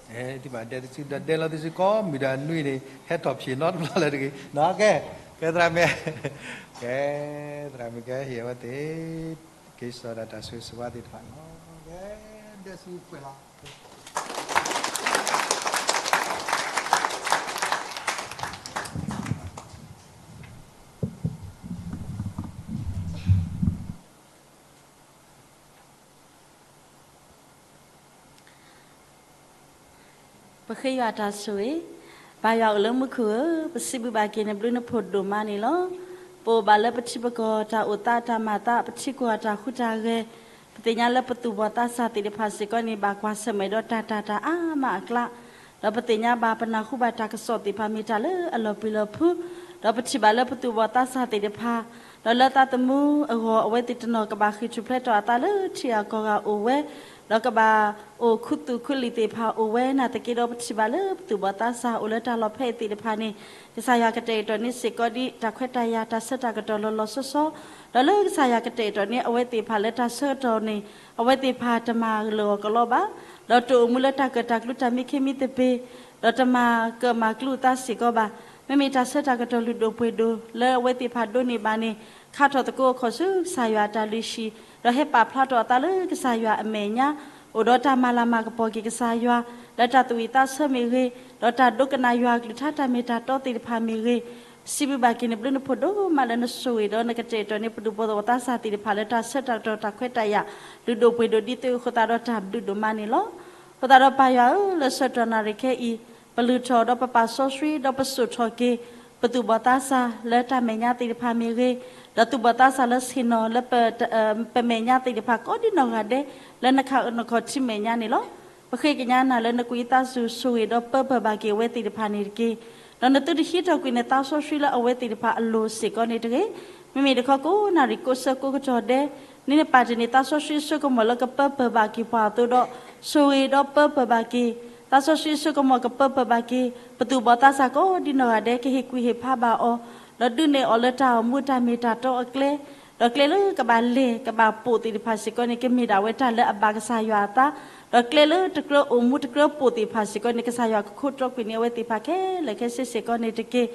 အဲ သုဘၣ်ဒဲသုစုဒီး ဒဲလီၤသုစုကိးမုၢ်ဒီးနွံန့ၣ် ဟဲထီၣ်ဖျ့ၣ်နီတဘျီလၢတဂ့ၤ. ကဲ, ကဲသရၣ်မုၣ်, ကဲသရၣ်မုၣ်ကဟ့ၣ်အဝဲသ့ၣ် က့ၤစိာ်ဒၣ်တၢ်ဆိၣ်ဂ့ၤဆိၣ်ဝါသ့ၣ်တဖၣ်န့ၣ်လီၤ. ကဲ, ဒဲစုပှဲၤလီၤ. ပဃ့ယွၤတၢ်ဆိၣ်ဂ့ၤ, ပၢ်ယွၤအိၣ်လၢမူခိၣ်ဧၢ, ပစံးဘျုးဘၣ်က့ၤနဘျုးနဖှိၣ်ဒိၣ်မးန့ၣ်လီၤ. ပအိၣ်ဘၣ်လၢပထံပကီၢ်တၢ်အိၣ်သးတၢ်မၤသး ပထံကီၢ်တၢ်ဟူးတၢ်ဂဲၤ, ပသ့ၣ်ညါလၢပသူၣ်ဘီၣ်သးစၢ်သ့ၣ်တဖၣ်စ့ၢ်ကီးန့ၣ် ဘၣ်ကွၢ်ဆၢၣ်မဲာ်ဒီးတၢ်တၢ်တၢ်အါမးအကျါ ဒီးပသ့ၣ်ညါဘၣ်ပနၢ်ဟူဘၣ်တၢ်ကစီၣ်သ့ၣ်တဖၣ်မ့ၢ်တၢ်လၢအလီၤပျံၤလီၤဖုး, ဒီးပထံၣ်ဘၣ်လၢပသူၣ်ဘီၣ်သးစၢ်သ့ၣ်တဖၣ်, ဒီးလၢသးသမူအဂီၢ် အဝဲသ့ၣ်တနီၤကဘၣ်ဃ့ၢ်ထူၣ်ဖျဲးထီၣ်အသးလၢထံဂၤကီၢ်ဂၤအိၣ်ဝဲ, ဒီးကဘၣ်အိၣ်ခူသူၣ်ခူလံာ်သ့ၣ်တဖၣ်အိၣ်ဝဲ နာ်သက့ဒီးပထံၣ်ဘၣ်လၢပသူၣ်ဘီၣ်သးစၢ်အိၣ်လၢတၢ်လီၢ်ဖဲအံၤသ့ၣ်တဖၣ်န့ၣ်, ကစၢ်ယွၤကတဲာ်ကတီၤန့ၢ်စ့ၢ်ကီးဒ်တၢ်ခွဲးတၢ်ယာ်တၢ်ဆၢတၢ်ကတီၢ်လီၤလီၤဆီဆီ, ဒီးလၢကစၢ်ယွၤကတဲာ်ကတီၤန့ၢ်အဝဲသ့ၣ်တဖၣ်လၢတၢ်ဆၢကတီၢ်န့ၣ် အဝဲသ့ၣ်တဖၣ်တမၤလၢာ်အီၤကလီဘၣ်, ဒီးတအိၣ်မူလၢတၢ်ကၢၣ်တၢ်ကျူတၢ်မံခ့မံသပ့ၤ, ဒီးတမၤကၢၣ်မၤကျူအသးစ့ၢ်ကီးဘၣ်. မ့မ့ၢ်တၢ်ဆၢတၢ်ကတီၢ်လုၢ်ဒိၣ်ပှ့ၤဒိၣ်လၢအဝဲသ့ၣ်တဖၣ်ဒိးန့ၢ်ဘၣ်န့ၣ် ခးထီၣ်သကိးအခီၣ်ဆူကစၢ်ယွၤအတၢ်လုၢ်ဟံၣ်, ဒီးဟဲပာ်ဖျါထီၣ်အသးလၢကစၢ်ယွၤအမဲာ်ညါ, အိၣ်ဒီးတၢ်မၤလၤမၤကပီၤက့ၤကစၢ်ယွၤ လၢတၢ်သူၣ်ဝံၣ်သးဆၢမ့ၢ်ဂ့ၤ, ဒီးတၢ်ဒိကနၣ်ယွၤအကလုၢ်ကထါတၢ်မ့ၢ်တၢ်တီသ့ၣ်တဖၣ်မ့ၢ်ဂ့ၤ, ပစံးဘျုးဘၣ်က့ၤနဘျုးနဖှိၣ်ဒိၣ်မးလၢနဆိၣ်ဂ့ၤဒီးနကတဲာ်ကတီၤန့ၢ်ပသူၣ်ဘီၣ်သးစၢ်သ့ၣ်တဖၣ်လၢတၢ်ဆၢတၢ်ကတီၢ်တၢ်ခွဲးတၢ်ယာ် လုၢ်ဒိၣ်ပှ့ၤဒိၣ်ဒ်သိးအဃိသတးဒီးတၢ်ဘျုးဒိၣ်မးန့ၣ်လီၤ. အဃိသတးဒီးပၢ်ယွၤဧၢ, လၢဆၢကတီၢ်နၣ်ရံၣ်ခဲအံၤ ပလုၢ်ထီၣ်ဒီးပပာ်စီဆှံဒီးပစိာ်ထီၣ်က့ၤ ပသူၣ်ဘီၣ်သးစၢ်လၢတၢ်မဲာ်ညါသ့ၣ်တဖၣ်မ့ၢ်ဂ့ၤ, ဒီးသူၣ်ဘီၣ်သးစၢ်လၢဆ့ၣ်နီၤလၢ ပမဲာ်ညါသ့ၣ်တဖၣ်ကိးဒ်နီၢ်ဂၤဒဲး လၢနခးနခီၣ်ထံမဲာ်ညါန့ၣ်လီၤ. ပဃ့ကညးနၤလၢနကွံာ်အသးဆူၣ်ဆိၣ်ဂ့ၤဒီးပၢပၢၢ်ဘၣ်က့ၤအဝဲသ့ၣ်တဖၣ်န့ၣ်တက့ၢ်. ဒီးနသုတဟံးထီၣ်ကွံာ်နသးစီဆှံလၢအဝဲသ့ၣ်တဖၣ်အလိၤစ့ၢ်ကီးန့ၣ်တဂ့ၤ. မ့မ့ၢ်တခီကိးနၣ်ရံၣ်ကိးဆၢကိးကတီၢ်ဒဲး န့ၣ်နပာ်တ့ၢ်နသးစီဆှံအစိကမီၤလၢကပၢပၢၢ်ဘၣ်က့ၤပှၤအသိးဒီး ဆိၣ်ဂ့ၤဒီးပၢပၢၢ်ဘၣ်က့ၤ သးစီဆှံအစိကမီၤကပၢပၢၢ်ဘၣ်က့ၤ ပသူၣ်ဘီၣ်သးစၢ်ကိးဒ်နီၢ်ဂၤဒဲး ကဟ့ၣ်ကွံာ်ဟ့ၣ်ဖးဘၣ်အီၤ, ဒီးဒုးနဲၣ်အီၤလၢတၢ်အိၣ်မူတၢ်မ့ၢ်တၢ်တီအကျဲ, ဒီးကျဲလၢကဘၣ်လဲၤကဘၣ်ပိာ်သ့ၣ်တဖၣ်စ့ၢ်ကီးန့ၣ် ကမ့ၢ်ဒၣ်ဝဲတၢ်လၢအဘၣ်ကစၢ်ယွၤအသး, ဒီးကျဲလၢတကြၢးအိၣ်မူတကြၢးပိာ်သ့ၣ်တဖၣ်စ့ၢ်ကီးန့ၣ် ကစၢ်ယွၤကခိးတီကွံာ်န့ၢ်အဝဲသ့ၣ်တဖၣ်ခဲလၢာ်ခဲဆ့စ့ၢ်ကီးန့ၣ်တက့ၢ်.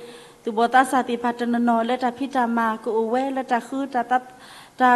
သူၣ်ဘီၣ်သးစၢ်သ့ၣ်တဖၣ်တနီၤနီၤလၢတၢ်ဖံးတၢ်မၤကအိၣ်ဝဲလၢတၢ်ဃု တၢ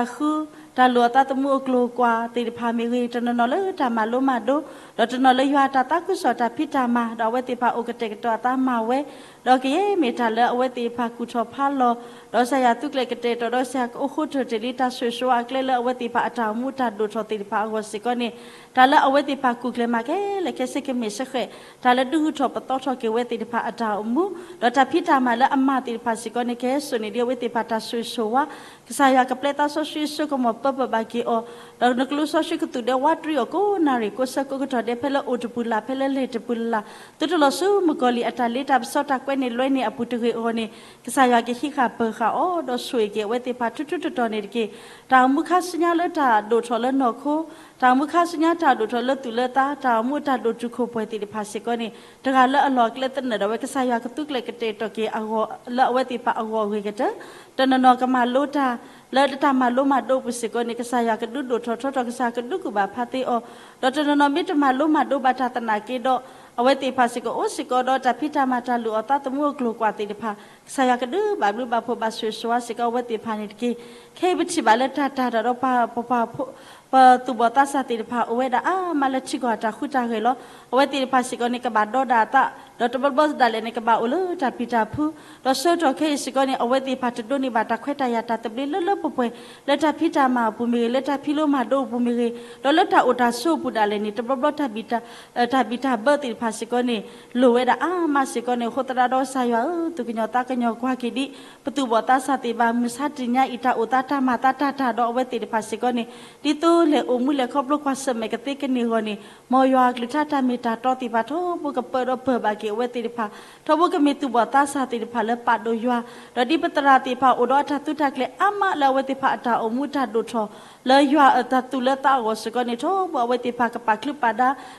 ်ဃု တၢ်လိၣ်အသးသမူအကျိၤအကွာ်သ့ၣ်တဖၣ်မ့ၢ်ဂ့ၤ, တနီၤနီၤလၢတၢ်မၤလိမၤဒိး, ဒီးတနီၤလၢယွၤတၢ်သးခုကစီၣ်တၢ်ဖံးတၢ်မၤ ဒီးအဝဲသ့ၣ်တဖၣ်အိၣ်ကတဲာ်ကတီၤအသးမၤဝဲ, ဒီးကယဲၢ်မ့ၢ်တၢ်လၢအဝဲသ့ၣ်တဖၣ်ကူၣ်ထီၣ်ဖးလီၤ, ဒီးကစၢ်ယွၤသူကျဲၤကတဲာ်ကတီၤဒီးကစၢ်ယွၤကအိၣ်ဃိထၢၣ်တ့ၢ်လံတၢ်ဆိၣ်ဂ့ၤဆိၣ်ဝါအကျဲလၢအဝဲသ့ၣ်တဖၣ်အတၢ်အိၣ်မူတၢ်ဒိၣ်ထီၣ်သ့ၣ်တဖၣ်အဂီၢ်စ့ၢ်ကီးန့ၣ်, တၢ်လၢအဝဲသ့ၣ်တဖၣ်ကူၣ်ကျဲၤမၤခဲလၢာ်ခဲဆ့ကမ့ၢ်စဲဃဲး တၢ်လၢဒုးဂုၢ်ထီၣ်ပသီထီၣ်က့ၤဝဲသ့ၣ်တဖၣ်အတၢ်အိၣ်မူ, ဒီးတၢ်ဖံးတၢ်မၤလၢအမၤသ့ၣ်တဖၣ်စ့ၢ်ကီးန့ၣ် ကဟဲစိာ်န့ၢ်ဒံးအဝဲသ့ၣ်တဖၣ်တၢ်ဆိၣ်ဂ့ၤဆိၣ်ဝါ, ကစၢ်ယွၤကပျဲသးစီဆှံအစိကမီၤပၢပၢၢ်ဘၣ်က့ၤအီၤ, ဒီးနကလူးစီဆှံကသူၣ်ဒဲဝးတြံအီၤကိးနၣ်ရံၣ်ကိးဆၢကိးကတီၢ်ဒဲး ဖဲလၢအိၣ်တပူၤလၢ် ဖဲလၢလဲၤတပူၤလၢ်, သုတလီၤဆူမုၣ်ကီၤလံၢ်အတၢ်လ့တၢ်ပစီတၢ်ကွဲန့ၢ်လွဲန့ၢ်အပူၤတဂ့ၤအဂီၢ်န့ၣ်, ကစၢ်ယွၤကဟံးဃာ်ပၢၤဃာ်အီၤ, ဒီးဆိၣ်ဂ့ၤက့ၤအဝဲသ့ၣ်တဖၣ်ထူထူတီတီန့ၣ်တက့ၢ်. တၢ်အိၣ်မူခါဆူညါလၢတၢ်ဒိၣ်ထီၣ်လၢနီၢ်ခိ, တၢ်အိၣ်မူခါဆူညါတၢ်ဒိၣ်ထီၣ်လၢသူၣ်လၢသး, တၢ်အိၣ်မူအတၢ်ဒိၣ်တုာ်ခိၣ်ပှဲၤသ့ၣ်တဖၣ်စ့ၢ်ကီးန့ၣ် တဂၤလၢအလီၢ်အကျဲသနၢၣ်ဒၣ်ဝဲ ကစၢ်ယွၤကသူကျဲၤကတဲာ်ကတီၤက့ၤအဂီၢ် လၢအဝဲသ့ၣ်တဖၣ်အဂီၢ်အဂ့ၤကတၢၢ်, တနီၤနီၤကမၤလိတၢ် လၢတၢ်မၤလိမၤဒိးအပူၤစ့ၢ်ကီးန့ၣ် ကစၢ်ယွၤကဒုးဒိၣ်ထီၣ်ထီထီၣ် ကစၢ်ယွၤကဒုးကူၣ်ဘၣ်ဖးသ့အီၤ, ဒီးတနီၤနီၤမ့ၢ်တမၤလိမၤဒိးဘၣ်တၢ်သနာ်က့ဒီး အဝဲသ့ၣ်တဖၣ်စ့ၢ်ကီးအိၣ်စ့ၢ်ကီးဒီးတၢ်ဖံးတၢ်မၤတၢ်လိၣ်အီၤသးသမူအကျိၤအကွာ်သ့ၣ်တဖၣ်, ကစၢ်ယွၤကဒုးဘၣ်ဘျုးဘၣ်ဖှိၣ်ဘၣ်ဆိၣ်ဂ့ၤဆိၣ်ဝါစ့ၢ်ကီးအဝဲသ့ၣ်တဖၣ်န့ၣ်တက့ၢ်. ခဲအံၤပထံၣ်ဘၣ်လၢတၢ်တၢ်ဒီးပှၤ ပှၤ ပှၤ ပသူၣ်ဘီၣ်သးစၢ်သ့ၣ်တဖၣ် အိၣ်ဝဲဒၣ်အါမးလၢထံကီၢ်အတၢ်ဃူတၢ်ဂဲၤလီၤ. အဝဲသ့ၣ်တဖၣ်စ့ၢ်ကီးန့ၣ် ကဘၣ်ဒီဒၣ်အသး ဒီးတဘျီဘျီဒၣ်လဲာ်န့ၣ် ကဘၣ်အိၣ်လၢတၢ်ပျံၤတၢ်ဖုး, ဒီးဆၢကတီၢ်ခဲအံၤစ့ၢ်ကီးန့ၣ် အဝဲသ့ၣ်တဖၣ်တဒိးန့ၢ်ဘၣ်တၢ်ခွဲးတၢ်ယာ်တၢ်သဘျ့လၢလၢပှဲၤပှဲၤ လၢတၢ်ဖံးတၢ်မၤအပူၤမ့ၢ်ဂ့ၤ, လၢတၢ်ဖံးလိမၤဒိးအပူၤမ့ၢ်ဂ့ၤ, ဒီးလၢတၢ်အိၣ်တၢ်ဆိးအပူၤဒၣ်လဲာ်န့ၣ် တဘျီဘျီတၢ်ဘံၣ် တၢ်ဘံၣ်တၢ်ဘၢသ့ၣ်တဖၣ်စ့ၢ်ကီးန့ၣ် လိၣ်ဝဲဒၣ်အါမးစ့ၢ်ကီးန့ၣ် အဃိသတးဒီးကစၢ်ယွၤဧၢ, သူၣ်ကညီၤသးကညီၤကွၢ်က့ၤဒံး ပသူၣ်ဘီၣ်သးစၢ်သ့ၣ်တဖၣ် မုၢ်ဆါတနံၤညါအံၤ တၢ်အိၣ်သးတၢ်မၤသးတၢ်တၢ်ဒီးအဝဲသ့ၣ်တဖၣ်စ့ၢ်ကီးန့ၣ် ဒ်သိးလဲၤအိၣ်မူလဲၤခီဖျိကွၢ်ဆၢၣ်မဲာ်ကသ့ကန့ၢ်အဂီၢ်န့ၣ် မ်ယွၤအကလုၢ်ကထါတၢ်မ့ၢ်တၢ်တီသ့ၣ်တဖၣ် ထီဘိကပၢဒီးပၢၢ်ဘၣ်က့ၤအဝဲသ့ၣ်တဖၣ်, ထီဘိကမ့ၢ်သူၣ်ဘီၣ်သးစၢ်သ့ၣ်တဖၣ်လၢပာ်ဒိၣ်ယွၤ, ဒီးဒ်ပသရၣ်သ့ၣ်တဖၣ်အိၣ်ဒီးအတၢ်သူတၢ်ကျဲၤအါမးလၢအဝဲသ့ၣ်တဖၣ်အတၢ်အိၣ်မူတၢ်ဒိၣ်ထီၣ် လၢယွၤအတၢ်သူၣ်လၢသးအဂီၢ်စ့ၢ်ကီးန့ၣ် ထီဘိအဝဲသ့ၣ်တဖၣ်ကပာ်ချုးပာ်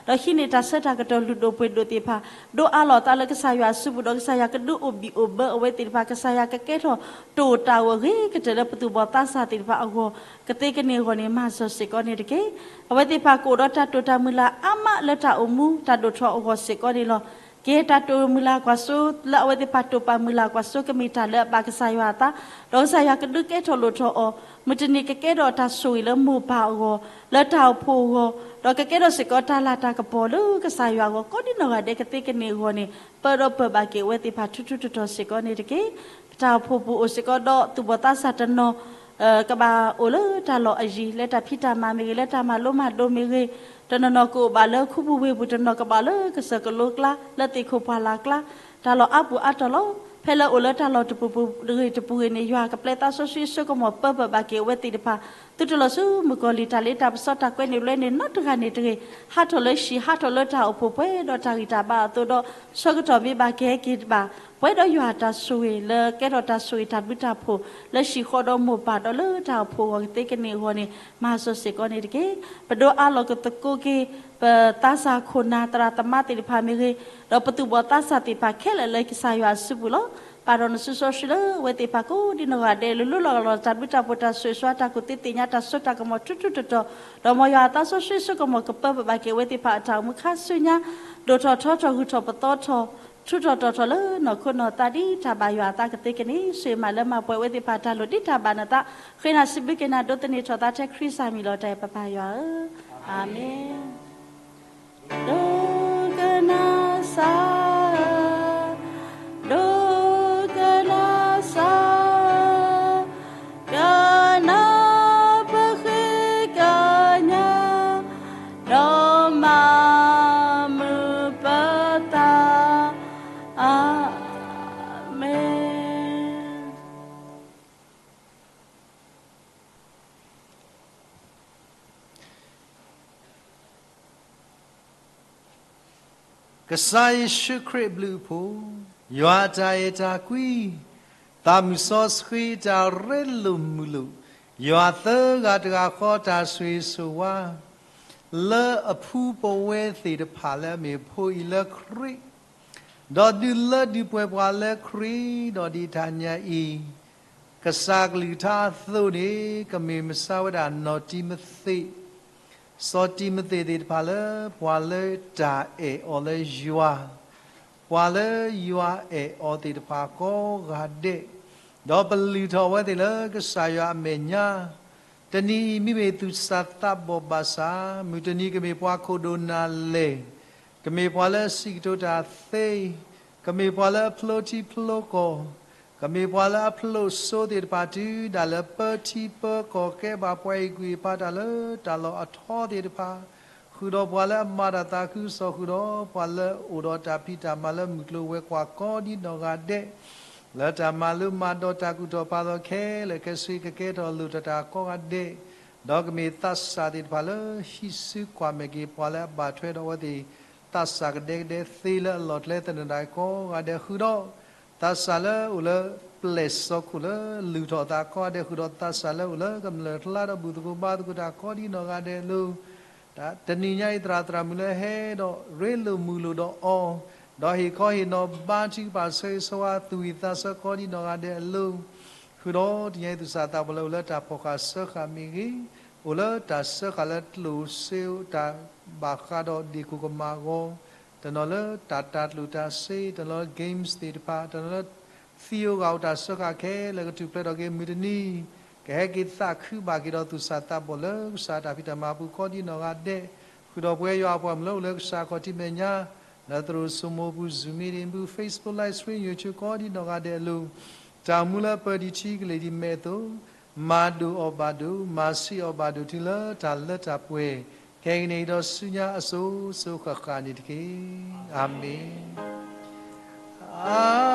ဒါ ဒီးဟံးန့ၢ်တၢ်ဆၢတၢ်ကတီၢ်လုၢ်ဒိၣ်ပှ့ၤဒိၣ်သ့ၣ်တဖၣ် ဒိးအးလီၤသးလၢကစၢ်ယွၤအစုပူၤ ဒီးကစၢ်ယွၤကဒုးအိၣ်ဘံၣ်အိၣ်ဘၢအဝဲသ့ၣ်တဖၣ် ကစၢ်ယွၤကကဲထီၣ်တၢ်အိၣ်တၢ်အဂီၢ်အဂ့ၤကတၢၢ်လၢပသူၣ်ဘီၣ်သးစၢ်သ့ၣ်တဖၣ်အဂီၢ် ကသ့ကန့ၢ်အဂီၢ်န့ၣ် မၤစၢၤစ့ၢ်ကီးန့ၣ်တက့ၢ်. အဝဲသ့ၣ်တဖၣ်ကအိၣ်ဒီးတၢ်တိာ်တၢ်မုၢ်လၢ်အါမးလၢတၢ်အိၣ်မူတၢ်ဒိၣ်ထီၣ်အဂီၢ်စ့ၢ်ကီးန့ၣ်လီၤ. ကဲတၢ်တိာ်မုၢ်လၢ်ကွၢ်စိ လၢအဝဲသ့ၣ်တဖၣ်တိာ်ပာ်မုၢ်လၢ်ကွၢ်စိ ကမ့ၢ်တၢ်လၢအဘၣ်ကစၢ်ယွၤအသး, ဒီးကစၢ်ယွၤကဒုးကဲထီၣ်လိၣ်ထီၣ်အီၤ, မုၢ်တနံၤကကဲထီၣ်တၢ်ဆိၣ်ဂ့ၤလၢမိၢ်ပၢ်အဂီၢ်, လၢတၢ်အိၣ်ဖှိၣ်အဂီၢ်, ဒီးကကဲထီၣ်စ့ၢ်ကီးတၢ်လၤတၢ်ကပီၤလၢကစၢ်ယွၤအဂီၢ် ကိးဒ်နီၢ်ဂၤဒဲးကသ့ကန့ၢ်အဂီၢ်န့ၣ် ပၢဒီးပၢၢ်ဘၣ်က့ၤအဝဲသ့ၣ်တဖၣ်ထူထူတီၤတီၤစ့ၢ်ကီးန့ၣ်တက့ၢ်. ပတၢ်အိၣ်ဖှိၣ်ပူၤအိၣ်စ့ၢ်ကီးဒီးသူၣ်ဘီၣ်သးစၢ်တနီၤ ကဘၣ်အိၣ်လၢတၢ်လီၢ်အယံၤ လၢတၢ်ဖံးတၢ်မၤမ့ၢ်ဂ့ၤ လၢတၢ်မၤလိမၤဒိးမ့ၢ်ဂ့ၤ, တနီၤနီၤကအိၣ်ဘၣ်လၢခူပူၤဝ့ၢ်ပူၤ တနီၤကဘၣ်လၢကစၢၢ်ကလိကျါ လၢသ့ၣ်ခိၣ်ပှၢ်လၢ်ကျါ, တၢ်လီၢ်အါပူၤအါတီၢ်လီၤ. ဖဲလၢအိၣ်လၢတၢ်လီၢ်တပူၤပူၤဂ့ၤတပူၤဂ့ၤန့ၣ် ယွၤကပျဲသးစီဆှံအစိကမီၤပၢပၢၢ်ဘၣ်က့ၤအဝဲသ့ၣ်တဖၣ် သုတလီၤဆူမုၣ်ကီၤလံၢ် တၢ်လ့တၢ်ပစီတၢ်ကွဲန့ၢ်လွဲန့ၣ် နီတဂၤန့ၣ်တဂ့ၤ, ဟးထီၣ်လၢဟံၣ် ဟးထီၣ်လၢတၢ်အိၣ်ဖှိၣ်ပှဲၤဒီးတၢ်ဂံၢ်တၢ်ဘါအသိးဒီး ဆၢကတီၢ်မ့ၢ်ဘၣ်ကဟဲက့ၤဘၣ် ပှဲၤဒီးယွၤအတၢ်ဆိၣ်ဂ့ၤ လၢကဲထီၣ်တၢ်ဆိၣ်ဂ့ၤတၢ်ဘျုးတၢ်ဖှိၣ် လၢဟံၣ်ဃီဒီးမိၢ်ပၢ်ဒီးလၢတၢ်အိၣ်ဖှိၣ်အဂီၢ်ကသ့ကန့ၢ်အဂီၢ်န့ၣ် မၤစၢၤစ့ၢ်ကီးန့ၣ်တက့ၢ်. ပဒိးအးလီၤကသကိးက့ၤ ပသးစၢ်ခိၣ်နၢ်သရၣ်သမါသ့ၣ်တဖၣ်မ့ၢ်ဂ့ၤ, ဒီးပသူၣ်ဘီၣ်သးစၢ်သ့ၣ်တဖၣ်ခဲလၢာ်လၢကစၢ်ယွၤအစုပူၤလီၤ. ပာ်ထီၣ်နစုစီဆှံလၢအဝဲသ့ၣ်တဖၣ်ကိးဒ်နီၢ်ဂၤဒဲး လူၤလိလီၤဂာ်လီၤတၢ်ဘျုးတၢ်ဖှိၣ်တၢ်ဆိၣ်ဂ့ၤဆိၣ်ဝါတၢ်ကူၣ်သ့သ့ၣ်ညါတၢ်စိတၢ်ကမီၤထူထူတီၤတီၤ, ဒီးမ်ယွၤအသးစီဆှံအစိကမီၤကပၢပၢၢ်ဘၣ်က့ၤအဝဲသ့ၣ်တဖၣ်အတၢ်အိၣ်မူခါဆူညါ ဒိၣ်ထီၣ်ထီထီၣ်ဂုၢ်ထီၣ်ပသီထီၣ် ထူထီၣ်တီၤထီၣ်လၢနီၢ်ခိနီၢ်သးဒ်တၢ်ဘၣ်ယွၤအသးကသ့ကန့ၢ် ဆိၣ်ဂ့ၤမးလၢမၤပှဲၤအဝဲသ့ၣ်တဖၣ်တၢ်လိၣ်ဒ်တၢ်ဘၣ်နသး ဃ့နၤစံးဘျုးက့ၤနၤဒိးသန့ၤထီၣ်သးထဲခရံာ်စၢ်မံၤလီၤတၢ်အဲၣ်ပပၢ်ယွၤဧၢ, အၤမ့ၣ်. ဒိကနၣ်စၢ်ဧၢ, ဒိကနၣ်စၢ်ဧၢ, ကနၢ်ပဃ့ကညး ဒီးမၤမုာ်ပသး, အၤမ့ၣ်. ကစၢ်ယ့ၣ်ၡူးခရံာ်အဘျုးအဖှိၣ်, ယွၤအတၢ်အဲၣ်တၢ်ကွံ, သးမုၢ်စီဆှံတၢ်ရ့လိာ်မုာ်လိာ်, ယွၤသၢဂၤတဂၤဃီတၢ်ဆိၣ်ဂ့ၤဆိၣ်ဝါ, လၢအဖှူပဝဲသ့ၣ်တဖၣ်လၢအမ့ၢ်ဖိအံၤလၢခရံာ် ဒီးဒုးလၢဒုးပှဲၤပှၤလၢခရံာ်, ဒီးဒ်တနံၤအံၤ ကစၢ်ကလုၢ်ကထါအသိးန့ၣ် ကမ့ၢ်မဆါဝဲဒၣ်နီၢ်တံၤမသ့း, စီၤတံၤမသ့းသ့ၣ်တဖၣ်လၢ ပှၤလၢတၢ်အဲၣ်အီၤလၢယွၤ, ပှၤလၢယွၤအဲၣ်အီၤသ့ၣ်တဖၣ်ကိးဂၤဒဲး, ဒီးပလုၢ်ထီၣ်ဝဲသ့ၣ်လၢကစၢ်ယွၤအမဲာ်ညါ, တနံၤအံၤမ့မ့ၢ်သူၣ်စၢ်သးဘီၣ်ဘၣ်ဆၣ်, မုၢ်တနံၤကမ့ၢ်ပှၤခိၣ်ဒိၣ်နၢ်လဲၢ်, ကမ့ၢ်ပှၤလၢအစံးကတိၤတၢ်သ့, ကမ့ၢ်ပှၤလၢအဖျိထံဖျိကီၢ်, ကမ့ၢ်ပှၤလၢအဖျိစိသ့ၣ်တဖၣ် တုၤဒၣ်လဲာ်ပၢထံပၢကီၢ် ကဲဘၣ်ပှၤအံၤကွံာ်အဖါတၢ်လၢတၢ်လီၢ်အထီသ့ၣ်တဖၣ်, ဃုာ်ဒီးပှၤလၢအမၤတၢ်သးခုကစီၣ်, ဃုာ်ဒီးပှၤလၢအအိၣ်ဒီးတၢ်ဖံးတၢ်မၤလၢမုၢ်ကျိၤဝဲၤကွာ်ကိးဒ်နီၢ်ဂၤဒဲး, လၢတၢ်မၤလိမၤဒိးတၢ်ကူၣ်ထီၣ်ဖးလီၤခဲလၢာ်ခဲဆ့ ကကဲထီၣ်လိၣ်ထီၣ်တၢ်ကိးဂၤဒဲး, ဒီးကမ့ၢ်သးစၢ်သ့ၣ်တဖၣ်လၢဟံးစုကွၢ်မဲာ်က့ၤ ပှၤလၢအဘၣ်ထွဲဒီးအဝဲသ့ၣ် သးစၢ်ကဒဲကဒဲသ့လၢအလီၢ်ကျဲသနၢၣ်ဒၣ်ကိးဂၤဒဲး, ဃုာ်ဒီး သးစၢ်လၢအိၣ်လၢပျဲၢ်စီခိၣ်လၢလုၢ်ထီၣ်သးကိးဂၤဒဲး, ဃုာ်ဒီးသးစၢ်လၢအိၣ်လၢကမျၢၢ်ကျါဒီးဘူၣ်သကိးဘါသကိးတၢ်ကိးဒ်နီၢ်ဂၤဒဲးအလိၤ, တနံၤညါအံၤ သရၣ်သရၣ်မုၣ်လၢဟဲဒီးရ့လိာ်မုာ်လိာ်ဒီးအီၤ, ဒီးဟ့ၣ်ခီဟ့ၣ်နီၤဘါထုကဖၣ်ဆၢဂ့ၤဆၢဝါသူၣ်ဝံၣ်သးဆၢကိးဒ်နီၢ်ဂၤဒဲးအလိၤ, ဃုာ်ဒီးတနံၤညါအံၤ သူၣ်စၢ်သးဘီၣ်လၢအိၣ်လၢတၢ်ဖီၣ်ဃာ်စၢဃာ်မ့ၢ်ဂ့ၤ, အိၣ်လၢတၢ်စၢဃာ်လၢကျိၣ်စ့တၢ်ဘၣ်ဃးဒီးဒ့ၣ်ခိၣ်ကမၣ်အဂီၢ်, တနီၤလၢတၢ်တၤကျိၣ်တၤစ့, တနီၤလၢ games သ့ၣ်တဖၣ်, တနီၤလၢ သံဧိၤဂၤဧိၤ တၢ်စၢဃာ်ခဲလၢာ် ကထူၣ်ဖျဲးထီၣ်က့ၤမုၢ်တနံၤ, ကဟဲက့ၤသးခုဘၣ်က့ၤဒီးသူၣ်စၢ်သးဘီၣ်လၢကစၢ်အတၢ်ဖံးတၢ်မၤအပူၤကိးဒ်နီၢ်ဂၤဒဲး, ဃုာ်ဒီးပဝဲယွၤအပှၤမုၣ်လၢအိၣ်လၢကစၢ်ခီၣ်ထံးမဲာ်ညါ, လၢသရိာ်စိမိၤပူၤ Zoom meeting ပူၤ Facebook Live Stream YouTube ကိးဒ်နီၢ်ဂၤဒဲးအလိၤ, တၢ်မူလၢပၢၢ်ဒံးထံကလ့ၢ်ဒံးမဲာ်အသိး, မၤဒိၣ်အီၤဘၣ်ဒိၣ်, မၤဆံးအီၤဘၣ်ဒိၣ်တုၤလၢတၢ်လၢတၢ်ပှဲၤ, ခဲကနံၣ်အံၤဒီးဆူညါအစိၤစိၤဃၣ်ဃၣ်န့ၣ်တက့ၢ်. အၤမ့ၣ်.